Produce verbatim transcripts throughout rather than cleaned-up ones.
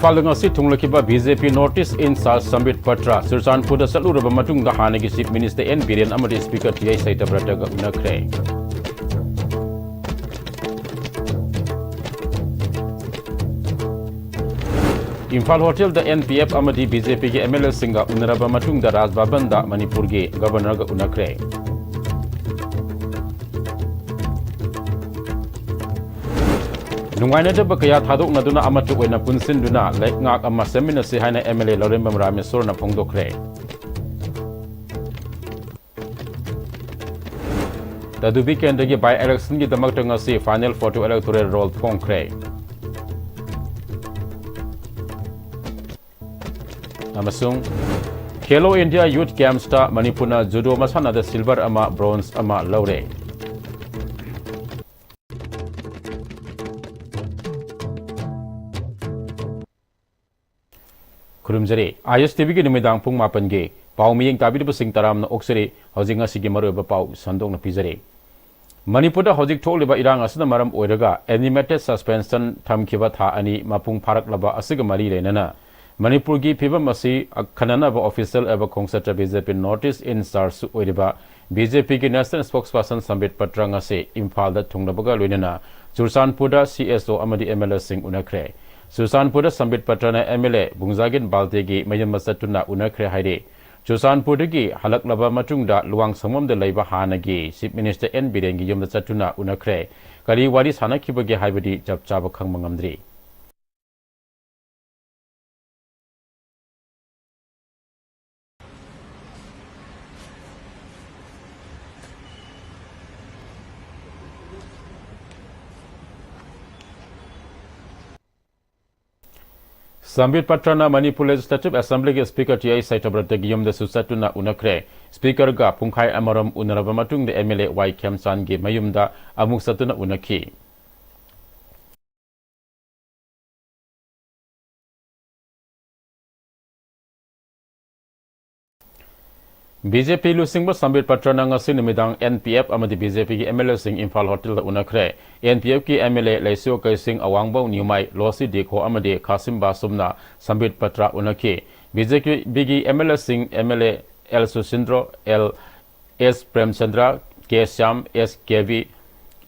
ꯏꯝꯐꯥꯜꯗ ꯉꯁꯤ ꯊꯨꯡꯂꯈꯤꯕ B J P North East in Charge Sambit Patra ꯆꯨꯔꯆꯥꯟꯄꯨꯔꯗ ꯆꯠꯂꯨꯔꯕ ꯃꯇꯨꯡꯗ ꯍꯥꯟꯅꯒꯤ Chief Minister ꯑꯦꯟ ꯕꯤꯔꯦꯟ ꯑꯃꯗꯤ Speaker ꯇꯤ ꯑꯩꯆ ꯁꯇ꯭ꯌꯕ꯭ꯔꯇꯒ ꯎꯅꯈ꯭ꯔꯦ꯫ ꯏꯝꯐꯥꯜ ꯍꯣꯇꯦꯜꯗ ꯑꯦꯟ ꯄꯤ ꯑꯦꯐ ꯑꯃꯗꯤ ꯕꯤ ꯖꯦ ꯄꯤꯒꯤ ꯑꯦꯝ ꯑꯦꯜ ꯑꯦꯁꯤꯡꯒ ꯎꯅꯔꯕ ꯃꯇꯨꯡꯗ ꯔꯥꯖ ꯚꯕꯟꯗ ꯃꯅꯤꯄꯨꯔꯒꯤ Governorꯒ ꯎꯅꯈ꯭ꯔꯦ꯫ ꯅꯨꯡꯉꯥꯏꯅꯗꯕ ꯀꯌꯥ ꯊꯥꯗꯣꯛꯅꯗꯨꯅ ꯑꯃꯠꯇ ꯑꯣꯏꯅ ꯄꯨꯟꯁꯤꯟꯗꯨꯅ ꯂꯩꯉꯥꯛ ꯑꯃ ꯁꯦꯝꯃꯤꯟꯅꯁꯤ ꯍꯥꯏꯅ ꯑꯦꯝ ꯑꯦꯜ ꯑꯦ ꯂꯧꯔꯦꯝꯕꯝ ꯔꯥꯃꯦꯁꯣꯔꯅ ꯐꯣꯡꯗꯣꯛꯈ꯭ꯔꯦ꯫ ꯇꯗꯨꯕꯤ ꯀꯦꯟꯗ꯭ꯔꯒꯤ by electionꯒꯤ ꯗꯃꯛꯇ ꯉꯁꯤ final photo electoral roll ꯐꯣꯡꯈ꯭ꯔꯦ꯫ ꯑꯃꯁꯨꯡ Khelo India Youth Gamesꯇ ꯃꯅꯤꯄꯨꯔꯅ judo ꯃꯁꯥꯟꯅꯗ silver ꯑꯃ, bronze ꯑꯃ ꯂꯧꯔꯦ꯫ ꯈꯨꯔꯨꯝꯖꯔꯤ꯫ ꯑꯥꯏ ꯑꯦꯁ ꯇꯤ ꯚꯤꯒꯤ ꯅꯨꯃꯤꯗꯥꯡ ꯄꯨꯡ ꯃꯥꯄꯟꯒꯤ ꯄꯥꯎ ꯃꯤꯠꯌꯦꯡ ꯇꯥꯕꯤꯔꯤꯕꯁꯤꯡ ꯇꯔꯥꯝꯅ ꯑꯣꯛꯆꯔꯤ꯫ ꯍꯧꯖꯤꯛ ꯉꯁꯤꯒꯤ ꯃꯔꯨꯑꯣꯏꯕ ꯄꯥꯎ ꯁꯟꯗꯣꯛꯅ ꯄꯤꯖꯔꯤ꯫ ꯃꯅꯤꯄꯨꯔꯗ ꯍꯧꯖꯤꯛ ꯊꯣꯛꯂꯤꯕ ꯏꯔꯥꯡ ꯑꯁꯤꯅ ꯃꯔꯝ ꯑꯣꯏꯔꯒ animated suspension ꯊꯝꯈꯤꯕ ꯊꯥ ꯑꯅꯤ ꯃꯄꯨꯡ ꯐꯥꯔꯛꯂꯕ ꯑꯁꯤꯒ ꯃꯔꯤ ꯂꯩꯅꯅ ꯃꯅꯤꯄꯨꯔꯒꯤ ꯐꯤꯕꯝ ꯑꯁꯤ ꯑꯈꯟꯅꯅꯕ official ꯑꯣꯏꯕ ꯈꯣꯡꯆꯠꯇ B J P North East in Chargeꯁꯨ ꯑꯣꯏꯔꯤꯕ ꯕꯤ ꯖꯦ ꯄꯤꯒꯤ National Spokesperson ꯁꯝꯕꯤꯠ ꯄꯇ꯭ꯔ ꯉꯁꯤ ꯏꯝꯐꯥꯜꯗ ꯊꯨꯡꯂꯕꯒ ꯂꯣꯏꯅꯅ ꯆꯨꯔꯆꯥꯟꯄꯨꯔꯗ ꯁꯤ ꯑꯦꯁ ꯑꯣ ꯑꯃꯗꯤ ꯑꯦꯝ ꯑꯦꯜ ꯑꯦꯁꯤꯡ ꯎꯅꯈ꯭ꯔꯦ꯫ ꯆꯨꯔꯆꯥꯟꯄꯨꯔꯗ ꯁꯝꯕꯤꯠ ꯄꯇ꯭ꯔꯅ ꯑꯦꯝ ꯑꯦꯜ ꯑꯦ ꯕꯨꯡꯖꯥꯒꯤꯟ ꯕꯥꯜꯇꯦꯒꯤ ꯃꯌꯨꯝꯗ ꯆꯠꯇꯨꯅ ꯎꯅꯈ꯭ꯔꯦ ꯍꯥꯏꯔꯤ꯫ ꯆꯨꯔꯆꯥꯟꯄꯨꯔꯗꯒꯤ ꯍꯜꯂꯛꯂꯕ ꯃꯇꯨꯡꯗ ꯂꯨꯋꯥꯡꯁꯪꯕꯝꯗ ꯂꯩꯕ ꯍꯥꯟꯅꯒꯤ Chief Minister ꯑꯦꯟ ꯕꯤꯔꯦꯟꯒꯤ ꯌꯨꯝꯗ ꯆꯠꯇꯨꯅ ꯎꯅꯈ꯭ꯔꯦ꯫ ꯀꯔꯤ ꯋꯥꯔꯤ ꯁꯥꯟꯅꯈꯤꯕꯒꯦ ꯍꯥꯏꯕꯗꯤ ꯆꯞ ꯆꯥꯕ ꯈꯪꯕ ꯉꯝꯗ꯭ꯔꯤ꯫ ꯁꯝꯕꯤꯠ ꯄꯇ꯭ꯔꯅ ꯃꯅꯤꯄꯨꯔ Legislative Assemblyꯒꯤ Speaker ꯇꯤ ꯑꯩꯆ ꯁꯇ꯭ꯌꯕ꯭ꯔꯇꯒꯤ ꯌꯨꯝꯗꯁꯨ ꯆꯠꯇꯨꯅ ꯎꯅꯈ꯭ꯔꯦ꯫ Speakerꯒ ꯄꯨꯡꯈꯥꯏ ꯑꯃꯔꯣꯝ ꯎꯅꯔꯕ ꯃꯇꯨꯡꯗ ꯑꯦꯝ ꯑꯦꯜ ꯑꯦ ꯋꯥꯏ ꯈꯦꯝꯆꯥꯟꯒꯤ ꯃꯌꯨꯝꯗ ꯑꯃꯨꯛ ꯆꯠꯇꯨꯅ ꯎꯅꯈꯤ꯫ ꯕꯤ ꯖꯦ ꯄꯤ ꯂꯨꯆꯤꯡꯕ ꯁꯝꯕꯤꯠ ꯄꯇ꯭ꯔꯅ ꯉꯁꯤ ꯅꯨꯃꯤꯗꯥꯡ ꯑꯦꯟ ꯄꯤ ꯑꯦꯐ ꯑꯃꯗꯤ ꯕꯤ ꯖꯦ ꯄꯤꯒꯤ ꯑꯦꯝ ꯑꯦꯜ ꯑꯦꯁꯤꯡ ꯏꯝꯐꯥꯜ ꯍꯣꯇꯦꯜꯗ ꯎꯅꯈ꯭ꯔꯦ꯫ ꯑꯦꯟ ꯄꯤ ꯑꯦꯐꯀꯤ M L A Leishiyo Keishing, Awangbow Newmai, Losii Dikho ꯑꯃꯗꯤ ꯈꯥꯁꯤꯝ ꯕꯥꯁꯨꯝꯅ ꯁꯝꯕꯤꯠ ꯄꯇ꯭ꯔ ꯎꯅꯈꯤ꯫ ꯕꯤ ꯖꯦ ꯄꯤꯒꯤ ꯑꯦꯝ ꯑꯦꯜ ꯑꯦꯁꯤꯡ, M L A L Susindro, L S Premchandra, K Shyam, S K B,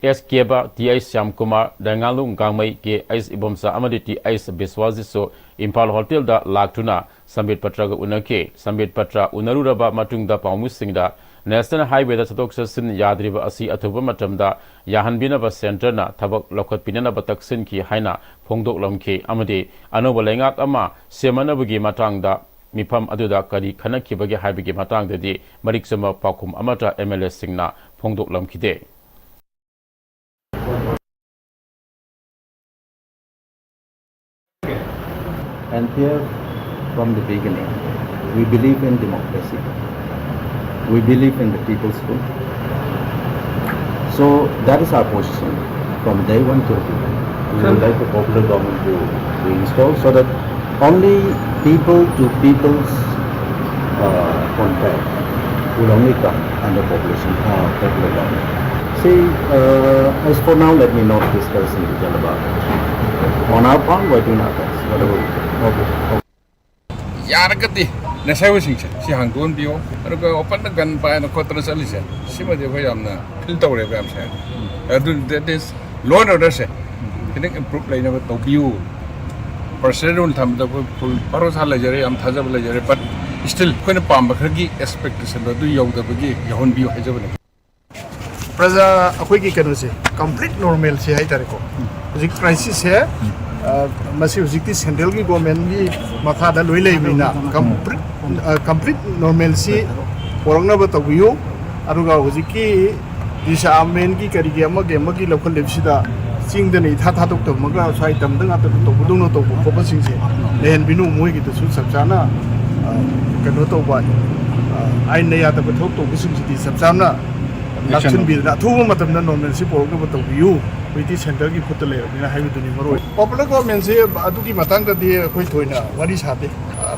S ꯀꯦꯕ, T H Shyamkumar, Dinganglung Gangmei, K H Ibomcha ꯑꯃꯗꯤ ꯇꯤ ꯑꯩꯆ ꯕꯤꯁ꯭ꯋꯥꯖꯤꯠꯁꯨ ꯏꯝꯐꯥꯜ ꯍꯣꯇꯦꯜꯗ ꯂꯥꯛꯇꯨꯅ ꯁꯝꯕꯤꯠ ꯄꯇ꯭ꯔꯒ ꯎꯅꯈꯤ꯫ ꯁꯝꯕꯤꯠ ꯄꯇ꯭ꯔ ꯎꯅꯔꯨꯔꯕ ꯃꯇꯨꯡꯗ ꯄꯥꯎꯃꯤꯁꯤꯡꯗ ꯅꯦꯁꯅꯦꯜ ꯍꯥꯏꯋꯦꯗ ꯆꯠꯊꯣꯛ ꯆꯠꯁꯤꯟ ꯌꯥꯗ꯭ꯔꯤꯕ ꯑꯁꯤ ꯑꯊꯨꯕ ꯃꯇꯝꯗ ꯌꯥꯍꯟꯕꯤꯅꯕ ꯁꯦꯟꯇꯔꯅ ꯊꯕꯛ ꯂꯧꯈꯠꯄꯤꯅꯅꯕ ꯇꯛꯁꯤꯟꯈꯤ ꯍꯥꯏꯅ ꯐꯣꯡꯗꯣꯛꯂꯝꯈꯤ ꯑꯃꯗꯤ ꯑꯅꯧꯕ ꯂꯩꯉꯥꯛ ꯑꯃ ꯁꯦꯝꯅꯅꯕꯒꯤ ꯃꯇꯥꯡꯗ ꯃꯤꯐꯝ ꯑꯗꯨꯗ ꯀꯔꯤ ꯈꯟꯅꯈꯤꯕꯒꯦ ꯍꯥꯏꯕꯒꯤ ꯃꯇꯥꯡꯗꯗꯤ ꯃꯔꯤꯛ ꯆꯨꯝꯕ ꯄꯥꯎꯈꯨꯝ ꯑꯃꯠꯇ ꯑꯦꯝ ꯑꯦꯜ ꯑꯦꯁꯤꯡꯅ ꯐꯣꯡꯗꯣꯛꯂꯝꯈꯤꯗꯦ꯫ N P F, from the beginning, we believe in democracy. We believe in the people's will. So that is our position from day one till today. We would like the popular government to be installed so that only people to people's uh, contract will only come under population, uh, popular government. See, uh, as for now, let me not discuss in detail about it. On our part, we're doing our best, whatever we can. Okay. ꯌꯥꯔꯒꯗꯤ ꯅꯦꯁꯥꯏꯕꯁꯤꯡꯁꯦ ꯁꯤ ꯍꯥꯡꯗꯣꯛꯍꯟꯕꯤꯌꯣ꯫ ꯑꯗꯨꯒ ꯑꯣꯄꯟꯗ gun ꯄꯥꯏꯅ ꯈꯣꯠꯇꯅ ꯆꯠꯂꯤꯁꯦ, ꯁꯤꯃꯗꯤ ꯑꯩꯈꯣꯏ ꯌꯥꯝꯅ feel ꯇꯧꯔꯦꯕ ꯌꯥꯝ ꯁꯦꯡꯅ꯫ ꯑꯗꯨ that is law and orderꯁꯦ ꯈꯤꯇꯪ ꯏꯝꯄ꯭ꯔꯨꯞ ꯂꯩꯅꯕ ꯇꯧꯕꯤꯌꯨ꯫ ꯄꯔꯁꯅꯦꯜ ꯔꯨꯜ ꯊꯝꯕꯗ ꯑꯩꯈꯣꯏ ꯐꯨꯜ ꯚꯔꯣꯁꯥ ꯂꯩꯖꯔꯦ, ꯌꯥꯝ ꯊꯥꯖꯕ ꯂꯩꯖꯔꯦ, ꯕꯠ ꯁ꯭ꯇꯤꯜ ꯑꯩꯈꯣꯏꯅ ꯄꯥꯝꯕ ꯈꯔꯒꯤ ꯑꯦꯛꯁꯄꯦꯛꯇꯦꯁꯟꯗꯣ ꯑꯗꯨ ꯌꯧꯗꯕꯒꯤ ꯌꯧꯍꯟꯕꯤꯌꯨ ꯍꯥꯏꯖꯕꯅꯤ꯫ ꯄ꯭ꯔꯖꯥ ꯑꯩꯈꯣꯏꯒꯤ ꯀꯩꯅꯣꯁꯦ ꯀꯝꯄ꯭ꯂꯤꯠ ꯅꯣꯔꯃꯦꯜꯁꯤ ꯍꯥꯏꯇꯥꯔꯦꯀꯣ꯫ ꯍꯧꯖꯤꯛ ꯀ꯭ꯔꯥꯏꯁꯤꯁꯁꯦ ꯃꯁꯤ ꯍꯧꯖꯤꯛꯇꯤ ꯁꯦꯟꯇ꯭ꯔꯦꯜꯒꯤ ꯒꯣꯔꯃꯦꯟꯒꯤ ꯃꯈꯥꯗ ꯂꯣꯏ ꯂꯩꯕꯅꯤꯅ ꯀꯝꯄ꯭ꯂꯤꯠ ꯅꯣꯔꯃꯦꯜꯁꯤ ꯄꯣꯔꯛꯅꯕ ꯇꯧꯕꯤꯌꯨ꯫ ꯑꯗꯨꯒ ꯍꯧꯖꯤꯛꯀꯤ ꯗꯤꯁꯑꯥꯔꯃꯦꯟꯒꯤ ꯀꯔꯤꯒꯤ ꯑꯃꯒꯤ ꯑꯃꯒꯤ ꯂꯧꯈꯠꯂꯤꯕꯁꯤꯗ ꯆꯤꯡꯗꯅ ꯏꯊꯥ ꯊꯥꯗꯣꯛꯇꯕꯃꯒ ꯁ꯭ꯋꯥꯏ ꯇꯝꯗ ꯉꯥꯛꯇ ꯇꯧꯕꯗꯧꯅ ꯇꯧꯕ ꯈꯣꯠꯄꯁꯤꯡꯁꯦ ꯂꯩꯍꯟꯕꯤꯅꯨ꯫ ꯃꯣꯏꯒꯤꯗꯁꯨ ꯆꯞ ꯆꯥꯅ ꯀꯩꯅꯣ ꯇꯧꯕ, ꯑꯥꯏꯟꯅ ꯌꯥꯗꯕ ꯊꯕꯛ ꯇꯧꯕꯁꯤꯡꯁꯤꯗꯤ ꯆꯞ ꯆꯥꯅ ꯂꯥꯛꯁꯤꯟꯕꯤꯗꯅ ꯑꯊꯨꯕ ꯃꯇꯝꯗ ꯅꯣꯔꯃꯦꯜꯁꯤ ꯄꯨꯔꯛꯅꯕ ꯇꯧꯕꯤꯌꯨ꯫ ꯍꯧꯖꯤꯛꯇꯤ ꯁꯦꯟꯇ꯭ꯔꯦꯜꯒꯤ ꯈꯨꯠꯇ ꯂꯩꯔꯕꯅꯤꯅ ꯍꯥꯏꯕꯗꯨꯅꯤ ꯃꯔꯨ ꯑꯣꯏ꯫ ꯄꯣꯄꯨꯂꯔ ꯒꯣꯔꯃꯦꯟꯁꯤ ꯑꯗꯨꯒꯤ ꯃꯇꯥꯡꯗꯗꯤ ꯑꯩꯈꯣꯏ ꯊꯣꯏꯅ ꯋꯥꯔꯤ ꯁꯥꯗꯦ꯫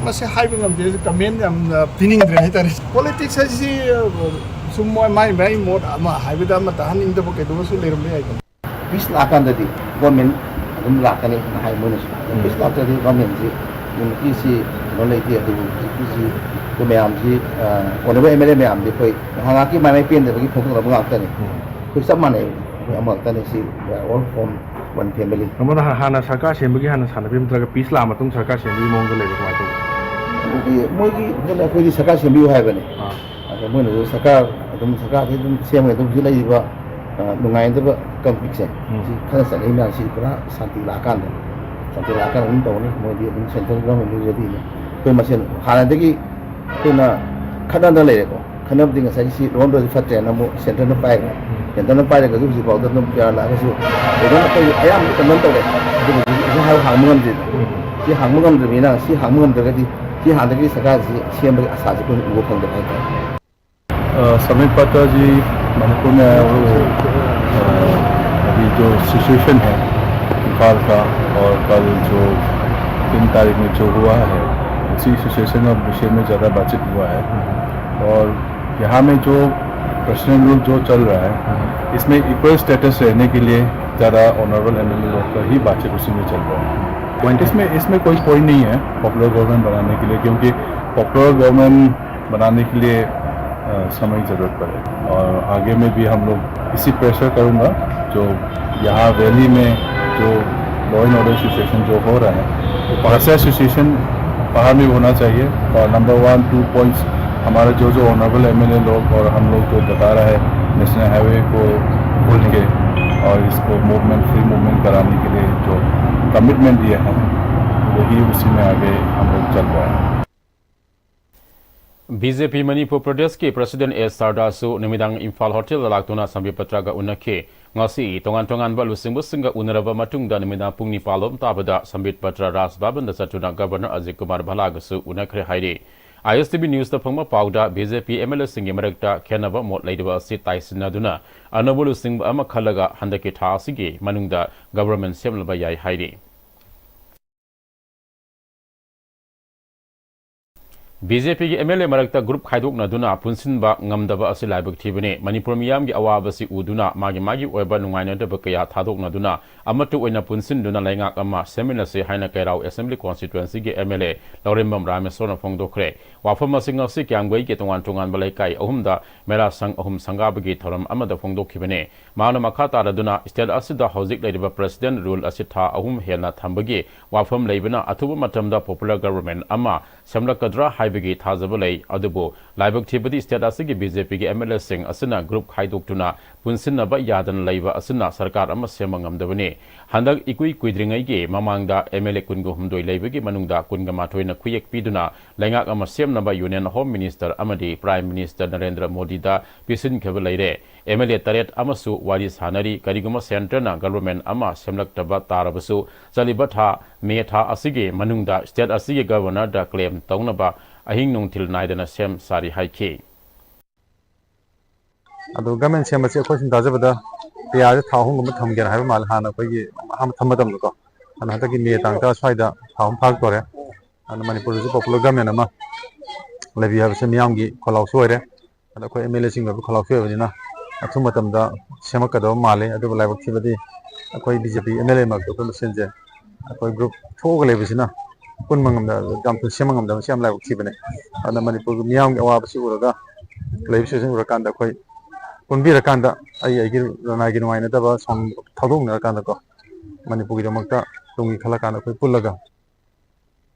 ꯃꯁꯤ ꯍꯥꯏꯕ ꯉꯝꯗꯦ, ꯀꯃꯦꯟ ꯌꯥꯝꯅ ꯄꯤꯅꯤꯡꯗ꯭ꯔꯦ ꯍꯥꯏꯇꯥꯔꯦ꯫ ꯄꯣꯂꯤꯇꯤꯛꯁ ꯍꯥꯏꯁꯤ, ꯑ, ꯁꯨꯝ ꯃꯣꯏ ꯃꯥꯏ ꯃꯥꯏ ꯃꯣꯠ ꯑꯃ ꯍꯥꯏꯕꯗ ꯑꯃ ꯇꯥꯍꯟꯅꯤꯡꯗꯕ ꯀꯩꯗꯧꯕꯁꯨ ꯂꯩꯔꯝꯕ ꯌꯥꯏꯗꯅ꯫ ꯄꯤꯁ ꯂꯥꯛꯑꯀꯥꯟꯗꯗꯤ ꯒꯣꯔꯃꯦꯟ ꯑꯗꯨꯝ ꯂꯥꯛꯀꯅꯤ ꯍꯥꯏ ꯃꯣꯏꯅꯁꯨ꯫ ꯎꯝ꯫ ꯄꯤꯁ ꯂꯥꯛꯇ꯭ꯔꯗꯤ ꯒꯣꯔꯃꯦꯟꯁꯤ ꯅꯨꯃꯤꯠꯀꯤꯁꯤ ꯀꯩꯅꯣ ꯂꯩꯇꯦ꯫ ꯑꯗꯨꯕꯨ ꯍꯧꯖꯤꯛꯀꯤꯁꯤ ꯑꯩꯈꯣꯏ ꯃꯌꯥꯝꯁꯤ, ꯑ, ꯑꯣꯅꯔꯦꯕꯜ ꯑꯦꯝ ꯑꯦꯜ ꯑꯦ ꯃꯌꯥꯝꯗꯤ ꯑꯩꯈꯣꯏ ꯉꯥꯏꯍꯥꯛ ꯉꯥꯏꯍꯥꯛꯀꯤ ꯃꯥꯏ ꯃꯥꯏ ꯄꯦꯟꯗꯕꯒꯤ ꯐꯣꯡꯗꯣꯛꯅꯕ ꯉꯥꯛꯇꯅꯤ꯫ ꯎꯝ꯫ ꯑꯩꯈꯣꯏ ꯆꯞ ꯃꯥꯟꯅꯩ, ꯑꯩꯈꯣꯏ ꯑꯃꯈꯛꯇꯅꯤ꯫ ꯁꯤ we are all from one family꯫ ꯀꯃꯥꯏꯅ ꯍꯥ-, ꯍꯥꯟꯅ ꯁꯔꯀꯥꯔ ꯁꯦꯝꯕꯒꯤ ꯍꯥꯟꯅ ꯁꯥꯟꯅꯕꯤꯕ ꯅꯠꯇ꯭ꯔꯒ ꯄꯤꯁ ꯂꯥꯛꯑ ꯃꯇꯨꯡ ꯁꯔꯀꯥꯔ ꯁꯦꯝꯕꯒꯤ ꯃꯑꯣꯡꯗ ꯂꯩꯕ ꯀꯃꯥꯏꯅ ꯇꯧꯕ? ꯑꯗꯨꯗꯤ ꯃꯣꯏꯒꯤ, ꯑꯗꯨꯅ ꯑꯩꯈꯣꯏꯗꯤ ꯁꯔꯀꯥꯔ ꯁꯦꯝꯕꯤꯌꯨ ꯍꯥꯏꯕꯅꯤ꯫ ꯑꯥ꯫ ꯑꯗꯣ ꯃꯣꯏꯅꯁꯨ ꯁꯔꯀꯥꯔ ꯑꯗꯨꯝ, ꯁꯔꯀꯥꯔꯁꯤ ꯑꯗꯨꯝ ꯁꯦꯝꯃꯒ ꯑꯗꯨꯝ ꯍꯧꯖꯤꯛ ꯂꯩꯔꯤꯕ, ꯑ, ꯅꯨꯡꯉꯥꯏꯅꯗꯕ ꯀꯟꯐ꯭ꯂꯤꯛꯁꯦ, ꯎꯝ꯫ ꯁꯤ ꯈꯔ ꯆꯠꯅꯩ ꯃꯌꯥꯝꯁꯤ ꯄꯨꯔꯥ ꯁꯥꯟꯇꯤ ꯂꯥꯛꯑꯀꯥꯟꯗ, ꯁꯥꯟꯇꯤ ꯂꯥꯛꯑꯀꯥꯟꯗ ꯑꯗꯨꯝ ꯇꯧꯅꯤ꯫ ꯃꯣꯏꯗꯤ ꯑꯗꯨꯝ ꯁꯦꯟꯇ꯭ꯔꯦꯜ ꯒꯣꯔꯃꯦꯟꯒꯤ ꯔꯦꯗꯤꯅꯤ꯫ ꯑꯩꯈꯣꯏ ꯃꯁꯦꯟ ꯍꯥꯟꯅꯗꯒꯤ ꯑꯩꯈꯣꯏꯅ ꯈꯠꯅꯗꯅ ꯂꯩꯔꯦꯀꯣ꯫ ꯈꯠꯅꯕꯗꯤ ꯉꯁꯥꯏꯒꯤ ꯁꯤ ꯔꯣꯟꯗꯣꯁꯤ ꯐꯠꯇ꯭ꯔꯦꯅ ꯑꯃꯨꯛ ꯁꯦꯟꯇꯔꯅ ꯄꯥꯏꯈ꯭ꯔꯦ꯫ ꯁꯦꯟꯇꯔꯅ ꯄꯥꯏꯔꯒꯁꯨ ꯍꯧꯖꯤꯛꯐꯥꯎꯗ ꯑꯗꯨꯝ ꯀꯌꯥ ꯂꯥꯛꯑꯒꯁꯨ ꯀꯩꯅꯣ ꯑꯩꯈꯣꯏ ꯑꯌꯥꯝꯕ ꯀꯟꯗꯝ ꯇꯧꯔꯦ꯫ ꯑꯗꯨꯕꯨ ꯍꯧꯖꯤꯛ ꯍꯥꯏꯕ ꯍꯥꯡꯕ ꯉꯝꯗ꯭ꯔꯤꯗ꯫ ꯁꯤ ꯍꯥꯡꯕ ꯉꯝꯗ꯭ꯔꯕꯅꯤꯅ, ꯁꯤ ꯍꯥꯡꯕ ꯉꯝꯗ꯭ꯔꯒꯗꯤ ꯁꯤ ꯍꯥꯟꯅꯗꯒꯤ ꯁꯔꯀꯥꯔꯁꯤ ꯁꯦꯝꯕꯒꯤ ꯑꯁꯥꯁꯤ ꯑꯩꯈꯣꯏꯅ ꯎꯕ ꯐꯪꯗꯕ ꯍꯥꯏꯇꯥꯔꯦ꯫ अ, संबित पात्रा जी मणिपुर में आए हुए, अ, अभी जो सिचुएशन है इम्फाल का, और कल जो तीन तारीख में जो हुआ है, उसी सिचुएशन और विषय में ज़्यादा बातचीत हुआ है। और यहाँ में जो प्रेसिडेंट रूल जो चल रहा है, इसमें इक्वल स्टेटस रहने के लिए ज़्यादा ऑनरेबल एमएलए लोग का ही बातचीत उसी में चल रहा है। इसमें, इसमें कोई पॉइंट नहीं है पॉपुलर गवर्नमेंट बनाने के लिए, क्योंकि पॉपुलर गवर्नमेंट बनाने के लिए, अ, समय की ज़रूरत पड़े। और आगे में भी हम लोग इसी प्रेशर करूँगा, जो यहाँ वैली में जो लॉ एंड ऑर्डर सिचुएशन जो हो रहा है, तो ऐसा सिचुएशन बाहर में होना चाहिए। और नंबर वन, टू पॉइंट्स, हमारे जो, जो ऑनरेबल एमएलए लोग और हम लोग जो बता रहा है नेशनल हाईवे को खोल के और इसको मूवमेंट, फ्री मूवमेंट कराने के लिए जो कमिटमेंट दिया है, वही उसी में आगे हम लोग चल रहे हैं। ꯕꯤ ꯖꯦ ꯄꯤ ꯃꯅꯤꯄꯨꯔ ꯄ꯭ꯔꯗꯦꯁꯀꯤ ꯄ꯭ꯔꯁꯤꯗꯦꯟ ꯑꯦꯁ ꯁꯥꯔꯗꯥꯁꯨ ꯅꯨꯃꯤꯗꯥꯡ ꯏꯝꯐꯥꯜ ꯍꯣꯇꯦꯜꯗ ꯂꯥꯛꯇꯨꯅ ꯁꯝꯕꯤꯠ ꯄꯇ꯭ꯔꯒ ꯎꯅꯈꯤ꯫ ꯉꯁꯤ ꯇꯣꯉꯥꯟ ꯇꯣꯉꯥꯟꯕ ꯂꯨꯆꯤꯡꯕꯁꯤꯡꯒ ꯎꯅꯔꯕ ꯃꯇꯨꯡꯗ ꯅꯨꯃꯤꯗꯥꯡ ꯄꯨꯡ ꯅꯤꯄꯥꯜ ꯂꯣꯝ ꯇꯥꯕꯗ ꯁꯝꯕꯤꯠ ꯄꯇ꯭ꯔ ꯔꯥꯖ ꯚꯕꯟꯗ ꯆꯠꯇꯨꯅ ꯒꯕꯔꯅꯔ ꯑꯖꯤꯠ ꯀꯨꯃꯥꯔ ꯚꯜꯂꯥꯒꯁꯨ ꯎꯅꯈ꯭ꯔꯦ ꯍꯥꯏꯔꯤ꯫ ꯑꯥꯏ ꯑꯦꯁ ꯇꯤ ꯚꯤ ꯅ꯭ꯌꯨꯁꯇ ꯐꯪꯕ ꯄꯥꯎꯗ B J P M L ꯑꯦꯁꯤꯡꯒꯤ ꯃꯔꯛꯇ ꯈꯦꯟꯅꯕ ꯃꯣꯠ ꯂꯩꯔꯤꯕ ꯑꯁꯤ ꯇꯥꯏꯁꯤꯟꯅꯗꯨꯅ ꯑꯅꯧꯕ ꯂꯨꯆꯤꯡꯕ ꯑꯃ ꯈꯜꯂꯒ ꯍꯟꯗꯛꯀꯤ ꯊꯥ ꯑꯁꯤꯒꯤ ꯃꯅꯨꯡꯗ ꯒꯕꯔꯃꯦꯟ ꯁꯦꯝꯂꯕ ꯌꯥꯏ ꯍꯥꯏꯔꯤ꯫ ꯕꯤ ꯖꯦ ꯄꯤꯒꯤ ꯑꯦꯝ ꯑꯦꯜ ꯑꯦ ꯃꯔꯛꯇ ꯒ꯭ꯔꯨꯞ ꯈꯥꯏꯗꯣꯛꯅꯗꯨꯅ ꯄꯨꯟꯁꯤꯟꯕ ꯉꯝꯗꯕ ꯑꯁꯤ ꯂꯥꯏꯕꯛ ꯊꯤꯕꯅꯤ꯫ ꯃꯅꯤꯄꯨꯔ ꯃꯤꯌꯥꯝꯒꯤ ꯑꯋꯥꯕꯁꯤ ꯎꯗꯨꯅ ꯃꯥꯒꯤ ꯃꯥꯒꯤ ꯑꯣꯏꯕ ꯅꯨꯡꯉꯥꯏꯅꯗꯕ ꯀꯌꯥ ꯊꯥꯗꯣꯛꯅꯗꯨꯅ ꯑꯃꯠꯇ ꯑꯣꯏꯅ ꯄꯨꯟꯁꯤꯟꯗꯨꯅ ꯂꯩꯉꯥꯛ ꯑꯃ ꯁꯦꯝꯃꯤꯟꯅꯁꯤ ꯍꯥꯏꯅ ꯀꯩꯔꯥꯎ ꯑꯦꯁꯦꯝꯕ꯭ꯂꯤ ꯀꯣꯟꯁꯇꯤꯇ꯭ꯋꯦꯟꯁꯤꯒꯤ ꯑꯦꯝ ꯑꯦꯜ ꯑꯦ ꯂꯧꯔꯦꯝꯕꯝ ꯔꯥꯃꯦꯁꯣꯔꯅ ꯐꯣꯡꯗꯣꯛꯈ꯭ꯔꯦ꯫ ꯋꯥꯐꯝ ꯑꯁꯤ ꯉꯁꯤ ꯀ꯭ꯌꯥꯝꯒꯩꯒꯤ ꯇꯣꯉꯥꯟ ꯇꯣꯉꯥꯟꯕ ꯂꯩꯀꯥꯏ ꯑꯍꯨꯝꯗ ꯃꯦꯔꯥ ꯁꯪ ꯑꯍꯨꯝ ꯁꯪꯒꯥꯕꯒꯤ ꯊꯧꯔꯝ ꯑꯃꯗ ꯐꯣꯡꯗꯣꯛꯈꯤꯕꯅꯤ꯫ ꯃꯥꯅ ꯃꯈꯥ ꯇꯥꯔꯗꯨꯅ state ꯑꯁꯤꯗ ꯍꯧꯖꯤꯛ ꯂꯩꯔꯤꯕ president rule ꯑꯁꯤ ꯊꯥ ꯑꯍꯨꯝ ꯍꯦꯟꯅ ꯊꯝꯕꯒꯤ ꯋꯥꯐꯝ ꯂꯩꯕꯅ ꯑꯊꯨꯕ ꯃꯇꯝꯗ popular government ꯑꯃ ꯁꯦꯝꯂꯛꯀꯗ꯭ꯔꯥ ꯍꯥꯏꯕꯒꯤ ꯊꯥꯖꯕ ꯂꯩ꯫ ꯑꯗꯨꯕꯨ ꯂꯥꯏꯕꯛ ꯊꯤꯕꯗꯤ state ꯑꯁꯤꯒꯤ ꯕꯤ ꯖꯦ ꯄꯤꯒꯤ ꯑꯦꯝ ꯑꯦꯜ ꯑꯦꯁꯤꯡ ꯑꯁꯤꯅ ꯒ꯭ꯔꯨꯞ ꯈꯥꯏꯗꯣꯛꯇꯨꯅ ꯄꯨꯟꯁꯤꯟꯅꯕ ꯌꯥꯗꯅ ꯂꯩꯕ ꯑꯁꯤꯅ ꯁꯔꯀꯥꯔ ꯑꯃ ꯁꯦꯝꯕ ꯉꯝꯗꯕꯅꯤ꯫ ꯍꯟꯗꯛ ꯏꯀꯨꯏ ꯀꯨꯏꯗ꯭ꯔꯤꯉꯩꯒꯤ ꯃꯃꯥꯡꯗ ꯑꯦꯝ ꯑꯦꯜ ꯑꯦ ꯀꯨꯟꯒ ꯍꯨꯝꯗꯣꯏ ꯂꯩꯕꯒꯤ ꯃꯅꯨꯡꯗ ꯀꯨꯟꯒ ꯃꯥꯊꯣꯏꯅ ꯈꯨꯌꯦꯛ ꯄꯤꯗꯨꯅ ꯂꯩꯉꯥꯛ ꯑꯃ ꯁꯦꯝꯅꯕ Union Home Minister ꯑꯃꯗꯤ Prime Minister ꯅꯔꯦꯟꯗ꯭ꯔ ꯃꯣꯗꯤꯗ ꯄꯤꯁꯤꯟꯈꯤꯕ ꯂꯩꯔꯦ꯫ ꯑꯦꯝ ꯑꯦꯜ ꯑꯦ ꯇꯔꯦꯠ ꯑꯃꯁꯨ ꯋꯥꯔꯤ ꯁꯥꯅꯔꯤ꯫ ꯀꯔꯤꯒꯨꯝꯕ centreꯅ government ꯑꯃ ꯁꯦꯝꯂꯛꯇꯕ ꯇꯥꯔꯕꯁꯨ, ꯆꯠꯂꯤꯕ ꯊꯥ ꯃꯦ ꯊꯥ ꯑꯁꯤꯒꯤ ꯃꯅꯨꯡꯗ state ꯑꯁꯤꯒꯤ governorꯗ claim ꯇꯧꯅꯕ ꯑꯍꯤꯡ ꯅꯨꯡꯊꯤꯜ ꯅꯥꯏꯗꯅ ꯁꯦꯝ ꯁꯥꯔꯤ ꯍꯥꯏꯈꯤ꯫ ꯑꯗꯣ government ꯁꯦꯝꯕꯁꯦ ꯑꯩꯈꯣꯏ ꯁꯨꯝ ꯇꯥꯖꯕꯗ ꯄꯤꯌꯥꯁꯦ ꯊꯥ ꯑꯍꯨꯝꯒꯨꯝꯕ ꯊꯝꯒꯦꯅ ꯍꯥꯏꯕ ꯃꯥꯜꯂꯦ꯫ ꯍꯥꯟꯅ ꯑꯩꯈꯣꯏꯒꯤ ꯑꯍꯥꯟꯕ ꯊꯝꯕ ꯃꯇꯝꯗꯀꯣ, ꯑꯗꯣ ꯍꯟꯗꯛꯀꯤ ꯃꯦ ꯇꯥꯡ ꯇꯔꯥ ꯁ꯭ꯋꯥꯏꯗ ꯊꯥ ꯑꯍꯨꯝ ꯐꯥꯔꯛꯇꯣꯔꯦ꯫ ꯑꯗꯨꯅ ꯃꯅꯤꯄꯨꯔꯗꯁꯨ popular government ꯑꯃ ꯂꯩꯕꯤ ꯍꯥꯏꯕꯁꯦ ꯃꯤꯌꯥꯝꯒꯤ ꯈꯣꯜꯂꯥꯎꯁꯨ ꯑꯣꯏꯔꯦ꯫ ꯑꯗ ꯑꯩꯈꯣꯏ ꯑꯦꯝ ꯑꯦꯜ ꯑꯦꯁꯤꯡꯒꯤ ꯑꯣꯏꯕ ꯈꯣꯜꯂꯥꯎꯁꯨ ꯑꯣꯏꯕꯅꯤꯅ ꯑꯊꯨꯕ ꯃꯇꯝꯗ ꯁꯦꯝꯃꯛꯀꯗꯕ ꯃꯥꯜꯂꯤ꯫ ꯑꯗꯨꯕꯨ ꯂꯥꯏꯕꯛ ꯊꯤꯕꯗꯤ ꯑꯩꯈꯣꯏ B J P M L ꯑꯦ ꯃꯔꯛꯇ ꯑꯩꯈꯣꯏ ꯃꯁꯦꯟꯁꯦ ꯑꯩꯈꯣꯏ ꯒ꯭ꯔꯨꯞ ꯊꯣꯛꯑꯒ ꯂꯩꯕꯁꯤꯅ ꯄꯨꯟꯕ ꯉꯝꯗꯕ, ꯌꯥꯝ ꯊꯨꯅ ꯁꯦꯝꯕ ꯉꯝꯗꯕꯁꯤ ꯌꯥꯝ ꯂꯥꯏꯕꯛ ꯊꯤꯕꯅꯦ꯫ ꯑꯗꯨꯅ ꯃꯅꯤꯄꯨꯔꯒꯤ ꯃꯤꯌꯥꯝꯒꯤ ꯑꯋꯥꯕꯁꯤ ꯎꯔꯒ, ꯂꯩꯕ situation ꯎꯔꯀꯥꯟꯗ ꯑꯩꯈꯣꯏ ꯄꯨꯟꯕꯤꯔꯀꯥꯟꯗ ꯑꯩ ꯑꯩꯒꯤ ꯂꯅꯥꯏꯒꯤ ꯅꯨꯡꯉꯥꯏꯅꯗꯕ ꯁꯥꯎꯅꯤꯡꯕ ꯊꯥꯗꯣꯛꯅꯔꯀꯥꯟꯗꯀꯣ, ꯃꯅꯤꯄꯨꯔꯒꯤꯗꯃꯛꯇ ꯇꯨꯡꯒꯤ ꯈꯜꯂꯀꯥꯟꯗ ꯑꯩꯈꯣꯏ ꯄꯨꯜꯂꯒ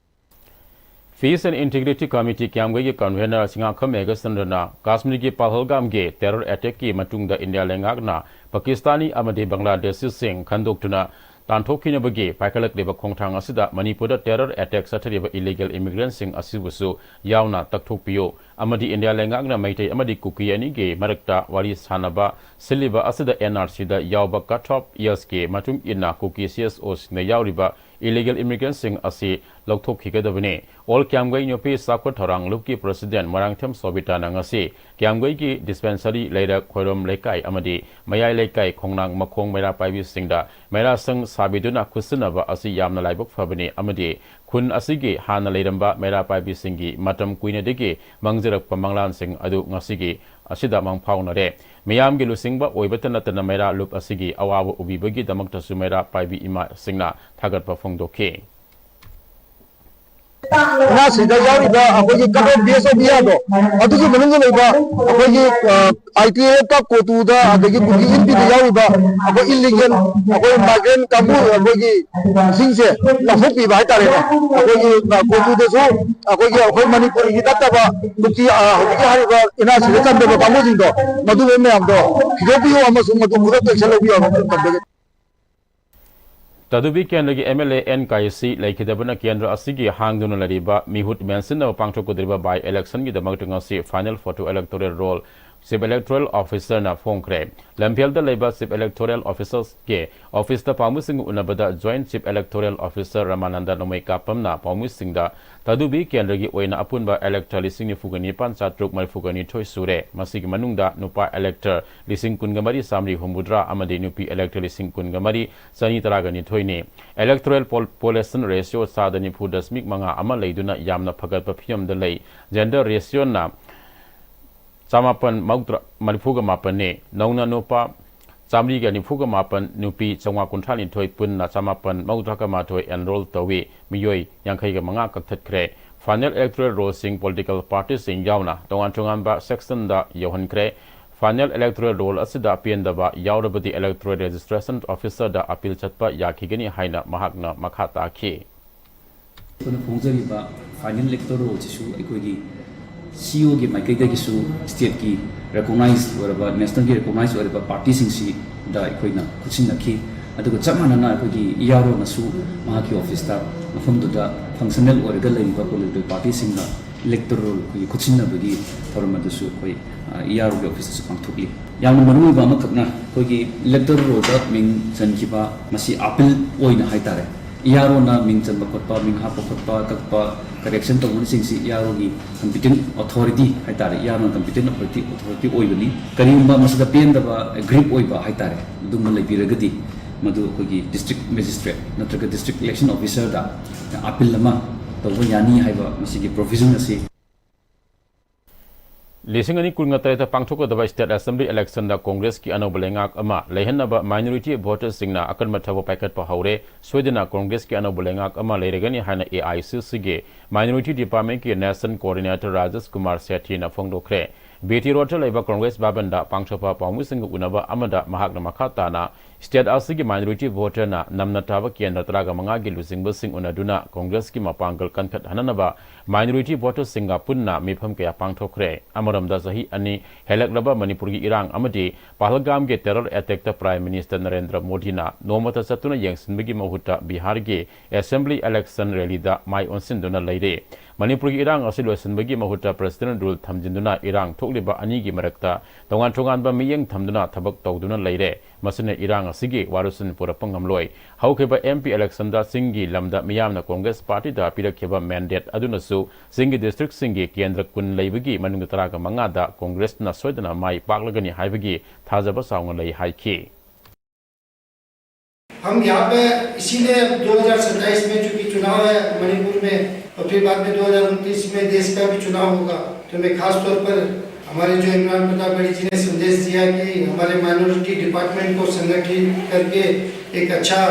Peace and Integrity Committee ꯀ꯭ꯌꯥꯝꯒꯩꯒꯤ convener ꯁꯤꯡꯉꯥꯈꯝ ꯃꯦꯘꯆꯟꯗ꯭ꯔꯅ ꯀꯥꯁꯃꯤꯔꯒꯤ ꯄꯍꯜꯒꯥꯝꯒꯤ terror attackꯀꯤ ꯃꯇꯨꯡꯗ ꯏꯟꯗꯤꯌꯥ ꯂꯩꯉꯥꯛꯅ ꯄꯥꯀꯤꯁꯇꯥꯅꯤ ꯑꯃꯗꯤ ꯕꯪꯒ꯭ꯂꯥꯗꯦꯁꯤꯁꯤꯡ ꯈꯟꯗꯣꯛꯇꯨꯅ ꯇꯥꯟꯊꯣꯛꯈꯤꯅꯕꯒꯤ ꯄꯥꯏꯈꯠꯂꯛꯂꯤꯕ ꯈꯣꯡꯊꯥꯡ ꯑꯁꯤꯗ ꯃꯅꯤꯄꯨꯔꯗ terror attack ꯆꯠꯊꯔꯤꯕ illegal immigrantꯁꯤꯡ ꯑꯁꯤꯕꯨꯁꯨ ꯌꯥꯎꯅ ꯇꯛꯊꯣꯛꯄꯤꯌꯨ ꯑꯃꯗꯤ ꯏꯟꯗꯤꯌꯥ ꯂꯩꯉꯥꯛꯅ ꯃꯩꯇꯩ ꯑꯃꯗꯤ ꯀꯨꯀꯤ ꯑꯅꯤꯒꯤ ꯃꯔꯛꯇ ꯋꯥꯔꯤ ꯁꯥꯅꯕ ꯁꯤꯜꯂꯤꯕ ꯑꯁꯤꯗ N R Cꯗ ꯌꯥꯎꯕ cut off ageꯀꯤ ꯃꯇꯨꯡ ꯏꯟꯅ ꯀꯨꯀꯤ C S Oꯁꯤꯡꯗ ꯌꯥꯎꯔꯤꯕ illegal immigrantꯁꯤꯡ ꯑꯁꯤ ꯂꯧꯊꯣꯛꯈꯤꯒꯗꯕꯅꯤ꯫ All ꯀ꯭ꯌꯥꯝꯒꯩ ꯅꯨꯄꯤ ꯆꯥꯎꯈꯠ ꯊꯧꯔꯥꯡ ꯂꯨꯞꯀꯤ president ꯃꯣꯏꯔꯥꯡꯊꯦꯝ ꯁꯣꯕꯤꯇꯥꯅ ꯉꯁꯤ ꯀ꯭ꯌꯥꯝꯒꯩꯒꯤ dispensary ꯂꯩꯔꯛ ꯈꯣꯏꯔꯣꯝ ꯂꯩꯀꯥꯏ ꯑꯃꯗꯤ ꯃꯌꯥꯏ ꯂꯩꯀꯥꯏ ꯈꯣꯡꯅꯥꯡ ꯃꯈꯣꯡ ꯃꯩꯔꯥ ꯄꯥꯏꯕꯤꯁꯤꯡꯗ ꯃꯩꯔꯥ ꯁꯪ ꯁꯥꯕꯤꯗꯨꯅ ꯈꯨꯠꯁꯤꯟꯅꯕ ꯑꯁꯤ ꯌꯥꯝꯅ ꯂꯥꯏꯕꯛ ꯐꯕꯅꯤ ꯑꯃꯗꯤ ꯈꯨꯟ ꯑꯁꯤꯒꯤ ꯍꯥꯟꯅ ꯂꯩꯔꯝꯕ ꯃꯩꯔꯥ ꯄꯥꯏꯕꯤꯁꯤꯡꯒꯤ ꯃꯇꯝ ꯀꯨꯏꯅꯗꯒꯤ ꯃꯥꯡꯖꯔꯛꯄ ꯃꯪꯂꯥꯟꯁꯤꯡ ꯑꯗꯨ ꯉꯁꯤꯒꯤ ꯑꯁꯤꯗ ꯃꯪꯐꯥꯎꯅꯔꯦ꯫ ꯃꯤꯌꯥꯝꯒꯤ ꯂꯨꯆꯤꯡꯕ ꯑꯣꯏꯕꯇ ꯅꯠꯇꯅ ꯃꯩꯔꯥ ꯂꯨꯞ ꯑꯁꯤꯒꯤ ꯑꯋꯥꯕ ꯎꯕꯤꯕꯒꯤꯗꯃꯛꯇꯁꯨ ꯃꯩꯔꯥ ꯄꯥꯏꯕꯤ ꯏꯃꯥꯁꯤꯡꯅ ꯊꯥꯒꯠꯄ ꯐꯣꯡꯗꯣꯛꯈꯤ꯫ ꯉꯥꯁꯤꯗ ꯌꯥꯎꯔꯤꯕ ꯑꯩꯈꯣꯏꯒꯤ ꯀꯠ ꯑꯣꯐ ꯕꯦꯁ ꯑꯣꯐ ꯏꯌꯥꯔꯗꯣ, ꯑꯗꯨꯒꯤ ꯃꯅꯨꯡꯗ ꯂꯩꯕ ꯑꯩꯈꯣꯏꯒꯤ ꯑꯥꯏ ꯇꯤ ꯑꯦꯐ ꯀꯣꯇꯨꯗ, ꯑꯗꯒꯤ ꯀꯨꯀꯤ ꯏꯟ ꯄꯤꯗ ꯌꯥꯎꯔꯤꯕ ꯑꯩꯈꯣꯏ ꯏꯜꯂꯤꯒꯦꯜ, ꯑꯩꯈꯣꯏ ꯃꯥꯏꯒ꯭ꯔꯦꯟ ꯀꯥꯡꯕꯨ, ꯑꯩꯈꯣꯏꯒꯤ ꯁꯤꯡꯁꯦ ꯂꯧꯊꯣꯛꯄꯤꯕ ꯍꯥꯏꯇꯥꯔꯦꯅꯦ꯫ ꯑꯩꯈꯣꯏꯒꯤ ꯀꯣꯇꯨꯗꯁꯨ ꯑꯩꯈꯣꯏꯒꯤ, ꯑꯩꯈꯣꯏ ꯃꯅꯤꯄꯨꯔꯒꯤ ꯅꯠꯇꯕ ꯀꯨꯀꯤ, ꯑ, ꯍꯧꯖꯤꯛꯀꯤ ꯍꯥꯏꯔꯤꯕ ꯑꯦꯟ ꯑꯥꯔ ꯁꯤꯗ ꯆꯟꯗꯕ ꯀꯥꯡꯕꯨꯁꯤꯡꯗꯣ, ꯃꯗꯨꯒꯤ ꯃꯌꯥꯝꯗꯣ ꯊꯤꯗꯣꯛꯄꯤꯌꯨ ꯑꯃꯁꯨꯡ ꯃꯗꯨ ꯈꯨꯗꯛꯇ action ꯂꯧꯕꯤꯌꯨ ꯍꯥꯏꯕ ꯇꯝꯖꯒꯦ꯫ ꯇꯥꯗꯨꯕꯤ ꯀꯦꯟꯗ꯭ꯔꯒꯤ ꯑꯦꯝ ꯑꯦꯜ ꯑꯦ ꯑꯦꯟ ꯀꯥꯏꯁꯤ ꯂꯩꯈꯤꯗꯕꯅ ꯀꯦꯟꯗ꯭ꯔ ꯑꯁꯤꯒꯤ ꯍꯥꯡꯗꯨꯅ ꯂꯩꯔꯤꯕ ꯃꯤꯍꯨꯠ ꯃꯦꯟꯁꯤꯟꯅꯕ ꯄꯥꯡꯊꯣꯛꯀꯗꯧꯔꯤꯕ by election ꯒꯤꯗꯃꯛꯇ ꯉꯁꯤ final photo electoral roll Chief Electoral Officer ꯅ ꯐꯣꯡꯈ꯭ꯔꯦ꯫ ꯂꯝꯐꯦꯜꯗ ꯂꯩꯕ Chief Electoral Officer ꯒꯤ office ꯇ ꯄꯥꯎꯃꯤꯁꯤꯡꯒ ꯎꯅꯕꯗ Joint Chief Electoral Officer ꯔꯃꯥꯅꯟꯗ ꯅꯣꯡꯃꯩ ꯀꯥꯞꯄꯝꯅ ꯄꯥꯎꯃꯤꯁꯤꯡꯗ ꯇꯥꯗꯨꯕꯤ ꯀꯦꯟꯗ꯭ꯔꯒꯤ ꯑꯣꯏꯅ ꯑꯄꯨꯟꯕ elector ꯂꯤꯁꯤꯡ ꯅꯤꯐꯨꯒ ꯅꯤꯄꯥꯟ ꯆꯥꯇ꯭ꯔꯨꯛ ꯃꯔꯤꯐꯨꯒ ꯅꯤꯊꯣꯏ ꯁꯨꯔꯦ꯫ ꯃꯁꯤꯒꯤ ꯃꯅꯨꯡꯗ ꯅꯨꯄꯥ elector ꯂꯤꯁꯤꯡ ꯀꯨꯟꯒ ꯃꯔꯤ ꯆꯥꯃꯔꯤ ꯍꯨꯝꯐꯨꯇꯔꯥ ꯑꯃꯗꯤ ꯅꯨꯄꯤ elector ꯂꯤꯁꯤꯡ ꯀꯨꯟꯒ ꯃꯔꯤ ꯆꯅꯤ ꯇꯔꯥꯒ ꯅꯤꯊꯣꯏꯅꯤ꯫ Electoral pol-, population ratio ꯆꯥꯗ ꯅꯤꯐꯨ ꯗꯁꯃꯤꯛ ꯃꯉꯥ ꯑꯃ ꯂꯩꯗꯨꯅ ꯌꯥꯝꯅ ꯐꯒꯠꯄ ꯐꯤꯕꯝꯗ ꯂꯩ꯫ Gender ratio ꯅ ꯆꯃꯥꯄꯟ ꯃꯧꯗ꯭ꯔꯥ, ꯃꯔꯤꯐꯨꯒ ꯃꯥꯄꯟꯅꯤ꯫ ꯅꯧꯅ ꯅꯨꯄꯥ ꯆꯥꯃꯔꯤꯒ ꯅꯤꯐꯨꯒ ꯃꯥꯄꯟ, ꯅꯨꯄꯤ ꯆꯥꯝꯃꯉꯥ ꯀꯨꯟꯊ꯭ꯔꯥ ꯅꯤꯊꯣꯏ, ꯄꯨꯟꯅ ꯆꯃꯥꯄꯟ ꯃꯧꯗ꯭ꯔꯥꯒ ꯃꯥꯊꯣꯏ enroll ꯇꯧꯏ꯫ ꯃꯤꯑꯣꯏ ꯌꯥꯡꯈꯩꯒ ꯃꯉꯥ ꯀꯛꯊꯠꯈ꯭ꯔꯦ꯫ Final electoral roll ꯁꯤꯡ political party ꯁꯤꯡ ꯌꯥꯎꯅ ꯇꯣꯉꯥꯟ ꯇꯣꯉꯥꯟꯕ section ꯗ ꯌꯧꯍꯟꯈ꯭ꯔꯦ꯫ Final electoral roll ꯑꯁꯤꯗ ꯑꯄꯦꯟꯗꯕ ꯌꯥꯎꯔꯕꯗꯤ electoral registration officer ꯗ appeal ꯆꯠꯄ ꯌꯥꯈꯤꯒꯅꯤ ꯍꯥꯏꯅ ꯃꯍꯥꯛꯅ ꯃꯈꯥ ꯇꯥꯈꯤ꯫ ꯑꯩꯈꯣꯏꯅ ꯐꯣꯡꯖꯔꯤꯕ final electoral roll ꯁꯤꯁꯨ ꯑꯩꯈꯣꯏꯒꯤ ꯁꯤ ꯏ ꯑꯣ ꯒꯤ ꯃꯥꯏꯀꯩꯗꯒꯤꯁꯨ state ꯀꯤ recognize ꯑꯣꯏꯔꯕ, national ꯒꯤ recognize ꯑꯣꯏꯔꯕ party ꯁꯤꯡꯁꯤꯗ ꯑꯩꯈꯣꯏꯅ ꯈꯨꯠꯁꯤꯟꯅꯈꯤ꯫ ꯑꯗꯨꯒ ꯆꯞ ꯃꯥꯟꯅꯅ ꯑꯩꯈꯣꯏꯒꯤ ꯏ ꯑꯥꯔ ꯑꯣ ꯅꯁꯨ ꯃꯍꯥꯛꯀꯤ office ꯇ ꯃꯐꯝꯗꯨꯗ functional ꯑꯣꯏꯔꯒ ꯂꯩꯔꯤꯕ political party ꯁꯤꯡꯅ electoral roll ꯑꯩꯈꯣꯏꯒꯤ ꯈꯨꯠꯁꯤꯟꯅꯕꯒꯤ ꯊꯧꯔꯝ ꯑꯗꯨꯁꯨ ꯑꯩꯈꯣꯏ, ꯑ, ꯏ ꯑꯥꯔ ꯑꯣ ꯒꯤ office ꯇꯁꯨ ꯄꯥꯡꯊꯣꯛꯂꯤ꯫ ꯌꯥꯝꯅ ꯃꯔꯨꯑꯣꯏꯕ ꯑꯃꯈꯛꯅ ꯑꯩꯈꯣꯏꯒꯤ electoral roll ꯗ ꯃꯤꯡ ꯆꯟꯈꯤꯕ ꯃꯁꯤ appeal ꯑꯣꯏꯅ ꯍꯥꯏꯇꯥꯔꯦ, ꯏ ꯑꯥꯔ ꯑꯣ ꯅ ꯃꯤꯡ ꯆꯟꯕ ꯈꯣꯠꯄ, ꯃꯤꯡ ꯍꯥꯞꯄ ꯈꯣꯠꯄ, ꯀꯛꯄ, correction ꯇꯧꯕꯅꯆꯤꯡꯁꯤ ꯏ ꯑꯥꯔ ꯑꯣ ꯒꯤ competent authority ꯍꯥꯏꯇꯥꯔꯦ, ꯏ ꯑꯥꯔ ꯑꯣ ꯅ competent authority, authority ꯑꯣꯏꯕꯅꯤ꯫ ꯀꯔꯤꯒꯨꯝꯕ ꯃꯁꯤꯗ ꯄꯦꯟꯗꯕ, aggrieved ꯑꯣꯏꯕ ꯍꯥꯏꯇꯥꯔꯦ, ꯑꯗꯨꯝꯕ ꯂꯩꯕꯤꯔꯒꯗꯤ ꯃꯗꯨ ꯑꯩꯈꯣꯏꯒꯤ district magistrate ꯅꯠꯇ꯭ꯔꯒ district election officer ꯗ appeal ꯑꯃ ꯇꯧꯕ ꯌꯥꯅꯤ ꯍꯥꯏꯕ ꯃꯁꯤꯒꯤ provision ꯑꯁꯤ꯫ ꯂꯤꯁꯤꯡ ꯑꯅꯤ ꯀꯨꯟꯒ ꯇꯔꯦꯠꯇ ꯄꯥꯡꯊꯣꯛꯀꯗꯕ state assembly election ꯗ Congress ꯀꯤ ꯑꯅꯧꯕ ꯂꯩꯉꯥꯛ ꯑꯃ ꯂꯩꯍꯟꯅꯕ minority voter ꯁꯤꯡꯅ ꯑꯀꯟꯕ ꯊꯕꯛ ꯄꯥꯏꯈꯠꯄ ꯍꯧꯔꯦ꯫ ꯁꯣꯏꯗꯅ Congress ꯀꯤ ꯑꯅꯧꯕ ꯂꯩꯉꯥꯛ ꯑꯃ ꯂꯩꯔꯒꯅꯤ ꯍꯥꯏꯅ A I C C ꯒꯤ minority department ꯀꯤ national coordinator Rajesh Kumar ꯁꯦꯊꯤꯅ ꯐꯣꯡꯗꯣꯛꯈ꯭ꯔꯦ꯫ B T Road ꯇ ꯂꯩꯕ Congress ꯚꯕꯟꯗ ꯄꯥꯡꯊꯣꯛꯄ ꯄꯥꯎꯃꯤꯁꯤꯡꯒ ꯎꯅꯕ ꯑꯃꯗ ꯃꯍꯥꯛꯅ ꯃꯈꯥ ꯇꯥꯅ state ꯑꯁꯤꯒꯤ minority voter ꯅ ꯅꯝꯅ ꯇꯥꯕ ꯀꯦꯟꯗ꯭ꯔ ꯇꯔꯥꯒ ꯃꯉꯥꯒꯤ ꯂꯨꯆꯤꯡꯕꯁꯤꯡ ꯎꯅꯗꯨꯅ Congress ꯀꯤ ꯃꯄꯥꯡꯒꯜ ꯀꯟꯈꯠꯍꯟꯅꯅꯕ minority voter ꯁꯤꯡꯒ ꯄꯨꯟꯅ ꯃꯤꯐꯝ ꯀꯌꯥ ꯄꯥꯡꯊꯣꯛꯈ꯭ꯔꯦ꯫ ꯑꯃꯔꯣꯝꯗ, ꯆꯍꯤ ꯑꯅꯤ ꯍꯦꯜꯂꯛꯂꯕ ꯃꯅꯤꯄꯨꯔꯒꯤ ꯏꯔꯥꯡ ꯑꯃꯗꯤ ꯄꯍꯜꯒꯥꯝꯒꯤ terror attack ꯇ Prime Minister ꯅꯔꯦꯟꯗ꯭ꯔ ꯃꯣꯗꯤꯅ ꯅꯣꯡꯃꯇ ꯆꯠꯇꯨꯅ ꯌꯦꯡꯁꯤꯟꯕꯒꯤ ꯃꯍꯨꯠꯇ ꯕꯤꯍꯥꯔꯒꯤ assembly election rally ꯗ ꯃꯥꯏ ꯑꯣꯟꯁꯤꯟꯗꯨꯅ ꯂꯩꯔꯦ꯫ ꯃꯅꯤꯄꯨꯔꯒꯤ ꯏꯔꯥꯡ ꯑꯁꯤ ꯂꯣꯏꯁꯤꯟꯕꯒꯤ ꯃꯍꯨꯠꯇ President rule ꯊꯝꯖꯤꯟꯗꯨꯅ ꯏꯔꯥꯡ ꯊꯣꯛꯂꯤꯕ ꯑꯅꯤꯒꯤ ꯃꯔꯛꯇ ꯇꯣꯉꯥꯟ ꯇꯣꯉꯥꯟꯕ ꯃꯤꯠꯌꯦꯡ ꯊꯝꯗꯨꯅ ꯊꯕꯛ ꯇꯧꯗꯨꯅ ꯂꯩꯔꯦ꯫ ꯃꯁꯤꯅ ꯏꯔꯥꯡ ꯑꯁꯤꯒꯤ ꯋꯥꯔꯣꯏꯁꯤꯟ ꯄꯨꯔꯛꯄ ꯉꯝꯂꯣꯏ꯫ ꯍꯧꯈꯤꯕ M P election ꯗ ꯆꯤꯡꯒꯤ ꯂꯝꯗ ꯃꯤꯌꯥꯝꯅ Congress party ꯗ ꯄꯤꯔꯛꯈꯤꯕ mandate ꯑꯗꯨꯅꯁꯨ ꯆꯤꯡꯒꯤ district ꯁꯤꯡꯒꯤ ꯀꯦꯟꯗ꯭ꯔ ꯀꯨꯟ ꯂꯩꯕꯒꯤ ꯃꯅꯨꯡꯗ ꯇꯔꯥꯒ ꯃꯉꯥꯗ Congress ꯅ ꯁꯣꯏꯗꯅ ꯃꯥꯏ ꯄꯥꯛꯂꯒꯅꯤ ꯍꯥꯏꯕꯒꯤ ꯊꯥꯖꯕ ꯆꯥꯎꯅ ꯂꯩ ꯍꯥꯏꯈꯤ꯫ हम यहाँ पे इसीलिए दो हज़ार सत्ताईस में चूंकि चुनाव है मणिपुर में और फिर बाद में दो हज़ार उनतीस में देश का भी चुनाव होगा, तो मैं खास तौर पर हमारे जो इमरान प्रताप गढ़ी जी ने संदेश दिया कि हमारे माइनॉरिटी डिपार्टमेंट को संगठित करके एक अच्छा,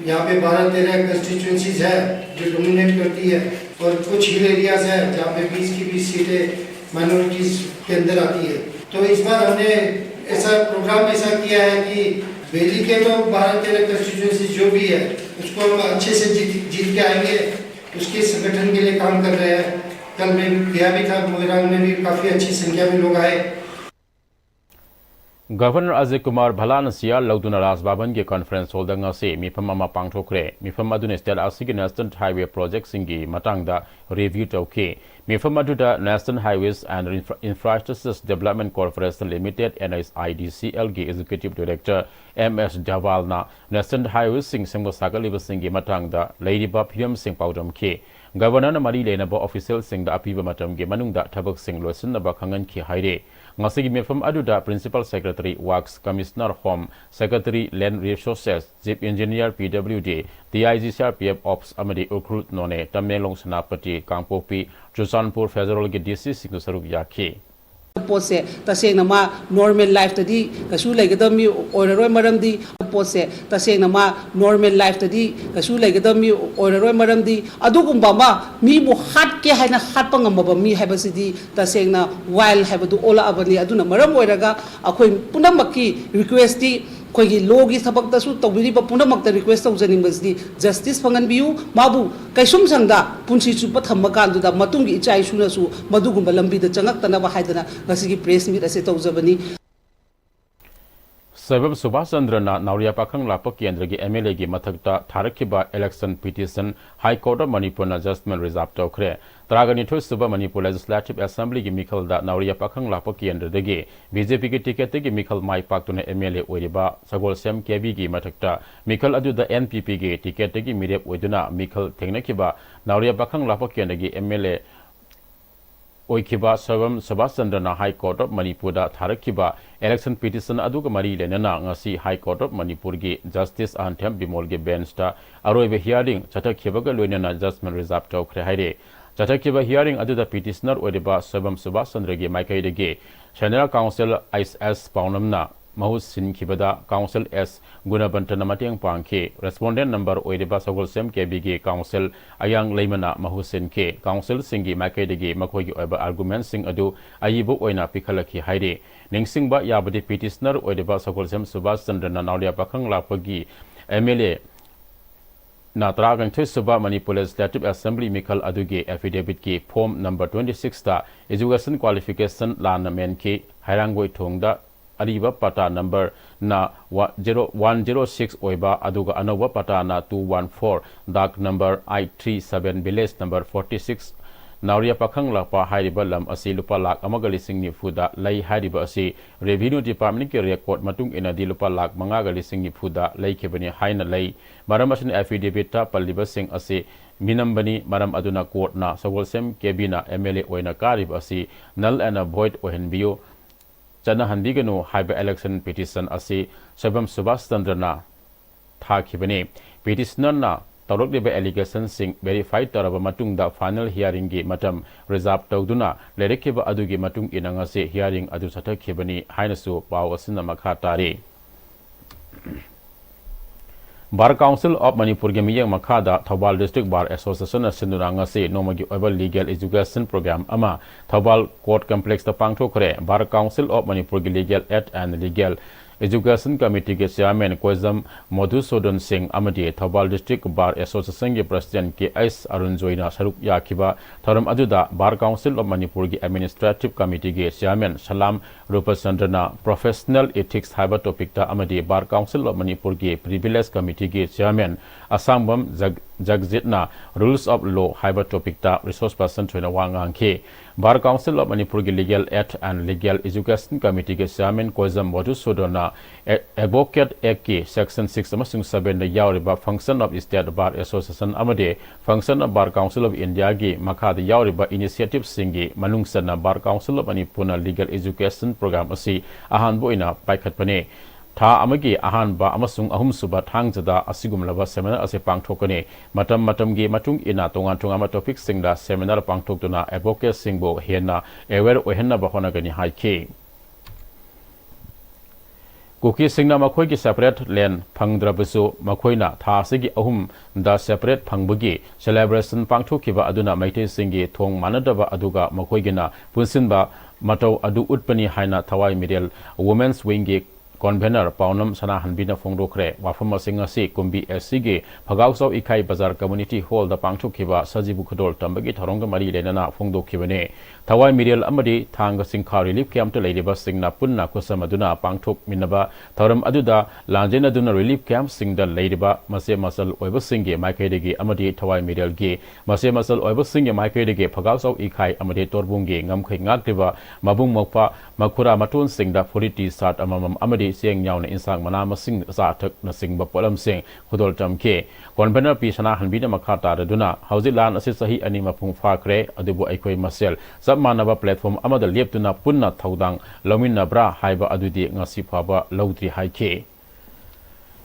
यहाँ पे बारह तेरह कॉन्स्टिट्यूएंसीज है जो डोमिनेट करती है और कुछ हिल एरियाज है जहाँ पे बीस की बीस सीटें माइनॉरिटीज के अंदर आती है। तो इस बार हमने ऐसा प्रोग्राम ऐसा किया है कि वैली के तो बारह तेरह कॉन्स्टिट्यूएंसी जो भी है उसको हम अच्छे से जीत जीत के आएंगे। उसके संगठन के लिए काम कर रहे हैं। कल मैं गया भी था, मोइरांग में भी काफ़ी अच्छी संख्या में लोग आए। Governor Ajay Kumar Bhalla ꯅ ꯁꯤꯌꯥ ꯂꯧꯗꯨꯅ ꯔꯥꯖ ꯚꯕꯟꯒꯤ conference hall ꯗ ꯉꯁꯤ ꯃꯤꯐꯝ ꯑꯃ ꯄꯥꯡꯊꯣꯛꯈ꯭ꯔꯦ꯫ ꯃꯤꯐꯝ ꯑꯗꯨꯅ state ꯑꯁꯤꯒꯤ national highway project ꯁꯤꯡꯒꯤ ꯃꯇꯥꯡꯗ review ꯇꯧꯈꯤ꯫ ꯃꯤꯐꯝ ꯑꯗꯨꯗ National Highways and Infra- Infrastructures Development Corporation Limited, N H I D C L ꯒꯤ Executive Director M S Dhawan ꯅ national highways ꯁꯤꯡ ꯁꯦꯝꯒꯠ ꯁꯥꯒꯠꯂꯤꯕꯁꯤꯡꯒꯤ ꯃꯇꯥꯡꯗ ꯂꯩꯔꯤꯕ ꯐꯤꯕꯝꯁꯤꯡ ꯄꯥꯎꯗꯝꯈꯤ꯫ Governor ꯅ ꯃꯔꯤ ꯂꯩꯅꯕ official ꯁꯤꯡꯗ ꯑꯄꯤꯕ ꯃꯇꯝꯒꯤ ꯃꯅꯨꯡꯗ ꯊꯕꯛꯁꯤꯡ ꯂꯣꯏꯁꯤꯟꯅꯕ ꯈꯪꯍꯟꯈꯤ ꯍꯥꯏꯔꯤ꯫ ꯉꯁꯤꯒꯤ ꯃꯤꯐꯝ ꯑꯗꯨꯗ Principal Secretary Works, Commissioner Home, Secretary Land Resources, Chief Engineer P W D, D I G C R P F Ops ꯑꯃꯗꯤ ꯎꯈ꯭ꯔꯨꯜ, ꯅꯣꯅꯦ, ꯇꯃꯦꯡꯂꯣꯡ, ꯁꯦꯅꯥꯄꯇꯤ, ꯀꯥꯡꯄꯣꯛꯄꯤ, ꯆꯨꯔꯆꯥꯟꯄꯨꯔ Federalꯒꯤ D Cꯁꯤꯡꯗ ꯁꯔꯨꯛ ꯌꯥꯈꯤ꯫ ꯄꯣꯠꯁꯦ ꯇꯁꯦꯡꯅ ꯃꯥ normal lifeꯇꯗꯤ ꯀꯩꯁꯨ ꯂꯩꯒꯗꯕ ꯃꯤ ꯑꯣꯏꯔꯔꯣꯏ꯫ ꯃꯔꯝꯗꯤ ꯄꯣꯠꯁꯦ ꯇꯁꯦꯡꯅ ꯃꯥ normal lifeꯇꯗꯤ ꯀꯩꯁꯨ ꯂꯩꯒꯗꯕ ꯃꯤ ꯑꯣꯏꯔꯔꯣꯏ꯫ ꯃꯔꯝꯗꯤ ꯑꯗꯨꯒꯨꯝꯕ ꯑꯃ ꯃꯤꯕꯨ ꯍꯥꯠꯀꯦ ꯍꯥꯏꯅ ꯍꯥꯠꯄ ꯉꯝꯃꯕ ꯃꯤ ꯍꯥꯏꯕꯁꯤꯗꯤ ꯇꯁꯦꯡꯅ wild ꯍꯥꯏꯕꯗꯨ ꯑꯣꯜꯂꯛꯑꯕꯅꯤ꯫ ꯑꯗꯨꯅ ꯃꯔꯝ ꯑꯣꯏꯔꯒ ꯑꯩꯈꯣꯏ ꯄꯨꯝꯅꯃꯛꯀꯤ requestꯇꯤ, ꯑꯩꯈꯣꯏꯒꯤ lawꯒꯤ ꯊꯕꯛꯇꯁꯨ ꯇꯧꯕꯤꯔꯤꯕ ꯄꯨꯝꯅꯃꯛꯇ request ꯇꯧꯖꯅꯤꯡꯕꯁꯤꯗꯤ justice ꯐꯪꯍꯟꯕꯤꯌꯨ꯫ ꯃꯥꯕꯨ ꯀꯩꯁꯨꯝ ꯁꯪꯗ ꯄꯨꯟꯁꯤ ꯆꯨꯞꯄ ꯊꯝꯕ ꯀꯥꯟꯗꯨꯗ ꯃꯇꯨꯡꯒꯤ ꯏꯆꯥ ꯏꯁꯨꯅꯁꯨ ꯃꯗꯨꯒꯨꯝꯕ ꯂꯝꯕꯤꯗ ꯆꯪꯉꯛꯇꯅꯕ ꯍꯥꯏꯗꯅ ꯉꯁꯤꯒꯤ press meet ꯑꯁꯦ ꯇꯧꯖꯕꯅꯤ꯫ ꯁꯣꯏꯕꯝ ꯁꯨꯕꯥꯁ ꯆꯟꯗ꯭ꯔꯅ ꯅꯥꯎꯔꯤꯌꯥ ꯄꯥꯈꯪ ꯂꯥꯛꯄ ꯀꯦꯟꯗ꯭ꯔꯒꯤ M L Aꯒꯤ ꯃꯊꯛꯇ ꯊꯥꯔꯛꯈꯤꯕ election petition High Court of ꯃꯅꯤꯄꯨꯔꯅ judgment reserve ꯇꯧꯈ꯭ꯔꯦ꯫ ꯇꯔꯥꯒ ꯅꯤꯊꯣꯏ ꯁꯨꯕ ꯃꯅꯤꯄꯨꯔ Legislative Assemblyꯒꯤ ꯃꯤꯈꯜꯗ ꯅꯥꯎꯔꯤꯌꯥ ꯄꯥꯈꯪ ꯂꯥꯛꯄ ꯀꯦꯟꯗ꯭ꯔꯗꯒꯤ B J Pꯒꯤ ticketꯇꯒꯤ ꯃꯤꯈꯜ ꯃꯥꯏ ꯄꯥꯛꯇꯨꯅ M L A ꯑꯣꯏꯔꯤꯕ ꯁꯒꯣꯜꯁꯦꯝ K Bꯒꯤ ꯃꯊꯛꯇ ꯃꯤꯈꯜ ꯑꯗꯨꯗ N P Pꯒꯤ ticketꯇꯒꯤ ꯃꯤꯔꯦꯞ ꯑꯣꯏꯗꯨꯅ ꯃꯤꯈꯜ ꯊꯦꯡꯅꯈꯤꯕ ꯅꯥꯎꯔꯤꯌꯥ ꯄꯥꯈꯪ ꯂꯥꯛꯄ ꯀꯦꯟꯗ꯭ꯔꯒꯤ M L A ꯑꯣꯏꯈꯤꯕ Soibam Subhas ꯆꯟꯗ꯭ꯔꯅ High Court of ꯃꯅꯤꯄꯨꯔꯗ ꯊꯥꯔꯛꯈꯤꯕ election petition ꯑꯗꯨꯒ ꯃꯔꯤ ꯂꯩꯅꯅ ꯉꯁꯤ High Court of ꯃꯅꯤꯄꯨꯔꯒꯤ Justice ꯑꯍꯟꯊꯦꯝ ꯕꯤꯃꯣꯜꯒꯤ benchꯇ ꯑꯔꯣꯏꯕ hearing ꯆꯠꯊꯈꯤꯕꯒ ꯂꯣꯏꯅꯅ judgment reserve ꯇꯧꯈ꯭ꯔꯦ ꯍꯥꯏꯔꯤ꯫ ꯆꯠꯊꯈꯤꯕ hearing ꯑꯗꯨꯗ petitioner ꯑꯣꯏꯔꯤꯕ ꯁꯣꯏꯕꯝ ꯁꯨꯕꯥꯁ ꯆꯟꯗ꯭ꯔꯒꯤ ꯃꯥꯏꯀꯩꯗꯒꯤ senior counsel S S ꯄꯥꯎꯅꯝꯅ ꯃꯍꯨꯠ ꯁꯤꯟꯈꯤꯕꯗ counsel S ꯒꯨꯅꯕꯟꯇꯅ ꯃꯇꯦꯡ ꯄꯥꯡꯈꯤ꯫ Respondent number ꯑꯣꯏꯔꯤꯕ ꯁꯒꯣꯜꯁꯦꯝ K Bꯒꯤ counsel ꯑꯌꯥꯡ ꯂꯩꯃꯅ ꯃꯍꯨꯠ ꯁꯤꯟꯈꯤ꯫ Counselꯁꯤꯡꯒꯤ ꯃꯥꯏꯀꯩꯗꯒꯤ ꯃꯈꯣꯏꯒꯤ ꯑꯣꯏꯕ argumentꯁꯤꯡ ꯑꯗꯨ ꯑꯏꯕ ꯑꯣꯏꯅ ꯄꯤꯈꯠꯂꯛꯈꯤ ꯍꯥꯏꯔꯤ꯫ ꯅꯤꯡꯁꯤꯡꯕ ꯌꯥꯕꯗꯤ petitioner ꯑꯣꯏꯔꯤꯕ ꯁꯒꯣꯜꯁꯦꯝ ꯁꯨꯕꯥꯁ ꯆꯟꯗ꯭ꯔꯅ ꯅꯥꯎꯔꯤꯌꯥ ꯄꯥꯈꯪ ꯂꯥꯛꯄꯒꯤ M L A ꯅ ꯇꯔꯥꯅꯤꯊꯣꯏ ꯁꯨꯕ ꯃꯅꯤꯄꯨꯔ Legislative Assembly ꯃꯤꯈꯜ ꯑꯗꯨꯒꯤ affidavitꯀꯤ form number twenty sixꯇ education qualification ꯂꯥꯟꯅ ꯃꯦꯟꯈꯤ꯫ ꯍꯩꯔꯥꯡꯒꯣꯏ ꯊꯣꯡꯗ ꯑꯔꯤꯕ ꯄꯇꯥ numberꯅ ꯖꯦꯔꯣ ꯋꯥꯟ ꯖꯦꯔꯣ ꯁꯤꯛꯁ ꯑꯣꯏꯕ, ꯑꯗꯨꯒ ꯑꯅꯧꯕ ꯄꯇꯥꯅ two one four, ꯗꯥꯛ number eight three seven, village number forty six, ꯅꯥꯎꯔꯤꯌꯥ ꯄꯥꯈꯪ ꯂꯥꯛꯄ ꯍꯥꯏꯔꯤꯕ ꯂꯝ ꯑꯁꯤ ꯂꯨꯄꯥ ꯂꯥꯈ ꯑꯃꯒ ꯂꯤꯁꯤꯡ ꯅꯤꯐꯨꯗ ꯂꯩ ꯍꯥꯏꯔꯤꯕ ꯑꯁꯤ Revenue Departmentꯀꯤ record ꯃꯇꯨꯡ ꯏꯟꯅꯗꯤ ꯂꯨꯄꯥ ꯂꯥꯈ ꯃꯉꯥꯒ ꯂꯤꯁꯤꯡ ꯅꯤꯐꯨꯗ ꯂꯩꯈꯤꯕꯅꯤ ꯍꯥꯏꯅ ꯂꯩ꯫ ꯃꯔꯝ ꯑꯁꯤꯅ affidavitꯇ ꯄꯜꯂꯤꯕꯁꯤꯡ ꯑꯁꯤ ꯃꯤꯅꯝꯕꯅꯤ꯫ ꯃꯔꯝ ꯑꯗꯨꯅ courtꯅ ꯁꯒꯣꯜꯁꯦꯝ K Bꯅ M L A ꯑꯣꯏꯅ ꯀꯥꯔꯤꯕ ꯑꯁꯤ null and void ꯑꯣꯏꯍꯟꯕꯤꯌꯨ꯫ ꯆꯠꯅꯍꯟꯕꯤꯒꯅꯨ ꯍꯥꯏꯕ election petition ꯑꯁꯤ ꯁꯣꯏꯕꯝ ꯁꯨꯕꯥꯁ ꯆꯟꯗ꯭ꯔꯅ ꯊꯥꯈꯤꯕꯅꯤ꯫ Petitionerꯅ ꯇꯧꯔꯛꯂꯤꯕ allegationꯁꯤꯡ verify ꯇꯧꯔꯕ ꯃꯇꯨꯡꯗ final hearingꯒꯤ ꯃꯇꯝ reserve ꯇꯧꯗꯨꯅ ꯂꯩꯔꯛꯈꯤꯕ ꯑꯗꯨꯒꯤ ꯃꯇꯨꯡ ꯏꯟꯅ ꯉꯁꯤ hearing ꯑꯗꯨ ꯆꯠꯊꯈꯤꯕꯅꯤ ꯍꯥꯏꯅꯁꯨ ꯄꯥꯎ ꯑꯁꯤꯅ ꯃꯈꯥ ꯇꯥꯔꯤ꯫ Bar Council of ꯃꯅꯤꯄꯨꯔꯒꯤ ꯃꯤꯠꯌꯦꯡ ꯃꯈꯥꯗ ꯊꯧꯕꯥꯜ District Bar Associationꯅ ꯁꯤꯟꯗꯨꯅ ꯉꯁꯤ ꯅꯣꯡꯃꯒꯤ ꯑꯣꯏꯕ legal education program ꯑꯃ Thoubal Court Complexꯇ ꯄꯥꯡꯊꯣꯛꯈ꯭ꯔꯦ꯫ Bar Council of ꯃꯅꯤꯄꯨꯔꯒꯤ Legal Aid and Legal Education Committeeꯒꯤ Chairman ꯀꯣꯏꯖꯝ Madhusudan ꯁꯤꯡ ꯑꯃꯗꯤ ꯊꯧꯕꯥꯜ District Bar Associationꯒꯤ President ꯀꯦ ꯑꯩꯆ ꯑꯔꯨꯟ ꯖꯣꯏꯅ ꯁꯔꯨꯛ ꯌꯥꯈꯤꯕ ꯊꯧꯔꯝ ꯑꯗꯨꯗ Bar Council of ꯃꯅꯤꯄꯨꯔꯒꯤ Administrative Committeeꯒꯤ Chairman ꯁꯂꯥꯝ ꯔꯨꯄꯆꯟꯗ꯭ꯔꯅ Professional Ethics ꯍꯥꯏꯕ topicꯇ ꯑꯃꯗꯤ Bar Council of ꯃꯅꯤꯄꯨꯔꯒꯤ Privilege Committeeꯒꯤ Chairman ꯑꯁꯥꯡꯕꯝ ꯖꯒ-, ꯖꯒꯖꯤꯠꯅ Rules of Law ꯍꯥꯏꯕ topicꯇ resource person ꯊꯣꯏꯅ ꯋꯥ ꯉꯥꯡꯈꯤ꯫ Bar Council of ꯃꯅꯤꯄꯨꯔꯒꯤ Legal Aid and Legal Education Committeeꯒꯤ Chairman ꯀꯣꯏꯖꯝ ꯃꯙꯨꯁꯨꯗꯟꯅ A-, Advocate Actꯀꯤ Section six ꯑꯃꯁꯨꯡ sevenꯗ ꯌꯥꯎꯔꯤꯕ Function of State Bar Association ꯑꯃꯗꯤ Function of Bar Council of Indiaꯒꯤ ꯃꯈꯥꯗ ꯌꯥꯎꯔꯤꯕ initiativeꯁꯤꯡꯒꯤ ꯃꯅꯨꯡ ꯆꯟꯅ Bar Council of ꯃꯅꯤꯄꯨꯔꯅ legal education program ꯑꯁꯤ ꯑꯍꯥꯟꯕ ꯑꯣꯏꯅ ꯄꯥꯏꯈꯠꯄꯅꯤ꯫ ꯊꯥ ꯑꯃꯒꯤ ꯑꯍꯥꯟꯕ ꯑꯃꯁꯨꯡ ꯑꯍꯨꯝꯁꯨꯕ ꯊꯥꯡꯖꯗ ꯑꯁꯤꯒꯨꯝꯂꯕ seminar ꯑꯁꯤ ꯄꯥꯡꯊꯣꯛꯀꯅꯤ꯫ ꯃꯇꯝ ꯃꯇꯝꯒꯤ ꯃꯇꯨꯡ ꯏꯟꯅ ꯇꯣꯉꯥꯟ ꯇꯣꯉꯥꯟꯕ topicꯁꯤꯡꯗ seminar ꯄꯥꯡꯊꯣꯛꯇꯨꯅ advocateꯁꯤꯡꯕꯨ ꯍꯦꯟꯅ aware ꯑꯣꯏꯍꯟꯅꯕ ꯍꯣꯠꯅꯒꯅꯤ ꯍꯥꯏꯈꯤ꯫ ꯀꯨꯀꯤꯁꯤꯡꯅ ꯃꯈꯣꯏꯒꯤ separate land ꯐꯪꯗ꯭ꯔꯕꯁꯨ ꯃꯈꯣꯏꯅ ꯊꯥ ꯑꯁꯤꯒꯤ ꯑꯍꯨꯝꯗ separate ꯐꯪꯕꯒꯤ celebration ꯄꯥꯡꯊꯣꯛꯈꯤꯕ ꯑꯗꯨꯅ ꯃꯩꯇꯩꯁꯤꯡꯒꯤ ꯊꯣꯡ ꯃꯥꯟꯅꯗꯕ ꯑꯗꯨꯒ ꯃꯈꯣꯏꯒꯤꯅ ꯄꯨꯟꯁꯤꯟꯕ ꯃꯇꯧ ꯑꯗꯨ ꯎꯠꯄꯅꯤ ꯍꯥꯏꯅ ꯊꯋꯥꯏ ꯃꯤꯔꯦꯜ Women's Wingꯒꯤ convener ꯄꯥꯎꯅꯝ ꯁꯅꯥꯍꯟꯕꯤꯅ ꯐꯣꯡꯗꯣꯛꯈ꯭ꯔꯦ꯫ ꯋꯥꯐꯝ ꯑꯁꯤ ꯉꯁꯤ ꯀꯨꯝꯕꯤ ꯑꯦꯁ ꯁꯤꯒꯤ ꯐꯒꯥꯎꯆꯥꯎ ꯏꯈꯥꯏ ꯕꯖꯥꯔ community hallꯗ ꯄꯥꯡꯊꯣꯛꯈꯤꯕ ꯁꯖꯤꯕꯨ ꯈꯨꯗꯣꯜ ꯇꯝꯕꯒꯤ ꯊꯧꯔꯝꯒ ꯃꯔꯤ ꯂꯩꯅꯅ ꯐꯣꯡꯗꯣꯛꯈꯤꯕꯅꯤ꯫ ꯊꯋꯥꯏ ꯃꯤꯔꯦꯜ ꯑꯃꯗꯤ ꯊꯥꯡꯒ ꯆꯤꯡꯈꯥ relief campꯇ ꯂꯩꯔꯤꯕꯁꯤꯡꯅ ꯄꯨꯟꯅ ꯈꯨꯠꯁꯝꯅꯗꯨꯅ ꯄꯥꯡꯊꯣꯛꯃꯤꯟꯅꯕ ꯊꯧꯔꯝ ꯑꯗꯨꯗ ꯂꯥꯟꯖꯦꯟꯅꯗꯨꯅ relief campꯁꯤꯡꯗ ꯂꯩꯔꯤꯕ ꯃꯆꯦ ꯃꯆꯜ ꯑꯣꯏꯕꯁꯤꯡꯒꯤ ꯃꯥꯏꯀꯩꯗꯒꯤ ꯑꯃꯗꯤ ꯊꯋꯥꯏ ꯃꯤꯔꯦꯜꯒꯤ ꯃꯆꯦ ꯃꯆꯜ ꯑꯣꯏꯕꯁꯤꯡꯒꯤ ꯃꯥꯏꯀꯩꯗꯒꯤ ꯐꯒꯥꯎꯆꯥꯎ ꯏꯈꯥꯏ ꯑꯃꯗꯤ ꯇꯣꯔꯕꯨꯡꯒꯤ ꯉꯝꯈꯩ ꯉꯥꯛꯂꯤꯕ ꯃꯕꯨꯡ ꯃꯧꯄ꯭ꯋꯥ ꯃꯈꯨꯔꯥ ꯃꯇꯣꯟꯁꯤꯡꯗ ꯐꯨꯔꯤꯠ T-shirt ꯑꯃꯃꯝ ꯑꯃꯗꯤ ꯆꯦꯡ ꯌꯥꯎꯅ ꯏꯟꯁꯥꯡ ꯃꯅꯥ ꯃꯁꯤꯡ ꯑꯆꯥ ꯑꯊꯛꯅꯆꯤꯡꯕ ꯄꯣꯠꯂꯝꯁꯤꯡ ꯈꯨꯗꯣꯜ ꯇꯝꯈꯤ꯫ Convener ꯄꯤ ꯁꯅꯥꯍꯟꯕꯤꯅ ꯃꯈꯥ ꯇꯥꯔꯗꯨꯅ, ꯍꯧꯖꯤꯛ ꯂꯥꯟ ꯑꯁꯤ ꯆꯍꯤ ꯑꯅꯤ ꯃꯄꯨꯡ ꯐꯥꯈ꯭ꯔꯦ, ꯑꯗꯨꯕꯨ ꯑꯩꯈꯣꯏ ꯃꯁꯦꯜ ꯆꯞ ꯃꯥꯟꯅꯕ platform ꯑꯃꯗ ꯂꯦꯞꯇꯨꯅ ꯄꯨꯟꯅ ꯊꯧꯗꯥꯡ ꯂꯧꯃꯤꯟꯅꯕ꯭ꯔꯥ ꯍꯥꯏꯕ ꯑꯗꯨꯗꯤ ꯉꯁꯤ ꯐꯥꯎꯕ ꯂꯧꯗ꯭ꯔꯤ ꯍꯥꯏꯈꯤ꯫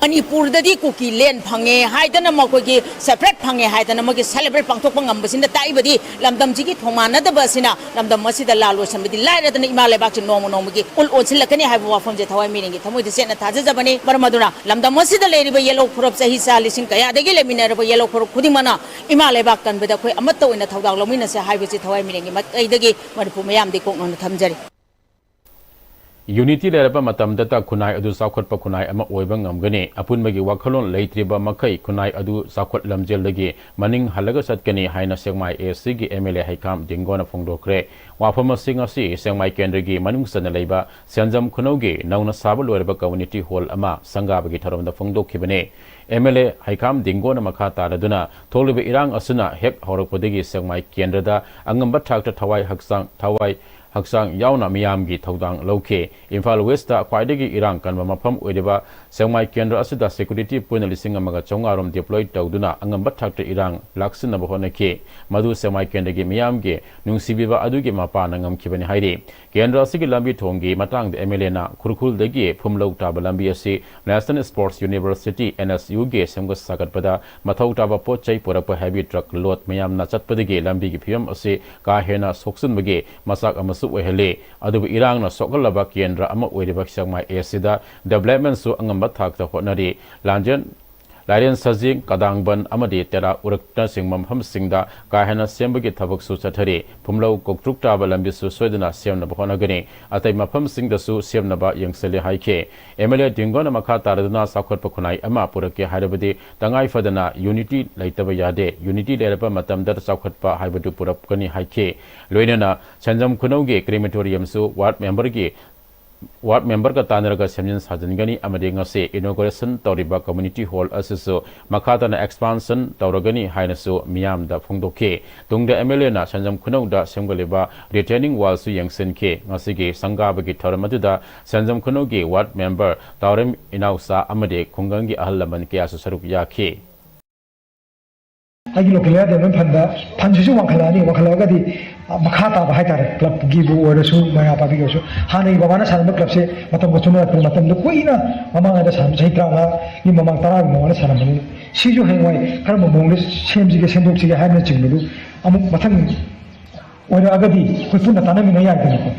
ꯃꯅꯤꯄꯨꯔꯗꯗꯤ ꯀꯨꯀꯤ land ꯐꯪꯉꯦ ꯍꯥꯏꯗꯅ ꯃꯈꯣꯏꯒꯤ separate ꯐꯪꯉꯦ ꯍꯥꯏꯗꯅ ꯃꯣꯏꯒꯤ celebrate ꯄꯥꯡꯊꯣꯛꯄ ꯉꯝꯕꯁꯤꯅ ꯇꯥꯛꯏꯕꯗꯤ ꯂꯝꯗꯝꯁꯤꯒꯤ ꯊꯣꯡ ꯃꯥꯟꯅꯗꯕ ꯑꯁꯤꯅ ꯂꯝꯗꯝ ꯑꯁꯤꯗ ꯂꯥ ꯂꯣꯏꯁꯟꯕꯗꯤ ꯂꯥꯏꯔꯗꯅ ꯏꯃꯥ ꯂꯩꯕꯥꯛꯁꯤ ꯅꯣꯡꯃ ꯅꯣꯡꯃꯒꯤ ꯎꯜ ꯑꯣꯟꯁꯤꯜꯂꯛꯀꯅꯤ ꯍꯥꯏꯕ ꯋꯥꯐꯝꯁꯦ ꯊꯋꯥꯏ ꯃꯤꯔꯦꯟꯒꯤ ꯊꯃꯣꯏꯗ ꯆꯦꯠꯅ ꯊꯥꯖꯖꯕꯅꯤ꯫ ꯃꯔꯝ ꯑꯗꯨꯅ ꯂꯝꯗꯝ ꯑꯁꯤꯗ ꯂꯩꯔꯤꯕ ꯌꯦꯜꯍꯧ ꯐꯨꯔꯨꯞ ꯆꯍꯤ ꯆꯥ ꯂꯤꯁꯤꯡ ꯀꯌꯥꯗꯒꯤ ꯂꯩꯃꯤꯟꯅꯔꯕ ꯌꯦꯜꯍꯧ ꯐꯨꯔꯨꯞ ꯈꯨꯗꯤꯡꯃꯛꯅ ꯏꯃꯥ ꯂꯩꯕꯥꯛ ꯀꯟꯕꯗ ꯑꯩꯈꯣꯏ ꯑꯃꯠꯇ ꯑꯣꯏꯅ ꯊꯧꯗꯥꯡ ꯂꯧꯃꯤꯟꯅꯁꯦ ꯍꯥꯏꯕꯁꯤ ꯊꯋꯥꯏ ꯃꯤꯔꯦꯟꯒꯤ ꯃꯥꯏꯀꯩꯗꯒꯤ ꯃꯅꯤꯄꯨꯔ ꯃꯤꯌꯥꯝꯗ ꯏꯀꯣꯛꯅꯅ ꯊꯝꯖꯔꯤ꯫ Unity ꯂꯩꯔꯕ ꯃꯇꯝꯗꯇ ꯈꯨꯟꯅꯥꯏ ꯑꯗꯨ ꯆꯥꯎꯈꯠꯄ ꯈꯨꯟꯅꯥꯏ ꯑꯃ ꯑꯣꯏꯕ ꯉꯝꯒꯅꯤ꯫ ꯑꯄꯨꯟꯕꯒꯤ ꯋꯥꯈꯜꯂꯣꯟ ꯂꯩꯇ꯭ꯔꯤꯕ ꯃꯈꯩ ꯈꯨꯟꯅꯥꯏ ꯑꯗꯨ ꯆꯥꯎꯈꯠ ꯂꯝꯖꯦꯜꯗꯒꯤ ꯃꯅꯤꯡ ꯍꯜꯂꯒ ꯆꯠꯀꯅꯤ ꯍꯥꯏꯅ ꯁꯦꯛꯃꯥꯏ A C ꯒꯤ M L A ꯍꯩꯀꯥꯝ ꯗꯤꯡꯒꯣꯅ ꯐꯣꯡꯗꯣꯛꯈ꯭ꯔꯦ꯫ ꯋꯥꯐꯝ ꯑꯁꯤ ꯉꯁꯤ ꯁꯦꯛꯃꯥꯏ ꯀꯦꯟꯗ꯭ꯔꯒꯤ ꯃꯅꯨꯡ ꯆꯟꯅ ꯂꯩꯕ ꯁꯦꯟꯖꯝ ꯈꯨꯅꯧꯒꯤ ꯅꯧꯅ ꯁꯥꯕ ꯂꯣꯏꯔꯕ community hall ꯑꯃ ꯁꯪꯒꯥꯕꯒꯤ ꯊꯧꯔꯝꯗ ꯐꯣꯡꯗꯣꯛꯈꯤꯕꯅꯤ꯫ M L A ꯍꯩꯀꯥꯝ ꯗꯤꯡꯒꯣꯅ ꯃꯈꯥ ꯇꯥꯔꯗꯨꯅ, ꯊꯣꯛꯂꯤꯕ ꯏꯔꯥꯡ ꯑꯁꯤꯅ ꯍꯦꯛ ꯍꯧꯔꯛꯄꯗꯒꯤ ꯁꯦꯛꯃꯥꯏ ꯀꯦꯟꯗ꯭ꯔꯗ ꯑꯉꯝꯕ ꯊꯥꯛꯇ ꯊꯋꯥꯏ ꯍꯛꯆꯥꯡ, ꯊꯋꯥꯏ ꯍꯛꯆꯥꯡ ꯌꯥꯎꯅ ꯃꯤꯌꯥꯝꯒꯤ ꯊꯧꯗꯥꯡ ꯂꯧꯈꯤ꯫ ꯏꯝꯐꯥꯜ West ꯈ꯭ꯋꯥꯏꯗꯒꯤ ꯏꯔꯥꯡ ꯀꯟꯕ ꯃꯐꯝ ꯑꯣꯏꯔꯤꯕ ꯁꯦꯛꯃꯥꯏ ꯀꯦꯟꯗ꯭ꯔ ꯑꯁꯤꯗ security ꯄꯨꯟꯅ ꯂꯤꯁꯤꯡ ꯑꯃꯒ ꯆꯥꯝꯃꯉꯥ ꯔꯣꯝ deploy ꯇꯧꯗꯨꯅ ꯑꯉꯝꯕ ꯊꯥꯛꯇ ꯏꯔꯥꯡ ꯂꯥꯛꯁꯤꯟꯅꯕ ꯍꯣꯠꯅꯈꯤ꯫ ꯃꯗꯨ ꯁꯦꯛꯃꯥꯏ ꯀꯦꯟꯗ꯭ꯔꯒꯤ ꯃꯤꯌꯥꯝꯒꯤ ꯅꯨꯡꯁꯤꯕꯤꯕ ꯑꯗꯨꯒꯤ ꯃꯄꯥꯟꯅ ꯉꯝꯈꯤꯕꯅꯤ ꯍꯥꯏꯔꯤ꯫ ꯀꯦꯟꯗ꯭ꯔ ꯑꯁꯤꯒꯤ ꯂꯝꯕꯤ ꯊꯣꯡꯒꯤ ꯃꯇꯥꯡꯗ M L A ꯅ ꯈꯨꯔꯈꯨꯜꯗꯒꯤ ꯐꯨꯝꯂꯧ ꯇꯥꯕ ꯂꯝꯕꯤ ꯑꯁꯤ National Sports University, N S U ꯒꯤ ꯁꯦꯝꯒꯠ ꯁꯥꯒꯠꯄꯗ ꯃꯊꯧ ꯇꯥꯕ ꯄꯣꯠ ꯆꯩ ꯄꯨꯔꯛꯄ heavy truck load ꯃꯌꯥꯝꯅ ꯆꯠꯄꯗꯒꯤ ꯂꯝꯕꯤꯒꯤ ꯐꯤꯕꯝ ꯑꯁꯤ ꯀꯥ ꯍꯦꯟꯅ ꯁꯣꯛꯆꯤꯟꯕꯒꯤ ꯃꯆꯥꯛ ꯑꯃꯁꯨ ꯑꯣꯏꯍꯜꯂꯤ꯫ ꯑꯗꯨꯕꯨ ꯏꯔꯥꯡꯅ ꯁꯣꯛꯍꯜꯂꯕ ꯀꯦꯟꯗ꯭ꯔ ꯑꯃ ꯑꯣꯏꯔꯤꯕ ꯁꯦꯛꯃꯥꯏ A C ꯗ development ꯁꯨ ꯑꯉꯝꯕ ꯊꯥꯛꯇ ꯍꯣꯠꯅꯔꯤ꯫ ꯂꯥꯟꯖꯦꯟ, ꯂꯥꯏꯔꯦꯟ ꯁꯖꯤꯡ, ꯀꯗꯥꯡꯕꯟ ꯑꯃꯗꯤ ꯇꯦꯔꯥ ꯎꯔꯛꯅꯆꯤꯡꯕ ꯃꯐꯝꯁꯤꯡꯗ ꯀꯥ ꯍꯦꯟꯅ ꯁꯦꯝꯕꯒꯤ ꯊꯕꯛꯁꯨ ꯆꯠꯊꯔꯤ꯫ ꯐꯨꯝꯂꯧ ꯀꯣꯛꯇ꯭ꯔꯨꯛ ꯇꯥꯕ ꯂꯝꯕꯤꯁꯨ ꯁꯣꯏꯗꯅ ꯁꯦꯝꯅꯕ ꯍꯣꯠꯅꯒꯅꯤ꯫ ꯑꯇꯩ ꯃꯐꯝꯁꯤꯡꯗꯁꯨ ꯁꯦꯝꯅꯕ ꯌꯦꯡꯁꯤꯜꯂꯤ ꯍꯥꯏꯈꯤ꯫ M L A ꯗꯤꯡꯒꯣꯅ ꯃꯈꯥ ꯇꯥꯔꯗꯨꯅ ꯆꯥꯎꯈꯠꯄ ꯈꯨꯟꯅꯥꯏ ꯑꯃ ꯄꯨꯔꯛꯀꯦ ꯍꯥꯏꯔꯕꯗꯤ ꯇꯉꯥꯏ ꯐꯗꯅ unity ꯂꯩꯇꯕ ꯌꯥꯗꯦ꯫ Unity ꯂꯩꯔꯕ ꯃꯇꯝꯗ ꯆꯥꯎꯈꯠꯄ ꯍꯥꯏꯕꯗꯨ ꯄꯨꯔꯛꯀꯅꯤ ꯍꯥꯏꯈꯤ꯫ ꯂꯣꯏꯅꯅ ꯁꯦꯟꯖꯝ ꯈꯨꯅꯧꯒꯤ crematorium ꯁꯨ ward member ꯒꯤ ꯋꯥꯔꯗ ꯃꯦꯝꯕꯔꯒ ꯇꯥꯟꯅꯔꯒ ꯁꯦꯝꯖꯤꯟ ꯁꯥꯖꯤꯟꯒꯅꯤ ꯑꯃꯗꯤ ꯉꯁꯤ inauguration ꯇꯧꯔꯤꯕ community hall ꯑꯁꯤꯁꯨ ꯃꯈꯥ ꯇꯥꯅ expansion ꯇꯧꯔꯒꯅꯤ ꯍꯥꯏꯅꯁꯨ ꯃꯤꯌꯥꯝꯗ ꯐꯣꯡꯗꯣꯛꯈꯤ꯫ ꯇꯨꯡꯗ MLAꯅ ꯁꯟꯖꯝ ꯈꯨꯅꯧꯗ ꯁꯦꯝꯒꯠꯂꯤꯕ retaining wallꯁꯨ ꯌꯦꯡꯁꯤꯟꯈꯤ꯫ ꯉꯁꯤꯒꯤ ꯁꯪꯒꯥꯕꯒꯤ ꯊꯧꯔꯝ ꯑꯗꯨꯗ ꯁꯟꯖꯝ ꯈꯨꯅꯧꯒꯤ ꯋꯥꯔꯗ ꯃꯦꯝꯕꯔ ꯇꯥꯎꯔꯦꯝ ꯏꯅꯥꯎꯆꯥ ꯑꯃꯗꯤ ꯈꯨꯡꯒꯪꯒꯤ ꯑꯍꯜ ꯂꯃꯟ ꯀꯌꯥꯁꯨ ꯁꯔꯨꯛ ꯌꯥꯈꯤ꯫ ꯑꯩꯒꯤ local area development fundꯗ fundꯁꯤꯁꯨ ꯋꯥꯡꯈꯠꯂꯛꯑꯅꯤ꯫ ꯋꯥꯡꯈꯠꯂꯛꯑꯒꯗꯤ, ꯑ, ꯃꯈꯥ ꯇꯥꯕ ꯍꯥꯏꯇꯥꯔꯦ, clubꯀꯤꯕꯨ ꯑꯣꯏꯔꯁꯨ, ꯃꯩꯔꯥ ꯄꯥꯏꯕꯤꯒꯤ ꯑꯣꯏꯔꯁꯨ, ꯍꯥꯟꯅꯒꯤ ꯕꯕꯥꯅ ꯁꯥꯟꯅꯔꯝꯕ clubꯁꯦ ꯃꯇꯝꯒ ꯆꯨꯅꯔꯛꯇꯅ, ꯃꯇꯝꯗꯣ ꯀꯨꯏꯅ ꯃꯃꯥꯡꯉꯩꯗ ꯁꯥꯟꯅꯔꯝꯕ, ꯆꯍꯤ ꯇꯔꯥꯃꯉꯥꯒꯤ ꯃꯃꯥꯡ, ꯇꯔꯥꯒꯤ ꯃꯃꯥꯡꯗ ꯁꯥꯟꯅꯔꯝꯕꯅꯤ꯫ ꯁꯤꯁꯨ ꯍꯌꯦꯡꯋꯥꯏ ꯀꯔꯝꯕ ꯃꯑꯣꯡꯗ ꯁꯦꯝꯁꯤꯒꯦ, ꯁꯦꯝꯗꯣꯛꯁꯤꯒꯦ ꯍꯥꯏꯕꯅꯆꯤꯡꯕꯗꯨ ꯑꯃꯨꯛ ꯃꯊꯪ ꯑꯣꯏꯔꯛꯑꯒꯗꯤ ꯑꯩꯈꯣꯏ ꯄꯨꯟꯅ ꯇꯥꯟꯅꯃꯤꯟꯅ ꯌꯥꯏꯗꯅꯀꯣ꯫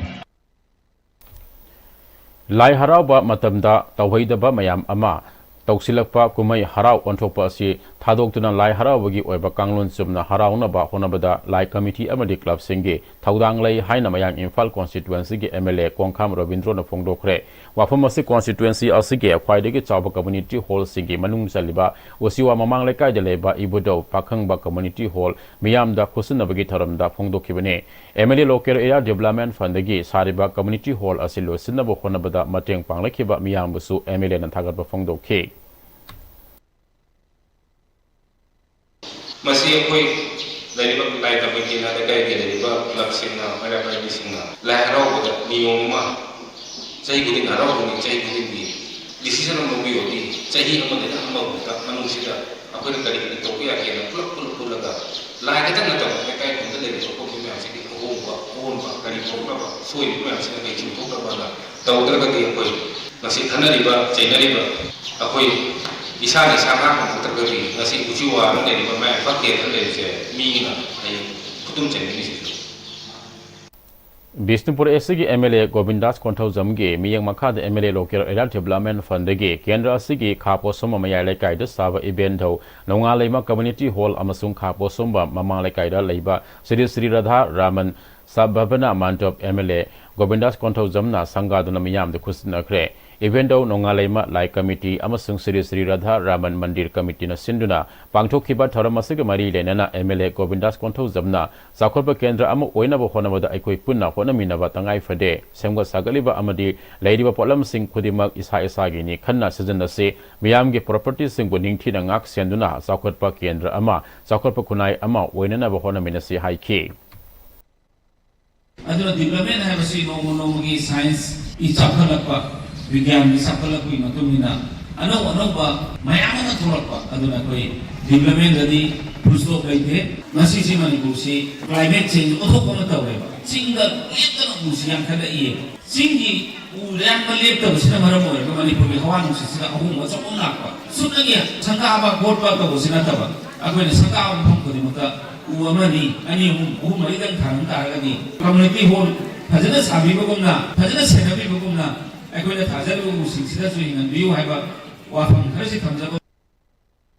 ꯂꯥꯏ ꯍꯔꯥꯎꯕ ꯃꯇꯝꯗ ꯇꯧꯍꯩꯗꯕ ꯃꯌꯥꯝ ꯑꯃ ꯇꯧꯁꯤꯜꯂꯛꯄ ꯀꯨꯝꯍꯩ ꯍꯔꯥꯎ ꯑꯣꯟꯊꯣꯛꯄ ꯑꯁꯤ ꯊꯥꯗꯣꯛꯇꯨꯅ ꯂꯥꯏ ꯍꯔꯥꯎꯕꯒꯤ ꯑꯣꯏꯕ ꯀꯥꯡꯂꯣꯟ ꯆꯨꯝꯅ ꯍꯔꯥꯎꯅꯕ ꯍꯣꯠꯅꯕꯗ ꯂꯥꯏ committee ꯑꯃꯗꯤ clubꯁꯤꯡꯒꯤ ꯊꯧꯗꯥꯡ ꯂꯩ ꯍꯥꯏꯅ ꯃꯌꯥꯡ ꯏꯝꯐꯥꯜ constituencyꯒꯤ MLA ꯀꯣꯡꯈꯥꯝ ꯔꯕꯤꯟꯗ꯭ꯔꯣꯅ ꯐꯣꯡꯗꯣꯛꯈ꯭ꯔꯦ꯫ ꯋꯥꯐꯝ ꯑꯁꯤ constituency ꯑꯁꯤꯒꯤ ꯈ꯭ꯋꯥꯏꯗꯒꯤ ꯆꯥꯎꯕ community hallꯁꯤꯡꯒꯤ ꯃꯅꯨꯡ ꯆꯜꯂꯤꯕ ꯎꯆꯤꯋꯥ ꯃꯃꯥꯡ ꯂꯩꯀꯥꯏꯗ ꯂꯩꯕ ꯏꯕꯨꯙꯧ ꯄꯥꯈꯪꯕ community hall ꯃꯤꯌꯥꯝꯗ ꯈꯨꯠꯁꯤꯟꯅꯕꯒꯤ ꯊꯧꯔꯝꯗ ꯐꯣꯡꯗꯣꯛꯈꯤꯕꯅꯤ꯫ MLA Local Area Development Fundꯗꯒꯤ ꯁꯥꯔꯤꯕ community hall ꯑꯁꯤ ꯂꯣꯏꯁꯤꯟꯅꯕ ꯍꯣꯠꯅꯕꯗ ꯃꯇꯦꯡ ꯄꯥꯡꯂꯛꯈꯤꯕ ꯃꯤꯌꯥꯝꯕꯨꯁꯨ MLAꯅ ꯊꯥꯒꯠꯄ ꯐꯣꯡꯗꯣꯛꯈꯤ꯫ ꯃꯁꯤ ꯑꯩꯈꯣꯏ ꯂꯩꯔꯤꯕ ꯂꯥꯏ ꯀꯃꯤꯇꯤꯅ, ꯂꯩꯀꯥꯏꯒꯤ ꯂꯩꯔꯤꯕ clubꯁꯤꯡꯅ, ꯃꯩꯔꯥ ꯄꯥꯏꯕꯤꯁꯤꯡꯅ ꯂꯥꯏ ꯍꯔꯥꯎꯕꯗ ꯅꯤꯌꯣꯝ ꯑꯃ ꯆꯍꯤ ꯈꯨꯗꯤꯡ ꯍꯔꯥꯎꯕꯅꯤ, ꯆꯍꯤ ꯈꯨꯗꯤꯡꯒꯤ decision ꯑꯃ ꯂꯧꯕꯤꯌꯣꯗꯤ, ꯆꯍꯤ ꯑꯃꯗꯒꯤ ꯑꯃꯐꯥꯎꯗ ꯃꯅꯨꯡꯁꯤꯗ ꯑꯩꯈꯣꯏꯅ ꯀꯔꯤ ꯀꯔꯤ ꯇꯧꯕ ꯌꯥꯒꯦꯅ ꯄꯨꯂꯞ, ꯄꯨꯂꯞ ꯄꯨꯜꯂꯒ ꯂꯥꯏ ꯈꯛꯇꯪ ꯅꯠꯇꯕ ꯂꯩꯀꯥꯏ ꯈꯨꯟꯗ ꯂꯩꯔꯤꯕ ꯑꯄꯣꯛꯄ ꯃꯌꯥꯝꯁꯤꯒꯤ ꯑꯍꯣꯡꯕ, ꯑꯑꯣꯟꯕ ꯀꯔꯤ ꯊꯣꯛꯅꯕ, ꯁꯣꯏꯔꯤꯕ ꯃꯌꯥꯝꯁꯤꯅ ꯀꯔꯤ ꯆꯨꯝꯊꯣꯛꯅꯕꯅ ꯇꯧꯗ꯭ꯔꯒꯗꯤ ꯑꯩꯈꯣꯏ ꯉꯁꯤ ꯈꯟꯅꯔꯤꯕ, ꯆꯩꯅꯔꯤꯕ ꯑꯩꯈꯣꯏ ꯏꯁꯥꯅ ꯏꯁꯥ ꯉꯥꯛ ꯉꯝꯍꯧꯗ꯭ꯔꯒꯗꯤ ꯉꯁꯤ ꯎꯆꯤꯋꯥꯗ ꯂꯩꯔꯤꯕ ꯃꯌꯥꯝ ꯐꯠꯇꯦꯗ ꯂꯩꯔꯤꯁꯦ ꯃꯤꯅ ꯍꯌꯦꯡ ꯈꯨꯗꯨꯝ ꯆꯟꯒꯅꯤ ꯁꯤꯁꯨ꯫ ꯕꯤꯁꯅꯨꯄꯨꯔ ꯑꯦꯁꯤꯒꯤ MLA ꯒꯣꯕꯤꯟꯗꯥꯁ ꯀꯣꯟꯊꯧꯖꯝꯒꯤ ꯃꯤꯠꯌꯦꯡ ꯃꯈꯥꯗ MLA Local Area Development Fundꯗꯒꯤ ꯀꯦꯟꯗ꯭ꯔ ꯑꯁꯤꯒꯤ ꯈꯥ ꯄꯣꯠꯁꯣꯝꯕ ꯃꯌꯥꯏ ꯂꯩꯀꯥꯏꯗ ꯁꯥꯕ ꯏꯕꯦꯟꯙꯧ ꯅꯣꯡꯉꯥꯂꯩꯃ Community Hall ꯑꯃꯁꯨꯡ ꯈꯥ ꯄꯣꯠꯁꯣꯝꯕ ꯃꯃꯥꯡ ꯂꯩꯀꯥꯏꯗ ꯂꯩꯕ ꯁ꯭ꯔꯤ ꯁ꯭ꯔꯤ ꯔꯥꯙꯥ ꯔꯥꯃꯟ ꯁꯕ ꯚꯕꯅ ꯃꯥꯟꯗꯣꯞ ꯑꯦꯝ ꯑꯦꯜ ꯑꯦ ꯒꯣꯕꯤꯟꯗꯥꯁ ꯀꯣꯟꯊꯧꯖꯝꯅ ꯁꯪꯒꯥꯗꯨꯅ ꯃꯤꯌꯥꯝꯗ ꯈꯨꯠꯁꯤꯟꯅꯈ꯭ꯔꯦ꯫ ꯏꯕꯦꯟꯗꯧ ꯅꯣꯡꯉꯥꯂꯩꯃ ꯂꯥꯏ ꯀꯃꯤꯇꯤ ꯑꯃꯁꯨꯡ ꯁ꯭ꯔꯤ ꯁ꯭ꯔꯤ ꯔꯥꯙꯥ ꯔꯥꯃꯟ ꯃꯟꯗꯤꯔ ꯀꯃꯤꯇꯤꯅ ꯁꯤꯟꯗꯨꯅ ꯄꯥꯡꯊꯣꯛꯈꯤꯕ ꯊꯧꯔꯝ ꯑꯁꯤꯒ ꯃꯔꯤ ꯂꯩꯅꯅ ꯑꯦꯝ ꯑꯦꯜ ꯑꯦ ꯒꯣꯕꯤꯟꯗꯥꯁ ꯀꯣꯟꯊꯧꯖꯝꯅ ꯆꯥꯎꯈꯠꯄ ꯀꯦꯟꯗ꯭ꯔ ꯑꯃ ꯑꯣꯏꯅꯕ ꯍꯣꯠꯅꯕꯗ ꯑꯩꯈꯣꯏ ꯄꯨꯟꯅ ꯍꯣꯠꯅꯃꯤꯟꯅꯕ ꯇꯉꯥꯏ ꯐꯗꯦ꯫ ꯁꯦꯝꯒꯠ ꯁꯥꯒꯠꯂꯤꯕ ꯑꯃꯗꯤ ꯂꯩꯔꯤꯕ ꯄꯣꯠꯂꯝꯁꯤꯡ ꯈꯨꯗꯤꯡꯃꯛ ꯏꯁꯥ ꯏꯁꯥꯒꯤꯅꯤ ꯈꯟꯅ ꯁꯤꯖꯤꯟꯅꯁꯤ꯫ ꯃꯤꯌꯥꯝꯒꯤ ꯄ꯭ꯔꯣꯄꯔꯇꯤꯁꯤꯡꯕꯨ ꯅꯤꯡꯊꯤꯅ ꯉꯥꯛ ꯁꯦꯟꯗꯨꯅ ꯆꯥꯎꯈꯠꯄ ꯀꯦꯟꯗ꯭ꯔ ꯑꯃ, ꯆꯥꯎꯈꯠꯄ ꯈꯨꯟꯅꯥꯏ ꯑꯃ ꯑꯣꯏꯅꯅꯕ ꯍꯣꯠꯅꯃꯤꯟꯅꯁꯤ ꯍꯥꯏꯈꯤ꯫ ꯑꯗꯨꯅ ꯗꯤꯕ꯭ꯂꯞꯃꯦꯟ ꯍꯥꯏꯕꯁꯤ ꯅꯣꯡꯃ ꯅꯣꯡꯃꯒꯤ ꯁꯥꯏꯟꯁꯀꯤ ꯆꯥꯎꯈꯠꯂꯛꯄ, ꯕꯤꯒ꯭ꯌꯥꯟꯒꯤ ꯆꯥꯎꯈꯠꯂꯛꯄꯒꯤ ꯃꯇꯨꯡ ꯏꯟꯅ ꯑꯅꯧ ꯑꯅꯧꯕ ꯃꯌꯥꯝ ꯑꯃ ꯊꯣꯛꯂꯛꯄ꯫ ꯑꯗꯨꯅ ꯑꯩꯈꯣꯏ ꯗꯤꯕ꯭ꯂꯞꯃꯦꯟꯗꯗꯤ ꯐꯨꯜ ꯁ꯭ꯇꯣꯞ ꯂꯩꯇꯦ꯫ ꯉꯁꯤꯁꯤ ꯃꯅꯤꯄꯨꯔꯁꯤ ꯀ꯭ꯂꯥꯏꯃꯦꯠ ꯆꯦꯟꯖ ꯑꯣꯟꯊꯣꯛꯄ ꯑꯃ ꯇꯧꯔꯦꯕ꯫ ꯆꯤꯡꯗ ꯂꯦꯞꯇꯅ ꯎꯁꯤ ꯌꯥꯟꯊꯠꯂꯛꯏ꯫ ꯆꯤꯡꯒꯤ ꯎ ꯌꯥꯟꯕ ꯂꯦꯞꯇꯕꯁꯤꯅ ꯃꯔꯝ ꯑꯣꯏꯔꯒ ꯃꯅꯤꯄꯨꯔꯒꯤ ꯍꯋꯥ ꯅꯨꯡꯁꯤꯠꯁꯤꯗ ꯑꯍꯣꯡꯕ ꯑꯆꯧꯕ ꯑꯃ ꯂꯥꯛꯄ꯫ ꯁꯨꯞꯅꯒꯤ ꯁꯪꯒꯥꯕ ꯈꯣꯠꯄ ꯇꯧꯕꯁꯤ ꯅꯠꯇꯕ, ꯑꯩꯈꯣꯏꯅ ꯁꯪꯒꯥꯕ ꯃꯐꯝ ꯈꯨꯗꯤꯡꯃꯛꯇ ꯎ ꯑꯃꯅꯤ, ꯑꯅꯤ, ꯑꯍꯨꯝ, ꯑꯍꯨꯝ, ꯃꯔꯤꯗꯪ ꯊꯥꯔꯝ ꯇꯥꯔꯒꯗꯤ, ꯀꯝꯃ꯭ꯌꯨꯅꯤꯇꯤ ꯍꯣꯜ ꯐꯖꯅ ꯁꯥꯕꯤꯕꯒꯨꯝꯅ, ꯐꯖꯅ ꯁꯦꯟꯅꯕꯤꯕꯒꯨꯝꯅ, ꯑꯩꯈꯣꯏꯅ ꯊꯥꯖꯔꯤꯕ ꯎꯁꯤꯡꯁꯤꯗꯁꯨ ꯍꯤꯡꯍꯟꯕꯤꯌꯨ ꯍꯥꯏꯕ ꯋꯥꯐꯝ ꯈꯔꯁꯤ ꯊꯝꯖꯕ꯫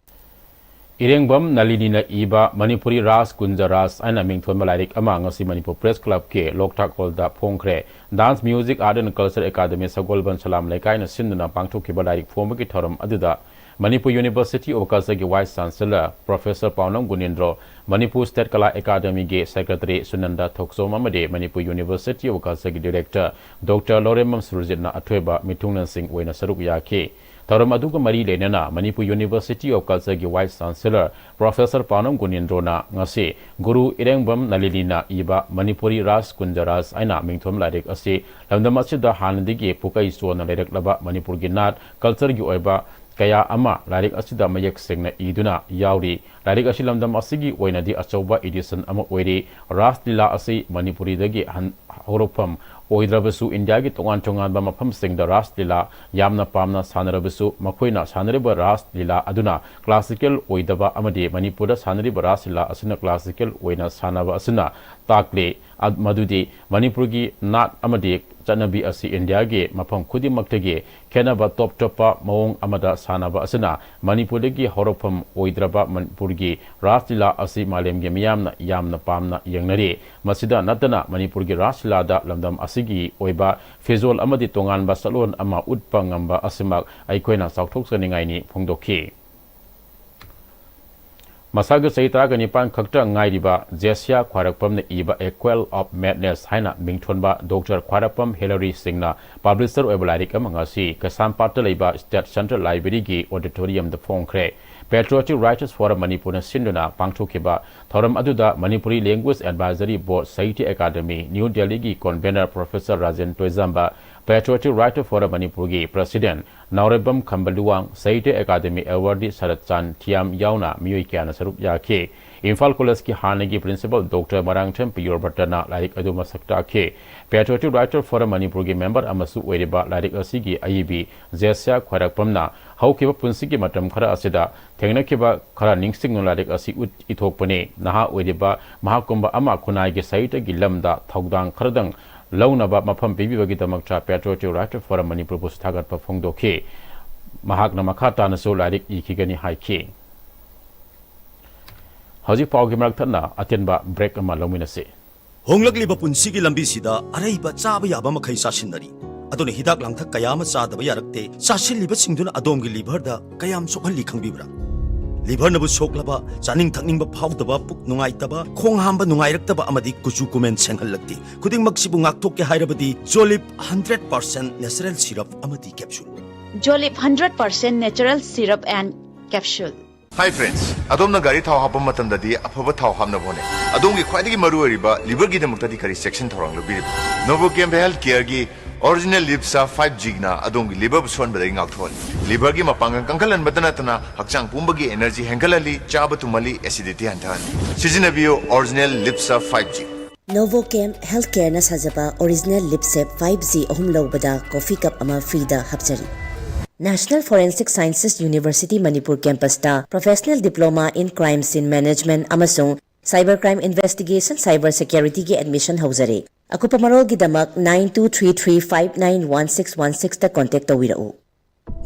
ꯏꯔꯦꯡꯕꯝ ꯅꯂꯤꯅꯤꯅ ꯏꯕ ꯃꯅꯤꯄꯨꯔꯤ ꯔꯥꯁ ꯀꯨꯟꯖ ꯔꯥꯁ ꯍꯥꯏꯅ ꯃꯤꯡꯊꯣꯟꯕ ꯂꯥꯏꯔꯤꯛ ꯑꯃ ꯉꯁꯤ ꯃꯅꯤꯄꯨꯔ ꯄ꯭ꯔꯦꯁ ꯀ꯭ꯂꯕꯀꯤ ꯂꯣꯛꯇꯥꯛ ꯍꯣꯜꯗ ꯐꯣꯡꯈ꯭ꯔꯦ꯫ Dance, Music, Art and Culture Academy ꯁꯒꯣꯜꯕꯟ ꯁꯂꯥꯝ ꯂꯩꯀꯥꯏꯅ ꯁꯤꯟꯗꯨꯅ ꯄꯥꯡꯊꯣꯛꯈꯤꯕ ꯂꯥꯏꯔꯤꯛ ꯐꯣꯡꯕꯒꯤ ꯊꯧꯔꯝ ꯑꯗꯨꯗ ꯃꯅꯤꯄꯨꯔ University of Culture ꯒꯤ Vice Chancellor Professor ꯄꯥꯎꯅꯝ ꯒꯨꯅꯦꯟꯗ꯭ꯔꯣ, Manipur State ꯀꯂꯥ ꯑꯦꯀꯥꯗꯃꯤꯒꯤ Secretary ꯁꯨꯅꯟꯗ ꯊꯣꯛꯆꯣꯝ ꯑꯃꯗꯤ ꯃꯅꯤꯄꯨꯔ University of Culture ꯒꯤ Director Doctor ꯂꯧꯔꯦꯝꯕꯝ ꯁꯨꯔꯖꯤꯠꯅ ꯑꯊꯣꯏꯕ ꯃꯤꯊꯨꯡꯂꯦꯟꯁꯤꯡ ꯑꯣꯏꯅ ꯁꯔꯨꯛ ꯌꯥꯈꯤ꯫ ꯊꯧꯔꯝ ꯑꯗꯨꯒ ꯃꯔꯤ ꯂꯩꯅꯅ ꯃꯅꯤꯄꯨꯔ University of Culture ꯒꯤ Vice Chancellor Professor ꯄꯥꯎꯅꯝ ꯒꯨꯅꯦꯟꯗ꯭ꯔꯣꯅ ꯉꯁꯤ ꯒꯨꯔꯨ ꯏꯔꯦꯡꯕꯝ ꯅꯂꯤꯅꯤꯅ ꯏꯕ ꯃꯅꯤꯄꯨꯔꯤ ꯔꯥꯁ ꯀꯨꯟꯖ ꯔꯥꯁ ꯍꯥꯏꯅ ꯃꯤꯡꯊꯣꯟ ꯂꯥꯏꯔꯤꯛ ꯑꯁꯤ ꯂꯝꯗꯝ ꯑꯁꯤꯗ ꯍꯥꯟꯅꯗꯒꯤ ꯄꯨꯀꯩ ꯆꯣꯟꯅ ꯂꯩꯔꯛꯂꯕ ꯃꯅꯤꯄꯨꯔꯒꯤ ꯅꯥꯠ, culture ꯒꯤ ꯑꯣꯏꯕ ꯀꯌꯥ ꯑꯃ ꯂꯥꯏꯔꯤꯛ ꯑꯁꯤꯗ ꯃꯌꯦꯛ ꯁꯦꯡꯅ ꯏꯗꯨꯅ ꯌꯥꯎꯔꯤ꯫ ꯂꯥꯏꯔꯤꯛ ꯑꯁꯤ ꯂꯝꯗꯝ ꯑꯁꯤꯒꯤ ꯑꯣꯏꯅꯗꯤ ꯑꯆꯧꯕ edition ꯑꯃ ꯑꯣꯏꯔꯤ꯫ ꯔꯥꯁ ꯂꯤꯂꯥ ꯑꯁꯤ ꯃꯅꯤꯄꯨꯔꯤꯗꯒꯤ ꯍꯟ-, ꯍꯧꯔꯛꯐꯝ ꯑꯣꯏꯗ꯭ꯔꯕꯁꯨ, ꯏꯟꯗꯤꯌꯥꯒꯤ ꯇꯣꯉꯥꯟ ꯇꯣꯉꯥꯟꯕ ꯃꯐꯝꯁꯤꯡꯗ ꯔꯥꯁ ꯂꯤꯂꯥ ꯌꯥꯝꯅ ꯄꯥꯝꯅ ꯁꯥꯟꯅꯔꯕꯁꯨ, ꯃꯈꯣꯏꯅ ꯁꯥꯟꯅꯔꯤꯕ ꯔꯥꯁ ꯂꯤꯂꯥ ꯑꯗꯨꯅ classical ꯑꯣꯏꯗꯕ ꯑꯃꯗꯤ ꯃꯅꯤꯄꯨꯔꯗ ꯁꯥꯟꯅꯔꯤꯕ ꯔꯥꯁ ꯂꯤꯂꯥ ꯑꯁꯤꯅ classical ꯑꯣꯏꯅ ꯁꯥꯟꯅꯕ ꯑꯁꯤꯅ ꯇꯥꯛꯂꯤ꯫ ꯑ-, ꯃꯗꯨꯗꯤ ꯃꯅꯤꯄꯨꯔꯒꯤ ꯅꯥꯠ ꯑꯃꯗꯤ ꯆꯠꯅꯕꯤ ꯑꯁꯤ ꯏꯟꯗꯤꯌꯥꯒꯤ ꯃꯐꯝ ꯈꯨꯗꯤꯡꯃꯛꯇꯒꯤ ꯈꯦꯠꯅꯕ ꯇꯣꯞ ꯇꯣꯞꯄ ꯃꯑꯣꯡ ꯑꯃꯗ ꯁꯥꯟꯅꯕ ꯑꯁꯤꯅ ꯃꯅꯤꯄꯨꯔꯗꯒꯤ ꯍꯧꯔꯛꯐꯝ ꯑꯣꯏꯗ꯭ꯔꯕ ꯃꯅꯤꯄꯨꯔꯒꯤ ꯔꯥꯁ ꯂꯤꯂꯥ ꯑꯁꯤ ꯃꯥꯂꯦꯝꯒꯤ ꯃꯤꯌꯥꯝꯅ ꯌꯥꯝꯅ ꯄꯥꯝꯅ ꯌꯦꯡꯅꯔꯤ꯫ ꯃꯁꯤꯗ ꯅꯠꯇꯅ ꯃꯅꯤꯄꯨꯔꯒꯤ ꯔꯥꯁ ꯂꯤꯂꯥꯗ ꯂꯝꯗꯝ ꯑꯁꯤꯒꯤ ꯑꯣꯏꯕ ꯐꯤꯖꯣꯜ ꯑꯃꯗꯤ ꯇꯣꯉꯥꯟꯕ ꯆꯠꯂꯣꯟ ꯑꯃ ꯎꯠꯄ ꯉꯝꯕ ꯑꯁꯤꯃꯛ ꯑꯩꯈꯣꯏꯅ ꯆꯥꯎꯊꯣꯛꯆꯅꯤꯡꯉꯥꯏꯅꯤ ꯐꯣꯡꯗꯣꯛꯈꯤ꯫ ꯃꯁꯥꯒꯤ ꯆꯍꯤ ꯇꯔꯥꯒ ꯅꯤꯄꯥꯟ ꯈꯛꯇ ꯉꯥꯏꯔꯤꯕ ꯖꯦꯁꯤꯌꯥ ꯈ꯭ꯋꯥꯏꯔꯥꯛꯄꯝꯅ ꯏꯕ A Quell of Madness ꯍꯥꯏꯅ ꯃꯤꯡꯊꯣꯟꯕ ꯗꯣꯛꯇꯔ ꯈ꯭ꯋꯥꯏꯔꯥꯛꯄꯝ ꯍꯤꯂꯥꯔꯤ ꯁꯤꯡꯅ ꯄꯕ꯭ꯂꯤꯁꯔ ꯑꯣꯏꯕ ꯂꯥꯏꯔꯤꯛ ꯑꯃ ꯉꯁꯤ ꯀꯩꯁꯥꯝꯄꯥꯠꯇ ꯂꯩꯕ State Central Library ꯒꯤ auditorium ꯗ ꯐꯣꯡꯈ꯭ꯔꯦ꯫ Patriotic Writers Forum ꯃꯅꯤꯄꯨꯔꯅ ꯁꯤꯟꯗꯨꯅ ꯄꯥꯡꯊꯣꯛꯈꯤꯕ ꯊꯧꯔꯝ ꯑꯗꯨꯗ Manipuri Language Advisory Board, Sahitya Academy, New Delhi ꯒꯤ convenor Professor Rajen ꯇꯣꯏꯖꯥꯝꯕ, Patriotic Writers Forum ꯃꯅꯤꯄꯨꯔꯒꯤ President ꯅꯥꯎꯔꯦꯝꯕꯝ ꯈꯝꯕꯂꯨꯋꯥꯡ, Sahitya Academy Awardee ꯁꯔꯠ ꯆꯥꯟ ꯊꯤꯌꯥꯝ ꯌꯥꯎꯅ ꯃꯤꯑꯣꯏ ꯀꯌꯥꯅ ꯁꯔꯨꯛ ꯌꯥꯈꯤ꯫ ꯏꯝꯐꯥꯜ ꯀꯣꯂꯦꯖꯀꯤ ꯍꯥꯟꯅꯒꯤ principal ꯗꯣꯛꯇꯔ ꯃꯔꯥꯡꯊꯦꯝ ꯄꯤꯌꯣꯔꯕꯇꯅ ꯂꯥꯏꯔꯤꯛ ꯑꯗꯨ ꯃꯁꯛ ꯇꯥꯛꯈꯤ꯫ Patriotic Writers Forum ꯃꯅꯤꯄꯨꯔꯒꯤ member ꯑꯃꯁꯨ ꯑꯣꯏꯔꯤꯕ ꯂꯥꯏꯔꯤꯛ ꯑꯁꯤꯒꯤ ꯑꯏꯕꯤ ꯖꯦꯁꯤꯌꯥ ꯈ꯭ꯋꯥꯏꯔꯥꯛꯄꯝꯅ ꯍꯧꯈꯤꯕ ꯄꯨꯟꯁꯤꯒꯤ ꯃꯇꯝ ꯈꯔ ꯑꯁꯤꯗ ꯊꯦꯡꯅꯈꯤꯕ ꯈꯔ ꯅꯤꯡꯁꯤꯡꯗꯨꯅ ꯂꯥꯏꯔꯤꯛ ꯑꯁꯤ ꯎꯠ-, ꯏꯊꯣꯛꯄꯅꯤ꯫ ꯅꯍꯥ ꯑꯣꯏꯔꯤꯕ ꯃꯍꯥꯛꯀꯨꯝꯕ ꯑꯃ ꯈꯨꯟꯅꯥꯏꯒꯤ ꯁꯥꯍꯤꯇ꯭ꯌꯒꯤ ꯂꯝꯗ ꯊꯧꯗꯥꯡ ꯈꯔꯗꯪ ꯂꯧꯅꯕ ꯃꯐꯝ ꯄꯤꯕꯤꯕꯒꯤꯗꯃꯛꯇ Patriotic Writers Forum ꯃꯅꯤꯄꯨꯔꯕꯨꯁꯨ ꯊꯥꯒꯠꯄ ꯐꯣꯡꯗꯣꯛꯈꯤ꯫ ꯃꯍꯥꯛꯅ ꯃꯈꯥ ꯇꯥꯅꯁꯨ ꯂꯥꯏꯔꯤꯛ ꯏꯈꯤꯒꯅꯤ ꯍꯥꯏꯈꯤ꯫ ꯍꯧꯖꯤꯛ ꯄꯥꯎꯒꯤ ꯃꯔꯛ ꯊꯠꯅ ꯑꯇꯦꯟꯕ break ꯑꯃ ꯂꯧꯃꯤꯟꯅꯁꯤ꯫ ꯍꯣꯡꯂꯛꯂꯤꯕ ꯄꯨꯟꯁꯤꯒꯤ ꯂꯝꯕꯤꯁꯤꯗ ꯑꯔꯩꯕ ꯆꯥꯕ ꯌꯥꯕ ꯃꯈꯩ ꯆꯥꯁꯤꯟꯅꯔꯤ꯫ ꯑꯗꯨꯅ ꯍꯤꯗꯥꯛ ꯂꯥꯡꯊꯛ ꯀꯌꯥ ꯑꯃ ꯆꯥꯗꯕ ꯌꯥꯔꯛꯇꯦ꯫ ꯆꯥꯁꯤꯜꯂꯤꯕꯁꯤꯡꯗꯨꯅ ꯑꯗꯣꯝꯒꯤ liver ꯗ ꯀꯌꯥꯝ ꯁꯣꯛꯍꯜꯂꯤ ꯈꯪꯕꯤꯕ꯭ꯔꯥ? Liver ꯅꯕꯨ ꯁꯣꯛꯂꯕ, ꯆꯥꯅꯤꯡ ꯊꯛꯅꯤꯡꯕ ꯐꯥꯎꯗꯕ, ꯄꯨꯛ ꯅꯨꯡꯉꯥꯏꯇꯕ, ꯈꯣꯡ ꯍꯥꯝꯕ ꯅꯨꯡꯉꯥꯏꯔꯛꯇꯕ ꯑꯃꯗꯤ ꯀꯨꯆꯨ ꯀꯨꯃꯦꯟ ꯁꯦꯡꯍꯜꯂꯛꯇꯦ꯫ ꯈꯨꯗꯤꯡꯃꯛꯁꯤꯕꯨ ꯉꯥꯛꯊꯣꯛꯀꯦ ꯍꯥꯏꯔꯕꯗꯤ Jolib hundred percent natural syrup ꯑꯃꯗꯤ capsule꯫ Jolib hundred percent natural syrup and capsule꯫ Hi friends, ꯑꯗꯣꯝꯅ ꯒꯥꯔꯤ ꯊꯥꯎ ꯍꯥꯞꯄ ꯃꯇꯝꯗꯗꯤ ꯑꯐꯕ ꯊꯥꯎ ꯍꯥꯞꯅꯕ ꯍꯣꯠꯅꯩ꯫ ꯑꯗꯣꯝꯒꯤ ꯈ꯭ꯋꯥꯏꯗꯒꯤ ꯃꯔꯨꯑꯣꯏꯔꯤꯕ liver ꯒꯤꯗꯃꯛꯇꯗꯤ ꯀꯔꯤ ꯆꯦꯛꯁꯤꯟ ꯊꯧꯔꯥꯡ ꯂꯧꯕꯤꯔꯤꯕ? Novochem Healthcare ꯒꯤ Original Lip Sub five G ꯅ ꯑꯗꯣꯝꯒꯤ liver ꯕꯨ ꯁꯣꯟꯕꯗꯒꯤ ꯉꯥꯛꯊꯣꯛꯍꯜꯂꯤ꯫ Liver ꯒꯤ ꯃꯄꯥꯡꯒꯜ ꯀꯟꯈꯠꯍꯟꯕꯇ ꯅꯠꯇꯅ ꯍꯛꯆꯥꯡ ꯄꯨꯝꯕꯒꯤ energy ꯍꯦꯟꯒꯠꯍꯜꯂꯤ, ꯆꯥꯕ ꯇꯨꯝꯍꯜꯂꯤ, acidity ꯍꯟꯊꯍꯜꯂꯤ꯫ ꯁꯤꯖꯤꯟꯅꯕꯤꯌꯨ Original Lip Sub five G꯫ Novochem Healthcare ꯅ ꯁꯥꯖꯕ Original Lip Sub five G ꯑꯍꯨꯝ ꯂꯧꯕꯗ coffee cup ꯑꯃ free ꯗ ꯍꯥꯞꯆꯔꯤ꯫ National Forensic Sciences University Manipur campus ꯇ Professional Diploma in Crime Scene Management ꯑꯃꯁꯨꯡ Cyber Crime Investigation, Cyber Security ꯒꯤ admission ꯍꯧꯖꯔꯦ꯫ ꯑꯀꯨꯞꯄ ꯃꯔꯣꯜꯒꯤꯗꯃꯛ nine two three three five nine one six one six ꯇ contact ꯇꯧꯕꯤꯔꯛꯎ꯫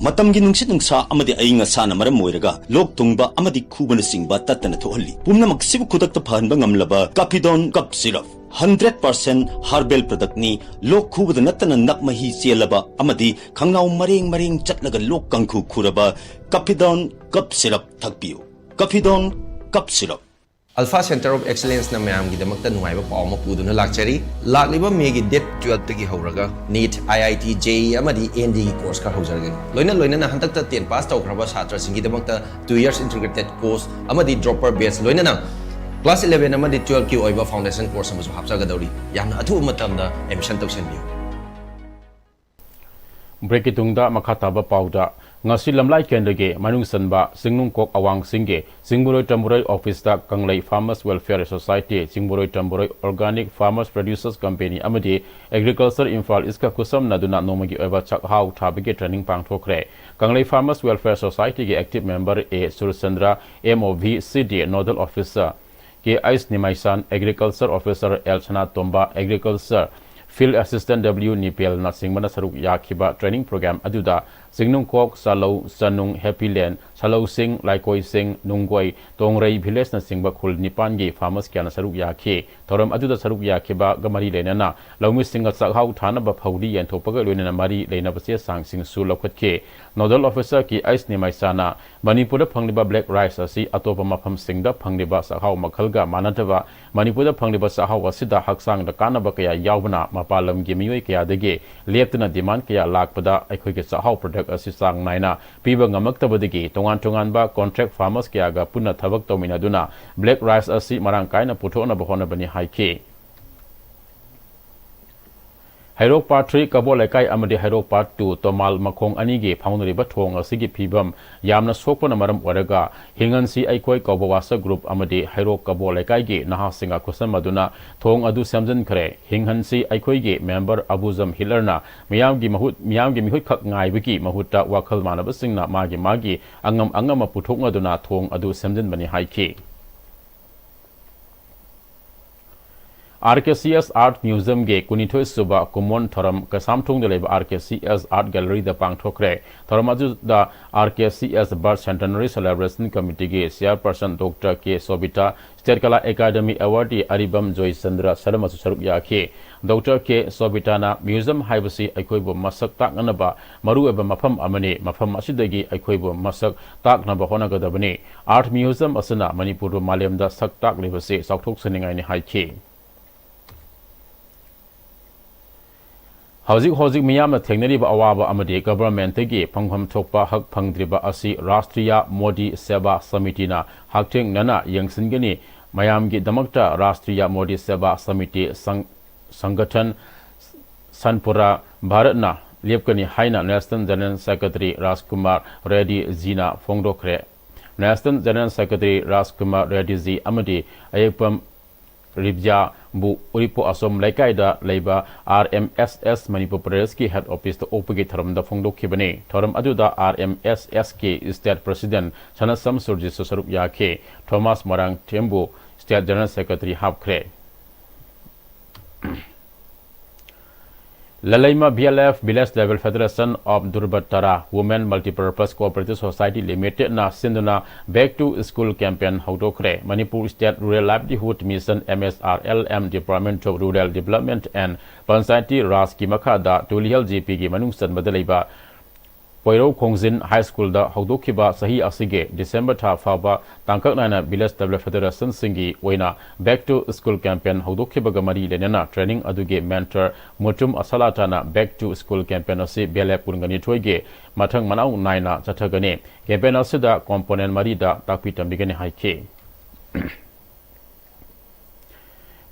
ꯃꯇꯝꯒꯤ ꯅꯨꯡꯁꯤꯠ ꯅꯨꯡꯁꯥ ꯑꯃꯗꯤ ꯑꯏꯪ ꯑꯁꯥꯅ ꯃꯔꯝ ꯑꯣꯏꯔꯒ ꯂꯣꯛ ꯊꯨꯡꯕ ꯑꯃꯗꯤ ꯈꯨꯕꯅꯆꯤꯡꯕ ꯇꯠꯇꯅ ꯊꯣꯛꯍꯜꯂꯤ꯫ ꯄꯨꯝꯅꯃꯛꯁꯤꯕꯨ ꯈꯨꯗꯛꯇ ꯐꯍꯟꯕ ꯉꯝꯂꯕ Capidone Cup Syrup, hundred percent herbal product ꯅꯤ꯫ ꯂꯣꯛ ꯈꯨꯕꯗ ꯅꯠꯇꯅ ꯅꯞ ꯃꯍꯤ ꯆꯦꯜꯂꯕ ꯑꯃꯗꯤ ꯈꯪꯅꯥꯎ ꯃꯔꯦꯡ ꯃꯔꯦꯡ ꯆꯠꯂꯒ ꯂꯣꯛ ꯀꯥꯡꯈꯨ ꯈꯨꯔꯕ Capidone Cup Syrup ꯊꯛꯄꯤꯌꯨ꯫ Capidone Cup Syrup꯫ Alpha Center of Excellence ꯅ ꯃꯌꯥꯝꯒꯤꯗꯃꯛꯇ ꯅꯨꯡꯉꯥꯏꯕ ꯄꯥꯎ ꯑꯃ ꯄꯨꯗꯨꯅ ꯂꯥꯛꯆꯔꯤ꯫ ꯂꯥꯛꯂꯤꯕ ꯃꯦꯒꯤ date twelve ꯇꯒꯤ ꯍꯧꯔꯒ NEET, IIT, JEE ꯑꯃꯗꯤ AND ꯒꯤ course ꯈꯔ ꯍꯧꯖꯔꯒꯅꯤ꯫ ꯂꯣꯏꯅ ꯂꯣꯏꯅꯅ ꯍꯟꯗꯛꯇ ten pass ꯇꯧꯈ꯭ꯔꯕ ꯁꯥꯇ꯭ꯔꯁꯤꯡꯒꯤꯗꯃꯛꯇ two years integrated course ꯑꯃꯗꯤ dropper batch, ꯂꯣꯏꯅꯅ class eleven ꯑꯃꯗꯤ twelve ꯀꯤ ꯑꯣꯏꯕ foundation course ꯑꯃꯁꯨ ꯍꯥꯞꯆꯒꯗꯧꯔꯤ꯫ ꯌꯥꯝꯅ ꯑꯊꯨꯕ ꯃꯇꯝꯗ admission ꯇꯧꯁꯤꯟꯕꯤꯌꯨ꯫ Break ꯀꯤ ꯇꯨꯡꯗ ꯃꯈꯥ ꯇꯥꯕ ꯄꯥꯎꯗ, ꯉꯁꯤ ꯂꯝꯂꯥꯏ ꯀꯦꯟꯗ꯭ꯔꯒꯤ ꯃꯅꯨꯡ ꯆꯟꯕ ꯆꯤꯡꯅꯨꯡꯀꯣꯛ ꯑꯋꯥꯡ ꯆꯤꯡꯒꯤ ꯆꯤꯡꯕꯨꯔꯣꯏ ꯇꯝꯕꯨꯔꯣꯏ office ꯇ ꯀꯪꯂꯩ Farmers Welfare Society, ꯆꯤꯡꯕꯨꯔꯣꯏ ꯇꯝꯕꯨꯔꯣꯏ Organic Farmers Producers Company ꯑꯃꯗꯤ Agriculture Imphal East ꯀ ꯈꯨꯠꯁꯝꯅꯗꯨꯅ ꯅꯣꯡꯃꯒꯤ ꯑꯣꯏꯕ ꯆꯥꯛꯍꯥꯎ ꯊꯥꯕꯒꯤ training ꯄꯥꯡꯊꯣꯛꯈ꯭ꯔꯦ꯫ ꯀꯪꯂꯩ Farmers Welfare Society ꯒꯤ active member A Surchandra, MOVCD Nodal Officer K H Nimaisan, Agriculture Officer L Sanatomba, Agriculture Field Assistant W ꯅꯤꯄꯦꯜꯅꯆꯤꯡꯕꯅ ꯁꯔꯨꯛ ꯌꯥꯈꯤꯕ training program ꯑꯗꯨꯗ ꯆꯤꯡꯅꯨꯡꯈꯣꯛ, ꯆꯥꯂꯧ, ꯆꯅꯨꯡ, ꯍꯦꯄꯤꯂꯦꯟ, ꯁꯥꯂꯧꯁꯤꯡ, ꯂꯥꯏꯀꯣꯏꯁꯤꯡ, ꯅꯨꯡꯒꯣꯏ, ꯇꯣꯡꯔꯩ village ꯅꯆꯤꯡꯕ ꯈꯨꯜ ꯅꯤꯄꯥꯟꯒꯤ farmers ꯀꯌꯥꯅ ꯁꯔꯨꯛ ꯌꯥꯈꯤ꯫ ꯊꯧꯔꯝ ꯑꯗꯨꯗ ꯁꯔꯨꯛ ꯌꯥꯈꯤꯕꯒ ꯃꯔꯤ ꯂꯩꯅꯅ ꯂꯧꯃꯤꯁꯤꯡꯒ ꯆꯥꯛꯍꯥꯎ ꯊꯥꯅꯕ ꯐꯧꯗꯤ ꯌꯦꯟꯊꯣꯛꯄꯒ ꯂꯣꯏꯅꯅ ꯃꯔꯤ ꯂꯩꯅꯕ ꯆꯦ ꯆꯥꯡꯁꯤꯡꯁꯨ ꯂꯧꯈꯠꯈꯤ꯫ Nodal Officer ꯀꯦ ꯑꯩꯆ ꯅꯤꯃꯥꯏꯆꯥꯅ ꯃꯅꯤꯄꯨꯔꯗ ꯐꯪꯂꯤꯕ black rice ꯑꯁꯤ ꯑꯇꯣꯞꯄ ꯃꯐꯝꯁꯤꯡꯗ ꯐꯪꯂꯤꯕ ꯆꯥꯛꯍꯥꯎ ꯃꯈꯜꯒ ꯃꯥꯟꯅꯗꯕ, ꯃꯅꯤꯄꯨꯔꯗ ꯐꯪꯂꯤꯕ ꯆꯥꯛꯍꯥꯎ ꯑꯁꯤꯗ ꯍꯛꯆꯥꯡꯗ ꯀꯥꯟꯅꯕ ꯀꯌꯥ ꯌꯥꯎꯕꯅ ꯃꯄꯥꯟ ꯂꯝꯒꯤ ꯃꯤꯑꯣꯏ ꯀꯌꯥꯗꯒꯤ ꯂꯦꯞꯇꯅ demand ꯀꯌꯥ ꯂꯥꯛꯄꯗ ꯑꯩꯈꯣꯏꯒꯤ ꯆꯥꯛꯍꯥꯎ product ꯑꯁꯤ ꯆꯥꯡ ꯅꯥꯏꯅ ꯄꯤꯕ ꯉꯝꯃꯛꯇꯕꯗꯒꯤ ꯇꯣꯉꯥꯟ ꯇꯣꯉꯥꯟꯕ contract farmers ꯀꯌꯥꯒ ꯄꯨꯟꯅ ꯊꯕꯛ ꯇꯧꯃꯤꯟꯅꯗꯨꯅ black rice ꯑꯁꯤ ꯃꯔꯥꯡ ꯀꯥꯏꯅ ꯄꯨꯊꯣꯛꯅꯕ ꯍꯣꯠꯅꯕꯅꯤ ꯍꯥꯏꯈꯤ꯫ ꯍꯩꯔꯣꯛ Part three ꯀꯕꯣ ꯂꯩꯀꯥꯏ ꯑꯃꯗꯤ ꯍꯩꯔꯣꯛ Part two ꯇꯣꯃꯥꯜ ꯃꯈꯣꯡ ꯑꯅꯤꯒꯤ ꯐꯥꯎꯅꯔꯤꯕ ꯊꯣꯡ ꯑꯁꯤꯒꯤ ꯐꯤꯕꯝ ꯌꯥꯝꯅ ꯁꯣꯛꯄꯅ ꯃꯔꯝ ꯑꯣꯏꯔꯒ ꯍꯤꯡꯍꯟꯁꯤ ꯑꯩꯈꯣꯏ ꯀꯧꯕ WhatsApp group ꯑꯃꯗꯤ ꯍꯩꯔꯣꯛ ꯀꯕꯣ ꯂꯩꯀꯥꯏꯒꯤ ꯅꯍꯥꯁꯤꯡꯒ ꯈꯨꯠꯁꯝꯅꯗꯨꯅ ꯊꯣꯡ ꯑꯗꯨ ꯁꯦꯝꯖꯤꯟꯈ꯭ꯔꯦ꯫ ꯍꯤꯡꯍꯟꯁꯤ ꯑꯩꯈꯣꯏꯒꯤ member ꯑꯕꯨꯖꯝ ꯍꯤꯠꯂꯔꯅ ꯃꯤꯌꯥꯝꯒꯤ ꯃꯍꯨꯠ, ꯃꯤꯌꯥꯝꯒꯤ ꯃꯤꯍꯨꯠꯈꯛ ꯉꯥꯏꯕꯒꯤ ꯃꯍꯨꯠꯇ ꯋꯥꯈꯜ ꯃꯥꯟꯅꯕꯁꯤꯡꯅ ꯃꯥꯒꯤ ꯃꯥꯒꯤ ꯑꯉꯝ ꯑꯉꯝꯕ ꯄꯨꯊꯣꯛꯅꯗꯨꯅ ꯊꯣꯡ ꯑꯗꯨ ꯁꯦꯝꯖꯤꯟꯕꯅꯤ ꯍꯥꯏꯈꯤ꯫ R K C S Art Museumꯒꯤ ꯀꯨꯟꯅꯤꯊꯣꯏ ꯁꯨꯕ ꯀꯨꯝꯑꯣꯟ ꯊꯧꯔꯝ ꯀꯩꯁꯥꯝꯊꯣꯡꯗ ꯂꯩꯕ R K C S Art Galleryꯗ ꯄꯥꯡꯊꯣꯛꯈ꯭ꯔꯦ꯫ ꯊꯧꯔꯝ ꯑꯗꯨꯗ R K C S Birth Centenary Celebration Committeeꯒꯤ Chairperson Doctor ꯀꯦ ꯁꯣꯕꯤꯇꯥ, State Kala Academy Awardee ꯑꯔꯤꯕꯝ ꯖꯣꯏꯆꯟꯗ꯭ꯔ ꯁꯔꯃꯁꯨ ꯁꯔꯨꯛ ꯌꯥꯈꯤ꯫ ꯗꯣꯛꯇꯔ ꯀꯦ ꯁꯣꯕꯤꯇꯥꯅ museum ꯍꯥꯏꯕꯁꯤ ꯑꯩꯈꯣꯏꯕꯨ ꯃꯁꯛ ꯇꯥꯛꯅꯅꯕ ꯃꯔꯨꯑꯣꯏꯕ ꯃꯐꯝ ꯑꯃꯅꯤ꯫ ꯃꯐꯝ ꯑꯁꯤꯗꯒꯤ ꯑꯩꯈꯣꯏꯕꯨ ꯃꯁꯛ ꯇꯥꯛꯅꯕ ꯍꯣꯠꯅꯒꯗꯕꯅꯤ꯫ Art Museum ꯑꯁꯤꯅ ꯃꯅꯤꯄꯨꯔꯕꯨ ꯃꯥꯂꯦꯝꯗ ꯁꯛ ꯇꯥꯛꯂꯤꯕꯁꯤ ꯆꯥꯎꯊꯣꯛꯆꯅꯤꯡꯉꯥꯏꯅꯤ ꯍꯥꯏꯈꯤ꯫ ꯍꯧꯖꯤꯛ ꯍꯧꯖꯤꯛ ꯃꯤꯌꯥꯝꯅ ꯊꯦꯡꯅꯔꯤꯕ ꯑꯋꯥꯕ ꯑꯃꯗꯤ governmentꯇꯒꯤ ꯐꯪꯐꯝ ꯊꯣꯛꯄ ꯍꯛ ꯐꯪꯗ꯭ꯔꯤꯕ ꯑꯁꯤ ꯔꯥꯁꯇ꯭ꯔꯤꯌꯥ ꯃꯣꯗꯤ ꯁꯦꯕꯥ ꯁꯃꯤꯇꯤꯅ ꯍꯛꯊꯦꯡꯅꯅ ꯌꯦꯡꯁꯤꯟꯒꯅꯤ꯫ ꯃꯌꯥꯝꯒꯤꯗꯃꯛꯇ ꯔꯥꯁꯇ꯭ꯔꯤꯌꯥ ꯃꯣꯗꯤ ꯁꯦꯕꯥ ꯁꯃꯤꯇꯤ ꯁꯪ-, ꯁꯪꯒꯊꯟ ꯁꯟꯄꯨꯔꯥ ꯚꯥꯔꯠꯅ ꯂꯦꯞꯀꯅꯤ ꯍꯥꯏꯅ National General Secretary ꯔꯥꯖꯀꯨꯃꯥꯔ ꯔꯦꯗꯤꯖꯤꯅ ꯐꯣꯡꯗꯣꯛꯈ꯭ꯔꯦ꯫ National General Secretary ꯔꯥꯖꯀꯨꯃꯥꯔ ꯔꯦꯗꯤꯖꯤ ꯑꯃꯗꯤ ꯑꯌꯦꯛꯄꯝ ꯔꯤꯕ꯭ꯌꯥꯕꯨ ꯎꯔꯤꯄꯣꯛ ꯑꯁꯣꯝ ꯂꯩꯀꯥꯏꯗ ꯂꯩꯕ R M S S Manipur ꯄ꯭ꯔꯗꯦꯁꯀꯤ head officeꯇ ꯑꯣꯛꯄꯒꯤ ꯊꯧꯔꯝꯗ ꯐꯣꯡꯗꯣꯛꯈꯤꯕꯅꯤ꯫ ꯊꯧꯔꯝ ꯑꯗꯨꯗ ꯑꯥꯔ ꯑꯦꯝ ꯑꯦꯁ ꯑꯦꯁꯀꯤ state president ꯁꯅꯥꯁꯝ ꯁꯨꯔꯖꯤꯠꯁꯨ ꯁꯔꯨꯛ ꯌꯥꯈꯤ꯫ ꯊꯣꯃꯥꯁ ꯃꯣꯏꯔꯥꯡꯊꯦꯝꯕꯨ state general secretary ꯍꯥꯞꯈ꯭ꯔꯦ꯫ ꯂꯂꯩꯃ V L F Village Level Federation of Durbat Tara Women Multipurpose Cooperative Society Limitedꯅ ꯁꯤꯟꯗꯨꯅ Back to School campaign ꯍꯧꯗꯣꯛꯈ꯭ꯔꯦ꯫ Manipur State Rural Livelihood Mission, M S R L M, Department of Rural Development and Panchayati Rajꯀꯤ ꯃꯈꯥꯗ Tulihal G Pꯒꯤ ꯃꯅꯨꯡ ꯆꯟꯕꯗ ꯂꯩꯕ ꯄꯣꯏꯔꯧ ꯈꯣꯡꯖꯤꯟ High Schoolꯗ ꯍꯧꯗꯣꯛꯈꯤꯕ ꯆꯍꯤ ꯑꯁꯤꯒꯤ December ꯊꯥ ꯐꯥꯎꯕ ꯇꯥꯡꯀꯛ ꯅꯥꯏꯅ Village Level Federationꯁꯤꯡꯒꯤ ꯑꯣꯏꯅ Back to School campaign ꯍꯧꯗꯣꯛꯈꯤꯕꯒ ꯃꯔꯤ ꯂꯩꯅꯅ training ꯑꯗꯨꯒꯤ mentor Mutum ꯑꯁꯥꯂꯥꯇꯥꯅ Back to School campaign ꯑꯁꯤ ꯕꯦꯂꯦꯞ ꯀꯨꯟꯒ ꯅꯤꯊꯣꯏꯒꯤ ꯃꯊꯪ ꯃꯅꯥꯎ ꯅꯥꯏꯅ ꯆꯠꯊꯒꯅꯤ꯫ Campaign ꯑꯁꯤꯗ component ꯃꯔꯤꯗ ꯇꯥꯛꯄꯤ ꯇꯝꯕꯤꯒꯅꯤ ꯍꯥꯏꯈꯤ꯫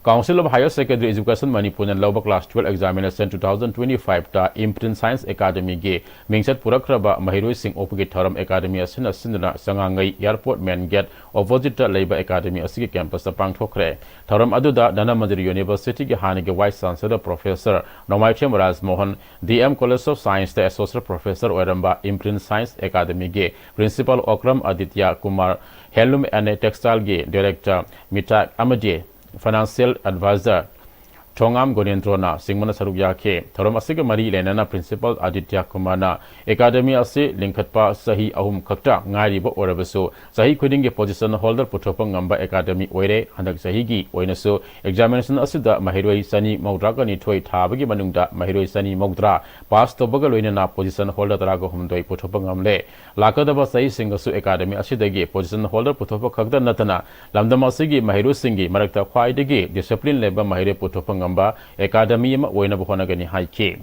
Council of Higher Secondary Education ꯃꯅꯤꯄꯨꯔꯅ ꯂꯧꯕ class twelve examination two thousand twenty-fiveꯇ Imprint Science Academyꯒꯤ ꯃꯤꯡꯆꯠ ꯄꯨꯔꯛꯈ꯭ꯔꯕ ꯃꯍꯩꯔꯣꯏꯁꯤꯡ ꯑꯣꯛꯄꯒꯤ ꯊꯧꯔꯝ Academy ꯑꯁꯤꯅ ꯁꯤꯟꯗꯨꯅ ꯆꯉꯥꯡꯉꯩ Airport Main Gate oppositeꯇ ꯂꯩꯕ Academy ꯑꯁꯤꯒꯤ campusꯇ ꯄꯥꯡꯊꯣꯛꯈ꯭ꯔꯦ꯫ ꯊꯧꯔꯝ ꯑꯗꯨꯗ ꯙꯅꯃꯟꯖꯨꯔꯤ Universityꯒꯤ ꯍꯥꯟꯅꯒꯤ Vice Chancellor Professor Nongmaithem ꯔꯥꯖꯃꯣꯍꯟ, D M College of Scienceꯇ Associate Professor ꯑꯣꯏꯔꯝꯕ Imprint Science Academyꯒꯤ Principal Okram Aditya Kumar, Handloom and Textileꯒꯤ Director ꯃꯤꯇꯥꯛ ꯑꯃꯗꯤ Financial Advisor ꯊꯣꯉꯥꯝ ꯒꯣꯅꯦꯟꯗ꯭ꯔꯣꯅ ꯆꯤꯡꯕꯅ ꯁꯔꯨꯛ ꯌꯥꯈꯤ꯫ ꯊꯧꯔꯝ ꯑꯁꯤꯒ ꯃꯔꯤ ꯂꯩꯅꯅ Principal ꯑꯗꯤꯇ꯭ꯌ ꯀꯨꯃꯥꯔꯅ ꯑꯦꯀꯥꯗꯃꯤ ꯑꯁꯤ ꯂꯤꯡꯈꯠꯄ ꯆꯍꯤ ꯑꯍꯨꯝ ꯈꯛꯇ ꯉꯥꯏꯔꯤꯕ ꯑꯣꯏꯔꯕꯁꯨ, ꯆꯍꯤ ꯈꯨꯗꯤꯡꯒꯤ position holder ꯄꯨꯊꯣꯛꯄ ꯉꯝꯕ ꯑꯦꯀꯥꯗꯃꯤ ꯑꯣꯏꯔꯦ꯫ ꯍꯟꯗꯛ ꯆꯍꯤꯒꯤ ꯑꯣꯏꯅꯁꯨ examination ꯑꯁꯤꯗ ꯃꯍꯩꯔꯣꯏ ꯆꯅꯤ ꯃꯧꯗ꯭ꯔꯥꯒ ꯅꯤꯊꯣꯏ ꯊꯥꯕꯒꯤ ꯃꯅꯨꯡꯗ ꯃꯍꯩꯔꯣꯏ ꯆꯅꯤ ꯃꯧꯗ꯭ꯔꯥ pass ꯇꯧꯕꯒ ꯂꯣꯏꯅꯅ position holder ꯇꯔꯥꯒ ꯍꯨꯝꯗꯣꯏ ꯄꯨꯊꯣꯛꯄ ꯉꯝꯂꯦ꯫ ꯂꯥꯛꯀꯗꯕ ꯆꯍꯤꯁꯤꯡꯗꯁꯨ ꯑꯦꯀꯥꯗꯃꯤ ꯑꯁꯤꯗꯒꯤ position holder ꯄꯨꯊꯣꯛꯄ ꯈꯛꯇ ꯅꯠꯇꯅ, ꯂꯝꯗꯝ ꯑꯁꯤꯒꯤ ꯃꯍꯩꯔꯣꯏꯁꯤꯡꯒꯤ ꯃꯔꯛꯇ ꯈ꯭ꯋꯥꯏꯗꯒꯤ discipline ꯂꯩꯕ ꯃꯍꯩꯔꯣꯏ ꯄꯨꯊꯣꯛꯄ ꯉꯝꯕ ꯑꯦꯀꯥꯗꯃꯤ ꯑꯃ ꯑꯣꯏꯅꯕ ꯍꯣꯠꯅꯒꯅꯤ ꯍꯥꯏꯈꯤ꯫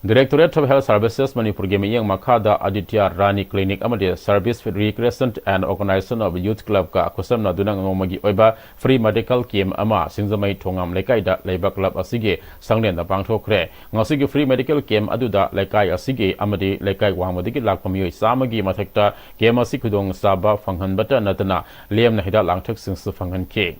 Directorate of Health Services ꯃꯅꯤꯄꯨꯔꯒꯤ ꯃꯤꯠꯌꯦꯡ ꯃꯈꯥꯗ ꯑꯗꯤꯇ꯭ꯌ ꯔꯥꯅꯤ Clinic ꯑꯃꯗꯤ Service Recreation and Organization of Youth Clubꯀ ꯈꯨꯠꯁꯝꯅꯗꯨꯅ ꯅꯣꯡꯃꯒꯤ ꯑꯣꯏꯕ free medical camp ꯑꯃ ꯁꯤꯡꯖꯃꯩ ꯊꯣꯉꯥꯝ ꯂꯩꯀꯥꯏꯗ ꯂꯩꯕ club ꯑꯁꯤꯒꯤ ꯁꯪꯂꯦꯟꯗ ꯄꯥꯡꯊꯣꯛꯈ꯭ꯔꯦ꯫ ꯉꯁꯤꯒꯤ free medical camp ꯑꯗꯨꯗ ꯂꯩꯀꯥꯏ ꯑꯁꯤꯒꯤ ꯑꯃꯗꯤ ꯂꯩꯀꯥꯏ ꯋꯥꯡꯃꯗꯒꯤ ꯂꯥꯛꯄ ꯃꯤꯑꯣꯏ ꯆꯥꯝꯃꯒꯤ ꯃꯊꯛꯇ camp ꯑꯁꯤ ꯈꯨꯗꯣꯡꯆꯥꯕ ꯐꯪꯍꯟꯕꯇ ꯅꯠꯇꯅ, ꯂꯦꯝꯅ ꯍꯤꯗꯥꯛ ꯂꯥꯡꯊꯛꯁꯤꯡꯁꯨ ꯐꯪꯍꯟꯈꯤ꯫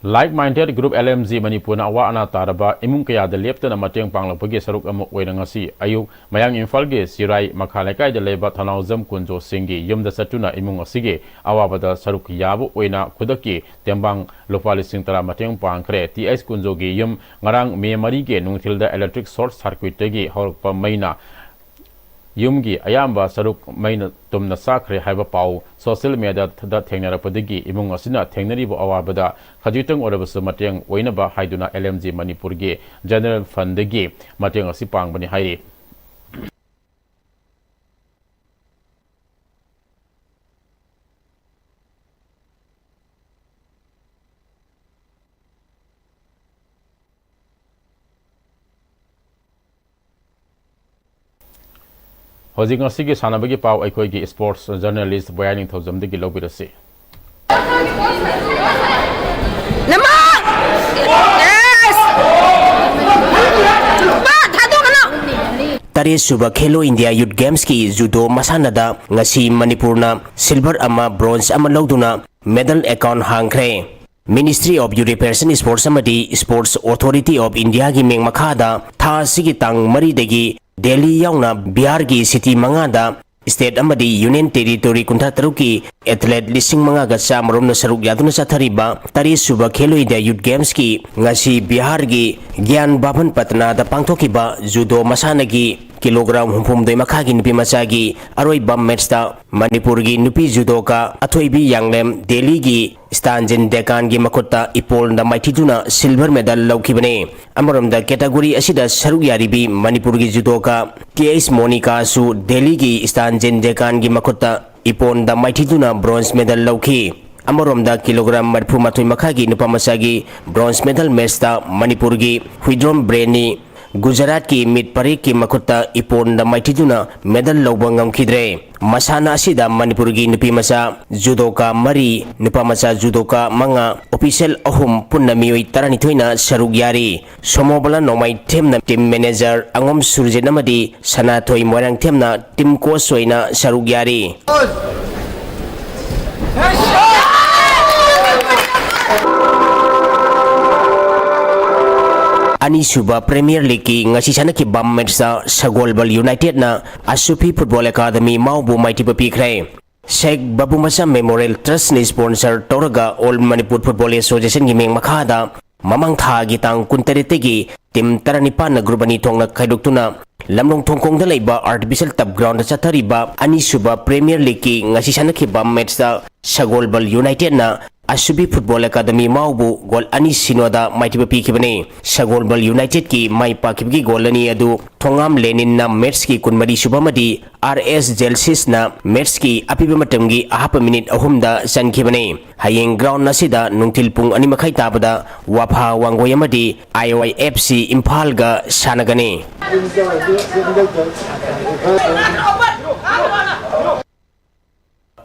Like Minded Group L M G ꯃꯅꯤꯄꯨꯔꯅ ꯑꯋꯥ ꯑꯅꯥ ꯇꯥꯔꯕ ꯏꯃꯨꯡ ꯀꯌꯥꯗ ꯂꯦꯞꯇꯅ ꯃꯇꯦꯡ ꯄꯥꯡꯂꯛꯄꯒꯤ ꯁꯔꯨꯛ ꯑꯃ ꯑꯣꯏꯅ ꯉꯁꯤ ꯑꯌꯨꯛ ꯃꯌꯥꯡ ꯏꯝꯐꯥꯜꯒꯤ ꯁꯤꯔꯥꯏ ꯃꯈꯥ ꯂꯩꯀꯥꯏꯗ ꯂꯩꯕ ꯊꯅꯥꯎꯖꯝ ꯀꯨꯟꯖꯣꯁꯤꯡꯒꯤ ꯌꯨꯝꯗ ꯆꯠꯇꯨꯅ ꯏꯃꯨꯡ ꯑꯁꯤꯒꯤ ꯑꯋꯥꯕꯗ ꯁꯔꯨꯛ ꯌꯥꯕ ꯑꯣꯏꯅ ꯈꯨꯗꯛꯀꯤ ꯇꯦꯡꯕꯥꯡ ꯂꯨꯄꯥ ꯂꯤꯁꯤꯡ ꯇꯔꯥ ꯃꯇꯦꯡ ꯄꯥꯡꯈ꯭ꯔꯦ꯫ ꯇꯤ ꯑꯩꯆ ꯀꯨꯟꯖꯣꯒꯤ ꯌꯨꯝ ꯉꯔꯥꯡ ꯃꯦ ꯃꯔꯤꯒꯤ ꯅꯨꯡꯊꯤꯜꯗ electric short circuitꯇꯒꯤ ꯍꯧꯔꯛꯄ ꯃꯩꯅ ꯌꯨꯝꯒꯤ ꯑꯌꯥꯝꯕ ꯁꯔꯨꯛ ꯃꯩꯅ ꯇꯨꯝꯅ ꯆꯥꯛꯈ꯭ꯔꯦ ꯍꯥꯏꯕ ꯄꯥꯎ social mediaꯗ ꯊꯦꯡꯅꯔꯛꯄꯗꯒꯤ ꯏꯃꯨꯡ ꯑꯁꯤꯅ ꯊꯦꯡꯅꯔꯤꯕ ꯑꯋꯥꯕꯗ ꯈꯖꯤꯛꯇꯪ ꯑꯣꯏꯔꯕꯁꯨ ꯃꯇꯦꯡ ꯑꯣꯏꯅꯕ ꯍꯥꯏꯗꯨꯅ L M G ꯃꯅꯤꯄꯨꯔꯒꯤ general fundꯗꯒꯤ ꯃꯇꯦꯡ ꯑꯁꯤ ꯄꯥꯡꯕꯅꯤ ꯍꯥꯏꯔꯤ꯫ ꯍꯧꯖꯤꯛ ꯉꯁꯤꯒꯤ ꯁꯥꯟꯅꯕꯒꯤ ꯄꯥꯎ ꯑꯩꯈꯣꯏꯒꯤ sports journalist ꯕꯣꯌꯥ ꯅꯤꯡꯊꯧꯖꯝꯗꯒꯤ ꯂꯧꯕꯤꯔꯁꯤ꯫ ꯅꯃꯥ! Yes! ꯄꯥ, ꯊꯥꯗꯣꯛꯀꯅꯨ! ꯇꯔꯦꯠ ꯁꯨꯕ ꯈꯦꯂꯣ ꯏꯟꯗꯤꯌꯥ ꯌꯨꯠ ꯒꯦꯝꯁꯀꯤ ꯖꯨꯗꯣ ꯃꯁꯥꯟꯅꯗ ꯉꯁꯤ ꯃꯅꯤꯄꯨꯔꯅ silver ꯑꯃ, bronze ꯑꯃ ꯂꯧꯗꯨꯅ medal account ꯍꯥꯡꯈ꯭ꯔꯦ꯫ Ministry of Youth Affairs and Sports ꯑꯃꯗꯤ Sports Authority of Indiaꯒꯤ ꯃꯤꯡ ꯃꯈꯥꯗ ꯊꯥ ꯑꯁꯤꯒꯤ ꯇꯥꯡ ꯃꯔꯤꯗꯒꯤ ꯗꯦꯜꯂꯤ ꯌꯥꯎꯅ ꯕꯤꯍꯥꯔꯒꯤ city ꯃꯉꯥꯗ state ꯑꯃꯗꯤ union territory ꯀꯨꯟꯊ꯭ꯔꯥ ꯇꯔꯨꯛꯀꯤ athlete ꯂꯤꯁꯤꯡ ꯃꯉꯥꯒ ꯆꯥꯝꯃꯔꯣꯝꯅ ꯁꯔꯨꯛ ꯌꯥꯗꯨꯅ ꯆꯠꯊꯔꯤꯕ ꯇꯔꯦꯠ ꯁꯨꯕ Khelo India Youth Gamesꯀꯤ ꯉꯁꯤ ꯕꯤꯍꯥꯔꯒꯤ ꯒ꯭ꯌꯥꯟ ꯚꯥꯕꯟ ꯄꯇꯅꯥꯗ ꯄꯥꯡꯊꯣꯛꯈꯤꯕ ꯖꯨꯗꯣ ꯃꯁꯥꯟꯅꯒꯤ ꯀꯤꯂꯣꯒ꯭ꯔꯥꯝ ꯍꯨꯝꯐꯨꯍꯨꯝꯗꯣꯏ ꯃꯈꯥꯒꯤ ꯅꯨꯄꯤ ꯃꯆꯥꯒꯤ ꯑꯔꯣꯏꯕ matchꯇ ꯃꯅꯤꯄꯨꯔꯒꯤ ꯅꯨꯄꯤ ꯖꯨꯗꯣꯀꯥ ꯑꯊꯣꯏꯕꯤ ꯌꯥꯡꯂꯦꯝ ꯗꯦꯜꯂꯤꯒꯤ ꯁ꯭ꯇꯥꯟꯖꯤꯟ ꯗꯦꯀꯥꯟꯒꯤ ꯃꯈꯨꯠꯇ ꯏꯄꯣꯟꯗ ꯃꯥꯏꯊꯤꯗꯨꯅ silver medal ꯂꯧꯈꯤꯕꯅꯤ꯫ ꯑꯃꯔꯣꯝꯗ category ꯑꯁꯤꯗ ꯁꯔꯨꯛ ꯌꯥꯔꯤꯕꯤ ꯃꯅꯤꯄꯨꯔꯒꯤ ꯖꯨꯗꯣꯀꯥ ꯀꯦ ꯑꯩꯆ ꯃꯣꯅꯤꯀꯥꯁꯨ ꯗꯦꯜꯂꯤꯒꯤ ꯁ꯭ꯇꯥꯟꯖꯤꯟ ꯗꯦꯀꯥꯟꯒꯤ ꯃꯈꯨꯠꯇ ꯏꯄꯣꯟꯗ ꯃꯥꯏꯊꯤꯗꯨꯅ bronze medal ꯂꯧꯈꯤ꯫ ꯑꯃꯔꯣꯝꯗ ꯀꯤꯂꯣꯒ꯭ꯔꯥꯝ ꯃꯔꯤꯐꯨ ꯃꯥꯊꯣꯏ ꯃꯈꯥꯒꯤ ꯅꯨꯄꯥ ꯃꯆꯥꯒꯤ bronze medal matchꯇ ꯃꯅꯤꯄꯨꯔꯒꯤ ꯍꯨꯏꯗ꯭ꯔꯣꯝ ꯕ꯭ꯔꯦꯟꯅꯤ ꯒꯨꯖꯔꯥꯠꯀꯤ ꯃꯤꯠ ꯄꯔꯤꯛꯀꯤ ꯃꯈꯨꯠꯇ ꯏꯄꯣꯟꯗ ꯃꯥꯏꯊꯤꯗꯨꯅ medal ꯂꯧꯕ ꯉꯝꯈꯤꯗ꯭ꯔꯦ꯫ ꯃꯁꯥꯟꯅ ꯑꯁꯤꯗ ꯃꯅꯤꯄꯨꯔꯒꯤ ꯅꯨꯄꯤ ꯃꯆꯥ ꯖꯨꯗꯣꯀꯥ ꯃꯔꯤ, ꯅꯨꯄꯥ ꯃꯆꯥ ꯖꯨꯗꯣꯀꯥ ꯃꯉꯥ, official ꯑꯍꯨꯝ, ꯄꯨꯟꯅ ꯃꯤꯑꯣꯏ ꯇꯔꯥꯅꯤꯊꯣꯏꯅ ꯁꯔꯨꯛ ꯌꯥꯔꯤ꯫ ꯁꯣꯃꯣꯕꯂꯥ ꯅꯣꯡꯃꯥꯏꯊꯦꯝꯅ team manager, ꯑꯉꯣꯝ ꯁꯨꯔꯖꯤꯠ ꯑꯃꯗꯤ ꯁꯅꯥꯊꯣꯏ ꯃꯣꯏꯔꯥꯡꯊꯦꯝꯅ team coach ꯑꯣꯏꯅ ꯁꯔꯨꯛ ꯌꯥꯔꯤ꯫ ꯑꯅꯤꯁꯨꯕ Premier Leagueꯀꯤ ꯉꯁꯤ ꯁꯥꯟꯅꯈꯤꯕ matchꯇ ꯁꯒꯣꯜꯕꯜ Unitedꯅ ꯑꯁꯨꯐꯤ Football Academy ꯃꯥꯎꯕꯨ ꯃꯥꯏꯊꯤꯕ ꯄꯤꯈ꯭ꯔꯦ꯫ ꯁꯦꯈ ꯕꯥꯕꯨ ꯃꯆꯥ Memorial Trustꯅ sponsor ꯇꯧꯔꯒ All Manipur Football Associationꯒꯤ ꯃꯤꯡ ꯃꯈꯥꯗ ꯃꯃꯥꯡ ꯊꯥꯒꯤ ꯇꯥꯡ ꯀꯨꯟꯇꯔꯦꯠꯇꯒꯤ team ꯇꯔꯥꯅꯤꯄꯥꯟꯅ group ꯑꯅꯤ ꯊꯣꯛꯅ ꯈꯥꯏꯗꯣꯛꯇꯨꯅ ꯂꯝꯂꯣꯡ ꯊꯣꯡꯈꯣꯡꯗ ꯂꯩꯕ Artificial Turf Groundꯗ ꯆꯠꯊꯔꯤꯕ ꯑꯅꯤꯁꯨꯕ Premier Leagueꯀꯤ ꯉꯁꯤ ꯁꯥꯟꯅꯈꯤꯕ matchꯇ ꯁꯒꯣꯜꯕꯜ Unitedꯅ ꯑꯁꯨꯕꯤ Football Academy ꯃꯥꯎꯕꯨ goal ꯑꯅꯤ ꯁꯤꯅꯣꯗ ꯃꯥꯏꯊꯤꯕ ꯄꯤꯈꯤꯕꯅꯤ꯫ ꯁꯒꯣꯜꯕꯜ Unitedꯀꯤ ꯃꯥꯏ ꯄꯥꯛꯈꯤꯕꯒꯤ goal ꯑꯅꯤ ꯑꯗꯨ ꯊꯣꯉꯥꯝ ꯂꯦꯅꯤꯟꯅ matchꯀꯤ ꯀꯨꯟꯃꯔꯤ ꯁꯨꯕ ꯑꯃꯗꯤ ꯑꯥꯔ ꯑꯦꯁ ꯖꯦꯜꯁꯤꯁꯅ matchꯀꯤ ꯑꯄꯤꯕ ꯃꯇꯝꯒꯤ ꯑꯍꯥꯞꯄ minute ꯑꯍꯨꯝꯗ ꯆꯟꯈꯤꯕꯅꯤ꯫ ꯍꯌꯦꯡ ground ꯑꯁꯤꯗ ꯅꯨꯡꯊꯤꯜ ꯄꯨꯡ ꯑꯅꯤ ꯃꯈꯥꯏ ꯇꯥꯕꯗ ꯋꯥꯐꯥ ꯋꯥꯡꯒꯣꯏ ꯑꯃꯗꯤ ꯑꯥꯏ ꯋꯥꯏ ꯑꯦꯐ ꯁꯤ ꯏꯝꯐꯥꯜꯒ ꯁꯥꯟꯅꯒꯅꯤ꯫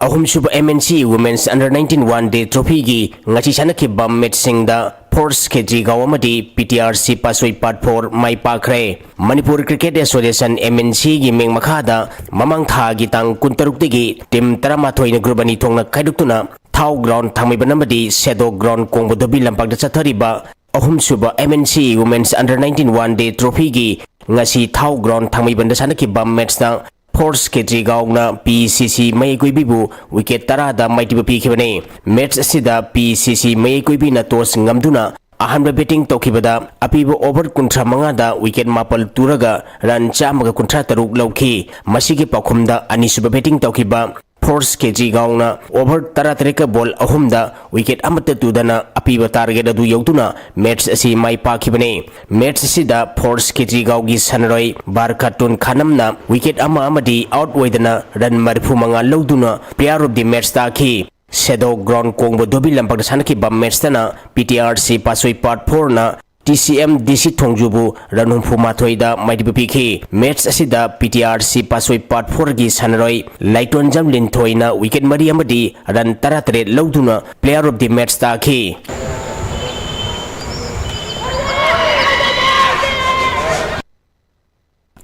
ꯑꯍꯨꯝꯁꯨꯕ M N C Women's Under nineteen One Day Trophyꯒꯤ ꯉꯁꯤ ꯁꯥꯟꯅꯈꯤꯕ matchꯁꯤꯡꯗ Force ꯈꯦꯇ꯭ꯔꯤꯒꯥꯎ ꯑꯃꯗꯤ P T R C ꯄꯥꯁꯣꯏ Part Four ꯃꯥꯏ ꯄꯥꯛꯈ꯭ꯔꯦ꯫ Manipur Cricket Association, M N Cꯒꯤ ꯃꯤꯡ ꯃꯈꯥꯗ ꯃꯃꯥꯡ ꯊꯥꯒꯤ ꯇꯥꯡ ꯀꯨꯟꯇꯔꯨꯛꯇꯒꯤ team ꯇꯔꯥꯃꯥꯊꯣꯏꯅ group ꯑꯅꯤ ꯊꯣꯛꯅ ꯈꯥꯏꯗꯣꯛꯇꯨꯅ ꯊꯥꯎ ꯒ꯭ꯔꯥꯎꯟ ꯊꯥꯡꯃꯩꯕꯟ ꯑꯃꯗꯤ ꯁꯦꯗꯣ ꯒ꯭ꯔꯥꯎꯟ ꯀꯣꯡꯕ ꯙꯣꯕꯤ ꯂꯝꯄꯥꯛꯇ ꯆꯠꯊꯔꯤꯕ ꯑꯍꯨꯝꯁꯨꯕ M N C Women's Under nineteen One Day Trophyꯒꯤ ꯉꯁꯤ ꯊꯥꯎ ꯒ꯭ꯔꯥꯎꯟ ꯊꯥꯡꯃꯩꯕꯟꯗ ꯁꯥꯟꯅꯈꯤꯕ ꯃꯦꯠꯁꯇ ꯐꯣꯔꯁ ꯈꯦꯇ꯭ꯔꯤꯒꯥꯎꯅ P C C ꯃꯌꯥꯏ ꯀꯣꯏꯕꯤꯕꯨ ꯋꯤꯀꯦꯠ ꯇꯔꯥꯗ ꯃꯥꯏꯊꯤꯕ ꯄꯤꯈꯤꯕꯅꯤ꯫ ꯃꯦꯠꯁ ꯑꯁꯤꯗ P C C ꯃꯌꯥꯏ ꯀꯣꯏꯕꯤꯅ ꯇꯣꯁ ꯉꯝꯗꯨꯅ ꯑꯍꯥꯟꯕ ꯕꯦꯇꯤꯡ ꯇꯧꯈꯤꯕꯗ ꯑꯄꯤꯕ ꯑꯣꯚꯔ ꯀꯨꯟꯊ꯭ꯔꯥ ꯃꯉꯥꯗ ꯋꯤꯀꯦꯠ ꯃꯥꯄꯜ ꯇꯨꯔꯒ ꯔꯟ ꯆꯥꯝꯃꯒ ꯀꯨꯟꯊ꯭ꯔꯥ ꯇꯔꯨꯛ ꯂꯧꯈꯤ꯫ ꯃꯁꯤꯒꯤ ꯄꯥꯎꯈꯨꯝꯗ ꯑꯅꯤꯁꯨꯕ ꯕꯦꯇꯤꯡ ꯇꯧꯈꯤꯕ ꯐꯣꯔꯁ ꯈꯦꯇ꯭ꯔꯤꯒꯥꯎꯅ ꯑꯣꯚꯔ ꯇꯔꯥꯇꯔꯦꯠꯀ ꯕꯣꯜ ꯑꯍꯨꯝꯗ ꯋꯤꯀꯦꯠ ꯑꯃꯠꯇ ꯇꯨꯗꯅ ꯑꯄꯤꯕ ꯇꯥꯔꯒꯦꯠ ꯑꯗꯨ ꯌꯧꯗꯨꯅ ꯃꯦꯠꯁ ꯑꯁꯤ ꯃꯥꯏ ꯄꯥꯛꯈꯤꯕꯅꯤ꯫ ꯃꯦꯠꯁ ꯑꯁꯤꯗ ꯐꯣꯔꯁ ꯈꯦꯇ꯭ꯔꯤꯒꯥꯎꯒꯤ ꯁꯥꯟꯅꯔꯣꯏ ꯕꯥꯔꯈꯥꯇꯨꯟ ꯈꯥꯅꯝꯅ ꯋꯤꯀꯦꯠ ꯑꯃ ꯑꯃꯗꯤ ꯑꯥꯎꯠ ꯑꯣꯏꯗꯅ ꯔꯟ ꯃꯔꯤꯐꯨ ꯃꯉꯥ ꯂꯧꯗꯨꯅ Player of the Match ꯇꯥꯈꯤ꯫ ꯁꯦꯗꯣ ꯒ꯭ꯔꯥꯎꯟ ꯀꯣꯡꯕ ꯙꯣꯕꯤ ꯂꯝꯄꯥꯛꯇ ꯁꯥꯟꯅꯈꯤꯕ ꯃꯦꯠꯁꯇꯅ P T R C Patsoi part ꯐꯣꯔꯅ T C M D C ꯊꯣꯡꯖꯨꯕꯨ ꯔꯟ ꯍꯨꯝꯐꯨ ꯃꯥꯊꯣꯏꯗ ꯃꯥꯏꯊꯤꯕ ꯄꯤꯈꯤ꯫ ꯃꯦꯠꯁ ꯑꯁꯤꯗ P T R C Patsoi part ꯐꯣꯔꯒꯤ ꯁꯥꯟꯅꯔꯣꯏ ꯂꯥꯏꯇꯣꯟꯖꯝ ꯂꯤꯟꯊꯣꯏꯅ ꯋꯤꯀꯦꯠ ꯃꯔꯤ ꯑꯃꯗꯤ ꯔꯟ ꯇꯔꯥꯇꯔꯦꯠ ꯂꯧꯗꯨꯅ Player of the Match ꯇꯥꯈꯤ꯫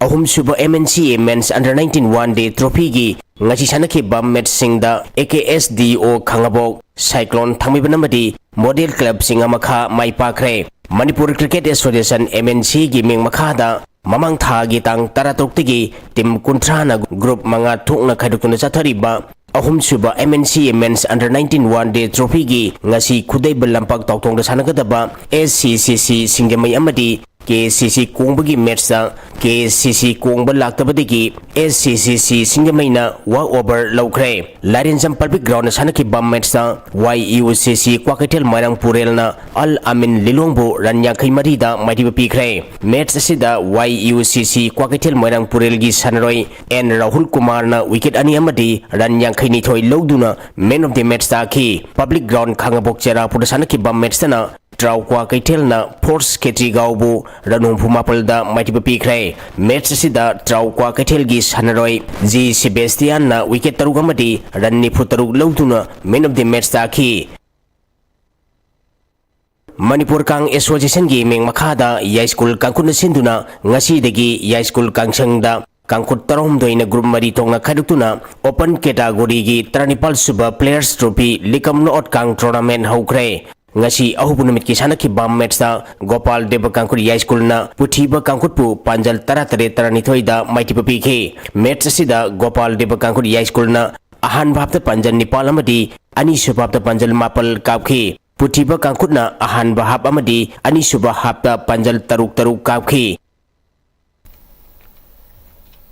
ꯑꯍꯨꯝꯁꯨꯕ M N C A Men's Under nineteen One Day Trophyꯒꯤ ꯉꯁꯤ ꯁꯥꯟꯅꯈꯤꯕ ꯃꯦꯠꯁꯁꯤꯡꯗ A K S D O ꯈꯥꯉꯕꯣꯛ, ꯁꯥꯏꯀ꯭ꯂꯣꯟ ꯊꯥꯡꯃꯩꯕꯟ ꯑꯃꯗꯤ ꯃꯣꯗꯦꯜ ꯀ꯭ꯂꯕ ꯆꯤꯡꯉꯃꯈꯥ ꯃꯥꯏ ꯄꯥꯛꯈ꯭ꯔꯦ꯫ Manipur cricket association, M N C ꯒꯤ ꯃꯤꯡ ꯃꯈꯥꯗ ꯃꯃꯥꯡ ꯊꯥꯒꯤ ꯇꯥꯡ ꯇꯔꯥꯇꯔꯨꯛꯇꯒꯤ ꯇꯤꯝ ꯀꯨꯟꯊ꯭ꯔꯥꯅ ꯒ꯭ꯔꯨꯞ ꯃꯉꯥ ꯊꯣꯛꯅ ꯈꯥꯏꯗꯣꯛꯇꯨꯅ ꯆꯠꯊꯔꯤꯕ ꯑꯍꯨꯝꯁꯨꯕ M N C A Men's Under nineteen One Day Trophyꯒꯤ ꯉꯁꯤ ꯈꯨꯗꯩꯕ ꯂꯝꯄꯥꯛ ꯇꯥꯎꯊꯣꯡꯗ ꯁꯥꯟꯅꯒꯗꯕ S C C C ꯁꯤꯡꯖꯃꯩ ꯑꯃꯗꯤ K C C ꯀꯣꯡꯕꯒꯤ ꯃꯦꯠꯁꯇ K C C ꯀꯣꯡꯕ ꯂꯥꯛꯇꯕꯗꯒꯤ S C C C ꯁꯤꯡꯖꯃꯩꯅ ꯋꯥꯛ ꯑꯣꯚꯔ ꯂꯧꯈ꯭ꯔꯦ꯫ ꯂꯥꯏꯔꯦꯟꯖꯝ ꯄꯕ꯭ꯂꯤꯛ ꯒ꯭ꯔꯥꯎꯟꯗ ꯁꯥꯟꯅꯈꯤꯕ ꯃꯦꯠꯁꯇ Y U C C Kwakeithel ꯃꯣꯏꯔꯥꯡ ꯄꯨꯔꯦꯜꯅ ꯑꯜ ꯑꯃꯤꯟ ꯂꯤꯂꯣꯡꯕꯨ ꯔꯟ ꯌꯥꯡꯈꯩ ꯃꯔꯤꯗ ꯃꯥꯏꯊꯤꯕ ꯄꯤꯈ꯭ꯔꯦ꯫ ꯃꯦꯠꯁ ꯑꯁꯤꯗ Y U C C Kwakeithel ꯃꯣꯏꯔꯥꯡ ꯄꯨꯔꯦꯜꯒꯤ ꯁꯥꯟꯅꯔꯣꯏ N ꯔꯥꯍꯨꯜ ꯀꯨꯃꯥꯔꯅ ꯋꯤꯀꯦꯠ ꯑꯅꯤ ꯑꯃꯗꯤ ꯔꯟ ꯌꯥꯡꯈꯩ ꯅꯤꯊꯣꯏ ꯂꯧꯗꯨꯅ Man of the Match ꯇꯥꯈꯤ꯫ ꯄꯕ꯭ꯂꯤꯛ ꯒ꯭ꯔꯥꯎꯟ ꯈꯥꯉꯕꯣꯛ ꯆꯦꯔꯥꯄꯨꯔꯗ ꯁꯥꯟꯅꯈꯤꯕ ꯃꯦꯠꯁꯇꯅ ꯇ꯭ꯔꯥꯎ ꯀ꯭ꯋꯥꯀꯩꯊꯦꯜꯅ ꯐꯣꯔꯁ ꯈꯦꯇ꯭ꯔꯤꯒꯥꯎꯕꯨ ꯔꯟ ꯍꯨꯝꯐꯨ ꯃꯥꯄꯜꯗ ꯃꯥꯏꯊꯤꯕ ꯄꯤꯈ꯭ꯔꯦ꯫ ꯃꯦꯠꯁ ꯑꯁꯤꯗ ꯇ꯭ꯔꯥꯎ ꯀ꯭ꯋꯥꯀꯩꯊꯦꯜꯒꯤ ꯁꯥꯟꯅꯔꯣꯏ G ꯁꯦꯕꯦꯁꯇꯤꯌꯥꯟꯅ ꯋꯤꯀꯦꯠ ꯇꯔꯨꯛ ꯑꯃꯗꯤ ꯔꯟ ꯅꯤꯐꯨ ꯇꯔꯨꯛ ꯂꯧꯗꯨꯅ Man of the Match ꯇꯥꯈꯤ꯫ ꯃꯅꯤꯄꯨꯔ ꯀꯥꯡ ꯑꯦꯁꯣꯁꯤꯌꯦꯁꯟꯒꯤ ꯃꯤꯡ ꯃꯈꯥꯗ ꯌꯥꯏꯁ꯭ꯀꯨꯜ ꯀꯥꯡꯈꯨꯠꯅ ꯁꯤꯟꯗꯨꯅ ꯉꯁꯤꯗꯒꯤ ꯌꯥꯏꯁ꯭ꯀꯨꯜ ꯀꯥꯡꯁꯪꯗ ꯀꯥꯡꯈꯨꯠ ꯇꯔꯥꯍꯨꯝꯗꯣꯏꯅ group ꯃꯔꯤ ꯊꯣꯛꯅ ꯈꯥꯏꯗꯣꯛꯇꯨꯅ open categoryꯒꯤ ꯇꯔꯥꯅꯤꯄꯥꯜ ꯁꯨꯕ Players Trophy ꯂꯤꯀꯝ knockout ꯀꯥꯡ tournament ꯍꯧꯈ꯭ꯔꯦ꯫ ꯉꯁꯤ ꯑꯍꯧꯕ ꯅꯨꯃꯤꯠꯀꯤ ꯁꯥꯟꯅꯈꯤꯕ matchꯇ ꯒꯣꯄꯥꯜ ꯗꯦꯕ ꯀꯥꯡꯈꯨꯠ ꯌꯥꯏꯁ꯭ꯀꯨꯜꯅ ꯄꯨꯊꯤꯕ ꯀꯥꯡꯈꯨꯠꯄꯨ ꯄꯥꯟꯖꯜ ꯇꯔꯥꯇꯔꯦꯠ ꯇꯔꯥꯅꯤꯊꯣꯏꯗ ꯃꯥꯏꯊꯤꯕ ꯄꯤꯈꯤ꯫ Match ꯑꯁꯤꯗ ꯒꯣꯄꯥꯜ ꯗꯦꯕ ꯀꯥꯡꯈꯨꯠ ꯌꯥꯏꯁ꯭ꯀꯨꯜꯅ ꯑꯍꯥꯟꯕ halfꯇ ꯄꯥꯟꯖꯜ ꯅꯤꯄꯥꯜ ꯑꯃꯗꯤ ꯑꯅꯤꯁꯨꯕ halfꯇ ꯄꯥꯟꯖꯜ ꯃꯥꯄꯜ ꯀꯥꯞꯈꯤ꯫ ꯄꯨꯊꯤꯕ ꯀꯥꯡꯈꯨꯠꯅ ꯑꯍꯥꯟꯕ half ꯑꯃꯗꯤ ꯑꯅꯤꯁꯨꯕ halfꯇ ꯄꯥꯟꯖꯜ ꯇꯔꯨꯛ ꯇꯔꯨꯛ ꯀꯥꯞꯈꯤ꯫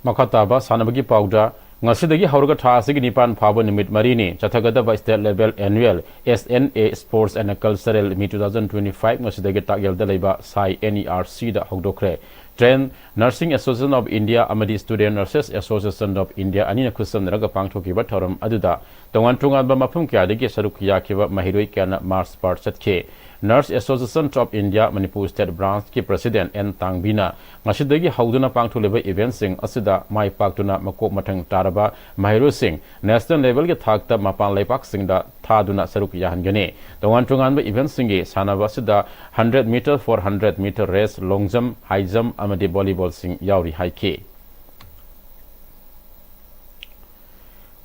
ꯃꯈꯥ ꯇꯥꯕ ꯁꯥꯟꯅꯕꯒꯤ ꯄꯥꯎꯗ, ꯉꯁꯤꯗꯒꯤ ꯍꯧꯔꯒ ꯊꯥ ꯑꯁꯤꯒꯤ ꯅꯤꯄꯥꯟ ꯐꯥꯎꯕ ꯅꯨꯃꯤꯠ ꯃꯔꯤꯅꯤ ꯆꯠꯊꯒꯗꯕ state level annual S N A Sports and Cultural Meet two thousand twenty-five ꯉꯁꯤꯗꯒꯤ ꯇꯥꯛꯌꯦꯜꯗ ꯂꯩꯕ ꯁꯥꯏ N E R Cꯗ ꯍꯧꯗꯣꯛꯈ꯭ꯔꯦ꯫ Train Nursing Association of India ꯑꯃꯗꯤ Student Nurses Association of India ꯑꯅꯤꯅ ꯈꯨꯠꯁꯝꯅꯔꯒ ꯄꯥꯡꯊꯣꯛꯈꯤꯕ ꯊꯧꯔꯝ ꯑꯗꯨꯗ ꯇꯣꯉꯥꯟ ꯇꯣꯉꯥꯟꯕ ꯃꯐꯝ ꯀꯌꯥꯗꯒꯤ ꯁꯔꯨꯛ ꯌꯥꯈꯤꯕ ꯃꯍꯩꯔꯣꯏ ꯀꯌꯥꯅ march past ꯆꯠꯈꯤ꯫ Nurse Association of India Manipur state branchꯀꯤ president N ꯇꯥꯡꯕꯤꯅ ꯉꯁꯤꯗꯒꯤ ꯍꯧꯗꯨꯅ ꯄꯥꯡꯊꯣꯛꯂꯤꯕ eventꯁꯤꯡ ꯑꯁꯤꯗ ꯃꯥꯏ ꯄꯥꯛꯇꯨꯅ ꯃꯀꯣꯛ ꯃꯊꯪ ꯇꯥꯔꯕ ꯃꯍꯩꯔꯣꯏꯁꯤꯡ national levelꯒꯤ ꯊꯥꯛꯇ ꯃꯄꯥꯟ ꯂꯩꯕꯥꯛꯁꯤꯡꯗ ꯊꯥꯗꯨꯅ ꯁꯔꯨꯛ ꯌꯥꯍꯟꯒꯅꯤ꯫ ꯇꯣꯉꯥꯟ ꯇꯣꯉꯥꯟꯕ eventꯁꯤꯡꯒꯤ ꯁꯥꯟꯅꯕ ꯑꯁꯤꯗ hundred meter, four hundred meter race, long jump, high jump ꯑꯃꯗꯤ volleyballꯁꯤꯡ ꯌꯥꯎꯔꯤ ꯍꯥꯏꯈꯤ꯫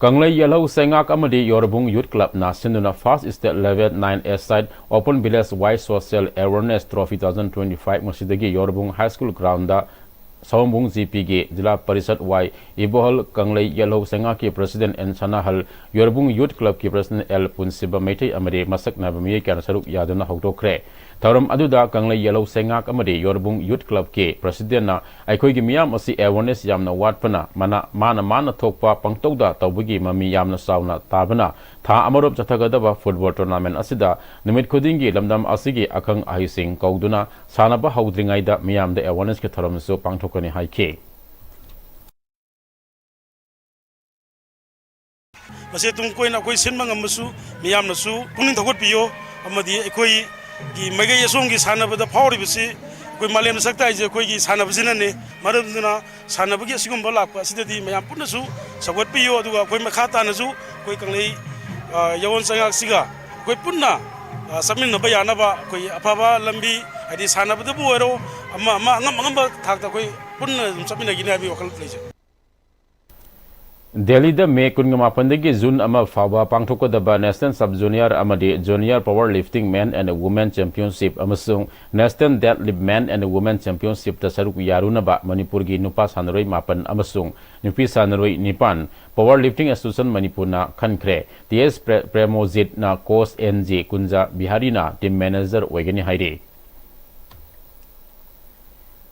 ꯀꯪꯂꯩ ꯌꯦꯜꯍꯧ ꯆꯩꯉꯥꯛ ꯑꯃꯗꯤ ꯌꯣꯔꯕꯨꯡ Youth Clubꯅ ꯁꯤꯟꯗꯨꯅ First State Level nine A-side Open Village Wise Social Awareness Trophy two thousand twenty-five ꯉꯁꯤꯗꯒꯤ ꯌꯣꯔꯕꯨꯡ High School groundꯗ ꯁꯑꯣꯝꯕꯨꯡ ꯖꯤ ꯄꯤꯒꯤ ꯖꯤꯂꯥ ꯄꯔꯤꯁꯠ ꯋꯥꯏ ꯏꯕꯣꯍꯜ, ꯀꯪꯂꯩ ꯌꯦꯜꯍꯧ ꯆꯩꯉꯥꯛꯀꯤ president N ꯁꯅꯥꯍꯜ, ꯌꯣꯔꯕꯨꯡ Youth Clubꯀꯤ president L ꯄꯨꯟꯁꯤꯕ Meitei ꯑꯃꯗꯤ ꯃꯁꯛ ꯅꯥꯏꯕ ꯃꯤꯑꯣꯏ ꯀꯌꯥꯅ ꯁꯔꯨꯛ ꯌꯥꯗꯨꯅ ꯍꯧꯗꯣꯛꯈ꯭ꯔꯦ꯫ ꯊꯧꯔꯝ ꯑꯗꯨꯗ ꯀꯪꯂꯩ ꯌꯦꯜꯍꯧ ꯆꯩꯉꯥꯛ ꯑꯃꯗꯤ ꯌꯣꯔꯕꯨꯡ Youth Clubꯀꯤ presidentꯅ ꯑꯩꯈꯣꯏꯒꯤ ꯃꯤꯌꯥꯝ ꯑꯁꯤ awareness ꯌꯥꯝꯅ ꯋꯥꯠꯄꯅ ꯃꯅꯥ-, ꯃꯥꯅ ꯃꯥꯅ ꯊꯣꯛꯄ ꯄꯪꯇꯧꯗ ꯇꯧꯕꯒꯤ ꯃꯃꯤ ꯌꯥꯝꯅ ꯆꯥꯎꯅ ꯇꯥꯕꯅ ꯊꯥ ꯑꯃꯔꯣꯝ ꯆꯠꯊꯒꯗꯕ football tournament ꯑꯁꯤꯗ ꯅꯨꯃꯤꯠ ꯈꯨꯗꯤꯡꯒꯤ ꯂꯝꯗꯝ ꯑꯁꯤꯒꯤ ꯑꯈꯪ ꯑꯍꯩꯁꯤꯡ ꯀꯧꯗꯨꯅ ꯁꯥꯟꯅꯕ ꯍꯧꯗ꯭ꯔꯤꯉꯩꯗ ꯃꯤꯌꯥꯝꯗ awarenessꯀꯤ ꯊꯧꯔꯝꯁꯨ ꯄꯥꯡꯊꯣꯛꯀꯅꯤ ꯍꯥꯏꯈꯤ꯫ ꯃꯁꯤ ꯇꯨꯡ ꯀꯣꯏꯅ ꯑꯩꯈꯣꯏ ꯁꯤꯟꯕ ꯉꯝꯕꯁꯨ ꯃꯤꯌꯥꯝꯅꯁꯨ ꯄꯨꯛꯅꯤꯡ ꯊꯧꯒꯠꯄꯤꯌꯣ, ꯑꯃꯗꯤ ꯑꯩꯈꯣꯏꯒꯤ ꯃꯥꯏꯀꯩ ꯑꯁꯣꯝꯒꯤ ꯁꯥꯟꯅꯕꯗ ꯐꯥꯎꯔꯤꯕꯁꯤ ꯑꯩꯈꯣꯏ ꯃꯥꯂꯦꯝꯗ ꯁꯛ ꯇꯥꯛꯏꯁꯦ ꯑꯩꯈꯣꯏꯒꯤ ꯁꯥꯟꯅꯕꯁꯤꯅꯅꯦ꯫ ꯃꯔꯝ ꯑꯗꯨꯅ ꯁꯥꯟꯅꯕꯒꯤ ꯑꯁꯤꯒꯨꯝꯕ ꯂꯥꯛꯄ ꯑꯁꯤꯗꯗꯤ ꯃꯌꯥꯝ ꯄꯨꯟꯅꯁꯨ ꯁꯧꯒꯠꯄꯤꯌꯨ꯫ ꯑꯗꯨꯒ ꯑꯩꯈꯣꯏ ꯃꯈꯥ ꯇꯥꯅꯁꯨ ꯑꯩꯈꯣꯏ ꯀꯪꯂꯩ, ꯑ, ꯌꯥꯋꯣꯟ ꯆꯩꯉꯥꯛꯁꯤꯒ ꯑꯩꯈꯣꯏ ꯄꯨꯟꯅ, ꯑ, ꯆꯠꯃꯤꯟꯅꯕ ꯌꯥꯅꯕ ꯑꯩꯈꯣꯏ ꯑꯐꯕ ꯂꯝꯕꯤ, ꯍꯥꯏꯗꯤ ꯁꯥꯟꯅꯕꯗꯕꯨ ꯑꯣꯏꯔꯣ, ꯑꯃ ꯑꯃ ꯑꯉꯝ ꯑꯉꯝꯕ ꯊꯥꯛꯇ ꯑꯩꯈꯣꯏ ꯄꯨꯟꯅ ꯑꯗꯨꯝ ꯆꯠꯃꯤꯟꯅꯒꯅꯤ ꯍꯥꯏꯕꯒꯤ ꯋꯥꯈꯜ ꯂꯩꯖꯩ꯫ ꯗꯦꯜꯂꯤꯗ ꯃꯦ ꯀꯨꯟꯃꯥꯄꯟꯗꯒꯤ ꯖꯨꯟ ꯑꯃ ꯐꯥꯎꯕ ꯄꯥꯡꯊꯣꯛꯀꯗꯕ National Sub Junior ꯑꯃꯗꯤ Junior Power Lifting Men and Women Championship ꯑꯃꯁꯨꯡ National Deadlift Men and Women Championshipꯇ ꯁꯔꯨꯛ ꯌꯥꯔꯨꯅꯕ ꯃꯅꯤꯄꯨꯔꯒꯤ ꯅꯨꯄꯥ ꯁꯥꯟꯅꯔꯣꯏ ꯃꯥꯄꯟ ꯑꯃꯁꯨꯡ ꯅꯨꯄꯤ ꯁꯥꯟꯅꯔꯣꯏ ꯅꯤꯄꯥꯟ Power Lifting Association ꯃꯅꯤꯄꯨꯔꯅ ꯈꯟꯈ꯭ꯔꯦ꯫ ꯇꯤ ꯑꯦꯁ ꯄ꯭ꯔꯦ-, ꯄ꯭ꯔꯦꯃꯣꯖꯤꯠꯅ coach, ꯑꯦꯟ ꯖꯦ ꯀꯨꯟꯖꯥ ꯕꯤꯍꯥꯔꯤꯅ team manager ꯑꯣꯏꯒꯅꯤ ꯍꯥꯏꯔꯤ꯫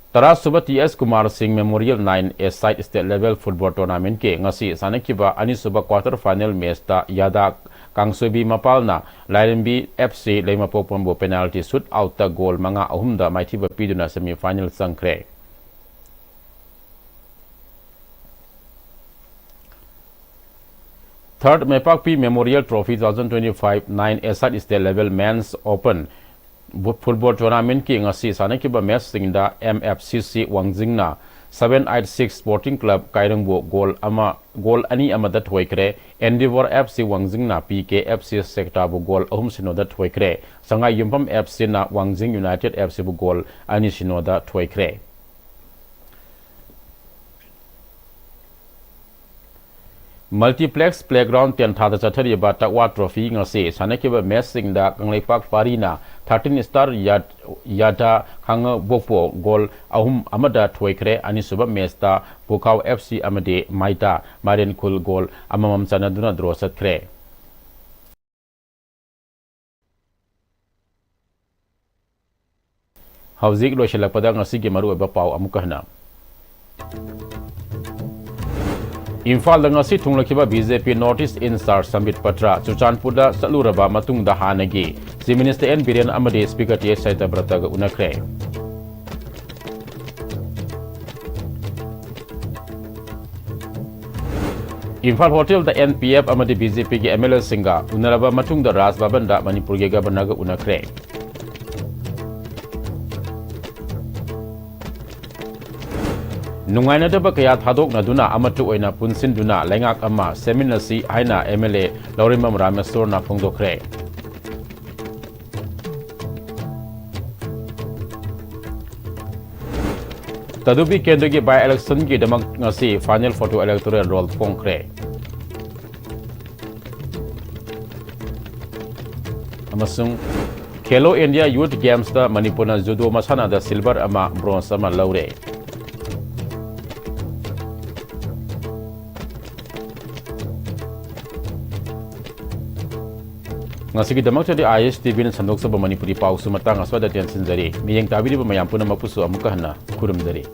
ꯇꯔꯥꯁꯨꯕ ꯇꯤ ꯑꯦꯁ ꯀꯨꯃꯥꯔ ꯁꯤꯡ Memorial nine A-side State Level Football Tournamentꯀꯤ ꯉꯁꯤ ꯁꯥꯟꯅꯈꯤꯕ ꯑꯅꯤꯁꯨꯕ quarter final matchꯇ ꯌꯥꯗꯥ ꯀꯥꯡꯁꯣꯏꯕꯤ ꯃꯄꯥꯜꯅ ꯂꯥꯏꯔꯦꯝꯕꯤ ꯑꯦꯐ ꯁꯤ ꯂꯩꯃꯄꯣꯛꯄꯝꯕꯨ penalty shootoutꯇ goal ꯃꯉꯥ ꯑꯍꯨꯝꯗ ꯃꯥꯏꯊꯤꯕ ꯄꯤꯗꯨꯅ semi final ꯆꯪꯈ꯭ꯔꯦ꯫ Third ꯃꯩꯄꯥꯛꯄꯤ Memorial Trophy two thousand twenty-five nine A-side State Level Men's Open ꯕꯨ-, Football Tournamentꯀꯤ ꯉꯁꯤ ꯁꯥꯟꯅꯈꯤꯕ matchꯁꯤꯡꯗ ꯑꯦꯝ ꯑꯦꯐ ꯁꯤ ꯁꯤ ꯋꯥꯡꯖꯤꯡꯅ seven eight six Sporting Club ꯀꯥꯏꯔꯪꯕꯨ goal ꯑꯃ, goal ꯑꯅꯤ ꯑꯃꯗ ꯊꯣꯏꯈ꯭ꯔꯦ꯫ Endeavour F C ꯋꯥꯡꯖꯤꯡꯅ P K F C ꯁꯦꯛꯇꯥꯕꯨ goal ꯑꯍꯨꯝ ꯁꯤꯅꯣꯗ ꯊꯣꯏꯈ꯭ꯔꯦ꯫ ꯁꯉꯥꯏ ꯌꯨꯝꯐꯝ F Cꯅ ꯋꯥꯡꯖꯤꯡ United F Cꯕꯨ goal ꯑꯅꯤ ꯁꯤꯅꯣꯗ ꯊꯣꯏꯈ꯭ꯔꯦ꯫ Multiplex Playground ꯇꯦꯟꯊꯥꯗ ꯆꯠꯊꯔꯤꯕ ꯇꯛꯋꯥ Trophy ꯉꯁꯤ ꯁꯥꯟꯅꯈꯤꯕ matchꯁꯤꯡꯗ ꯀꯪꯂꯩꯄꯥꯛ ꯄꯥꯔꯤꯅ thirteen Star ꯌꯥꯠ-, ꯌꯥꯗꯥ ꯈꯥꯡꯉꯕꯣꯛꯄꯨ goal ꯑꯍꯨꯝ ꯑꯃꯗ ꯊꯣꯏꯈ꯭ꯔꯦ꯫ ꯑꯅꯤꯁꯨꯕ matchꯇ ꯄꯨꯈꯥꯎ F C ꯑꯃꯗꯤ ꯃꯥꯏꯇꯥ ꯃꯥꯏꯔꯦꯟꯈꯨꯜ goal ꯑꯃꯃꯝ ꯆꯟꯅꯗꯨꯅ draw ꯆꯠꯈ꯭ꯔꯦ꯫ ꯍꯧꯖꯤꯛ ꯂꯣꯏꯁꯤꯜꯂꯛꯄꯗ ꯉꯁꯤꯒꯤ ꯃꯔꯨꯑꯣꯏꯕ ꯄꯥꯎ ꯑꯃꯨꯛꯀ ꯍꯟꯅ꯫ ꯏꯝꯐꯥꯜꯗ ꯉꯁꯤ ꯊꯨꯡꯂꯈꯤꯕ B J P North East in-charge ꯁꯝꯕꯤꯠ Patra ꯆꯨꯔꯆꯥꯟꯄꯨꯔꯗ ꯆꯠꯂꯨꯔꯕ ꯃꯇꯨꯡꯗ ꯍꯥꯟꯅꯒꯤ Chief Minister N ꯕꯤꯔꯦꯟ ꯑꯃꯗꯤ Speaker ꯇꯤ ꯑꯦꯁ ꯁꯇ꯭ꯌꯕ꯭ꯔꯇꯒ ꯎꯅꯈ꯭ꯔꯦ꯫ ꯏꯝꯐꯥꯜ ꯍꯣꯇꯦꯜꯗ N P F ꯑꯃꯗꯤ B J Pꯒꯤ M L Aꯁꯤꯡꯒ ꯎꯅꯔꯕ ꯃꯇꯨꯡꯗ ꯔꯥꯖ ꯚꯕꯟꯗ ꯃꯅꯤꯄꯨꯔꯒꯤ Governorꯒ ꯎꯅꯈ꯭ꯔꯦ꯫ ꯅꯨꯡꯉꯥꯏꯅꯗꯕ ꯀꯌꯥ ꯊꯥꯗꯣꯛꯅꯗꯨꯅ ꯑꯃꯠꯇ ꯑꯣꯏꯅ ꯄꯨꯟꯁꯤꯟꯗꯨꯅ ꯂꯩꯉꯥꯛ ꯑꯃ ꯁꯦꯝꯃꯤꯟꯅꯁꯤ ꯍꯥꯏꯅ M L A ꯂꯧꯔꯦꯝꯕꯝ ꯔꯥꯃꯦꯁꯣꯔꯅ ꯐꯣꯡꯗꯣꯛꯈ꯭ꯔꯦ꯫ ꯀꯥꯡꯄꯣꯛꯄꯤ ꯀꯦꯟꯗ꯭ꯔꯒꯤ by election ꯒꯤꯗꯃꯛ ꯉꯁꯤ final photo electoral roll ꯐꯣꯡꯈ꯭ꯔꯦ꯫ ꯑꯃꯁꯨꯡ Khelo India Youth Games ꯇ ꯃꯅꯤꯄꯨꯔꯅ judo ꯃꯁꯥꯟꯅꯗ silver ꯑꯃ, bronze ꯑꯃ ꯂꯧꯔꯦ꯫ ꯉꯁꯤꯒꯤꯗꯃꯛꯇꯗꯤ I S T V ꯅ ꯁꯟꯗꯣꯛꯆꯕ ꯃꯅꯤꯄꯨꯔꯤ ꯄꯥꯎꯁꯨ ꯃꯇꯥꯡ ꯑꯁ꯭ꯋꯥꯏꯗ ꯇꯦꯟꯁꯤꯟꯖꯔꯤ꯫ ꯃꯤꯠꯌꯦꯡ ꯇꯥꯕꯤꯔꯤꯕ ꯃꯌꯥꯝ ꯄꯨꯝꯅꯃꯛꯄꯨꯁꯨ ꯑꯃꯨꯛꯀ ꯍꯟꯅ ꯈꯨꯔꯨꯝꯖꯔꯤ꯫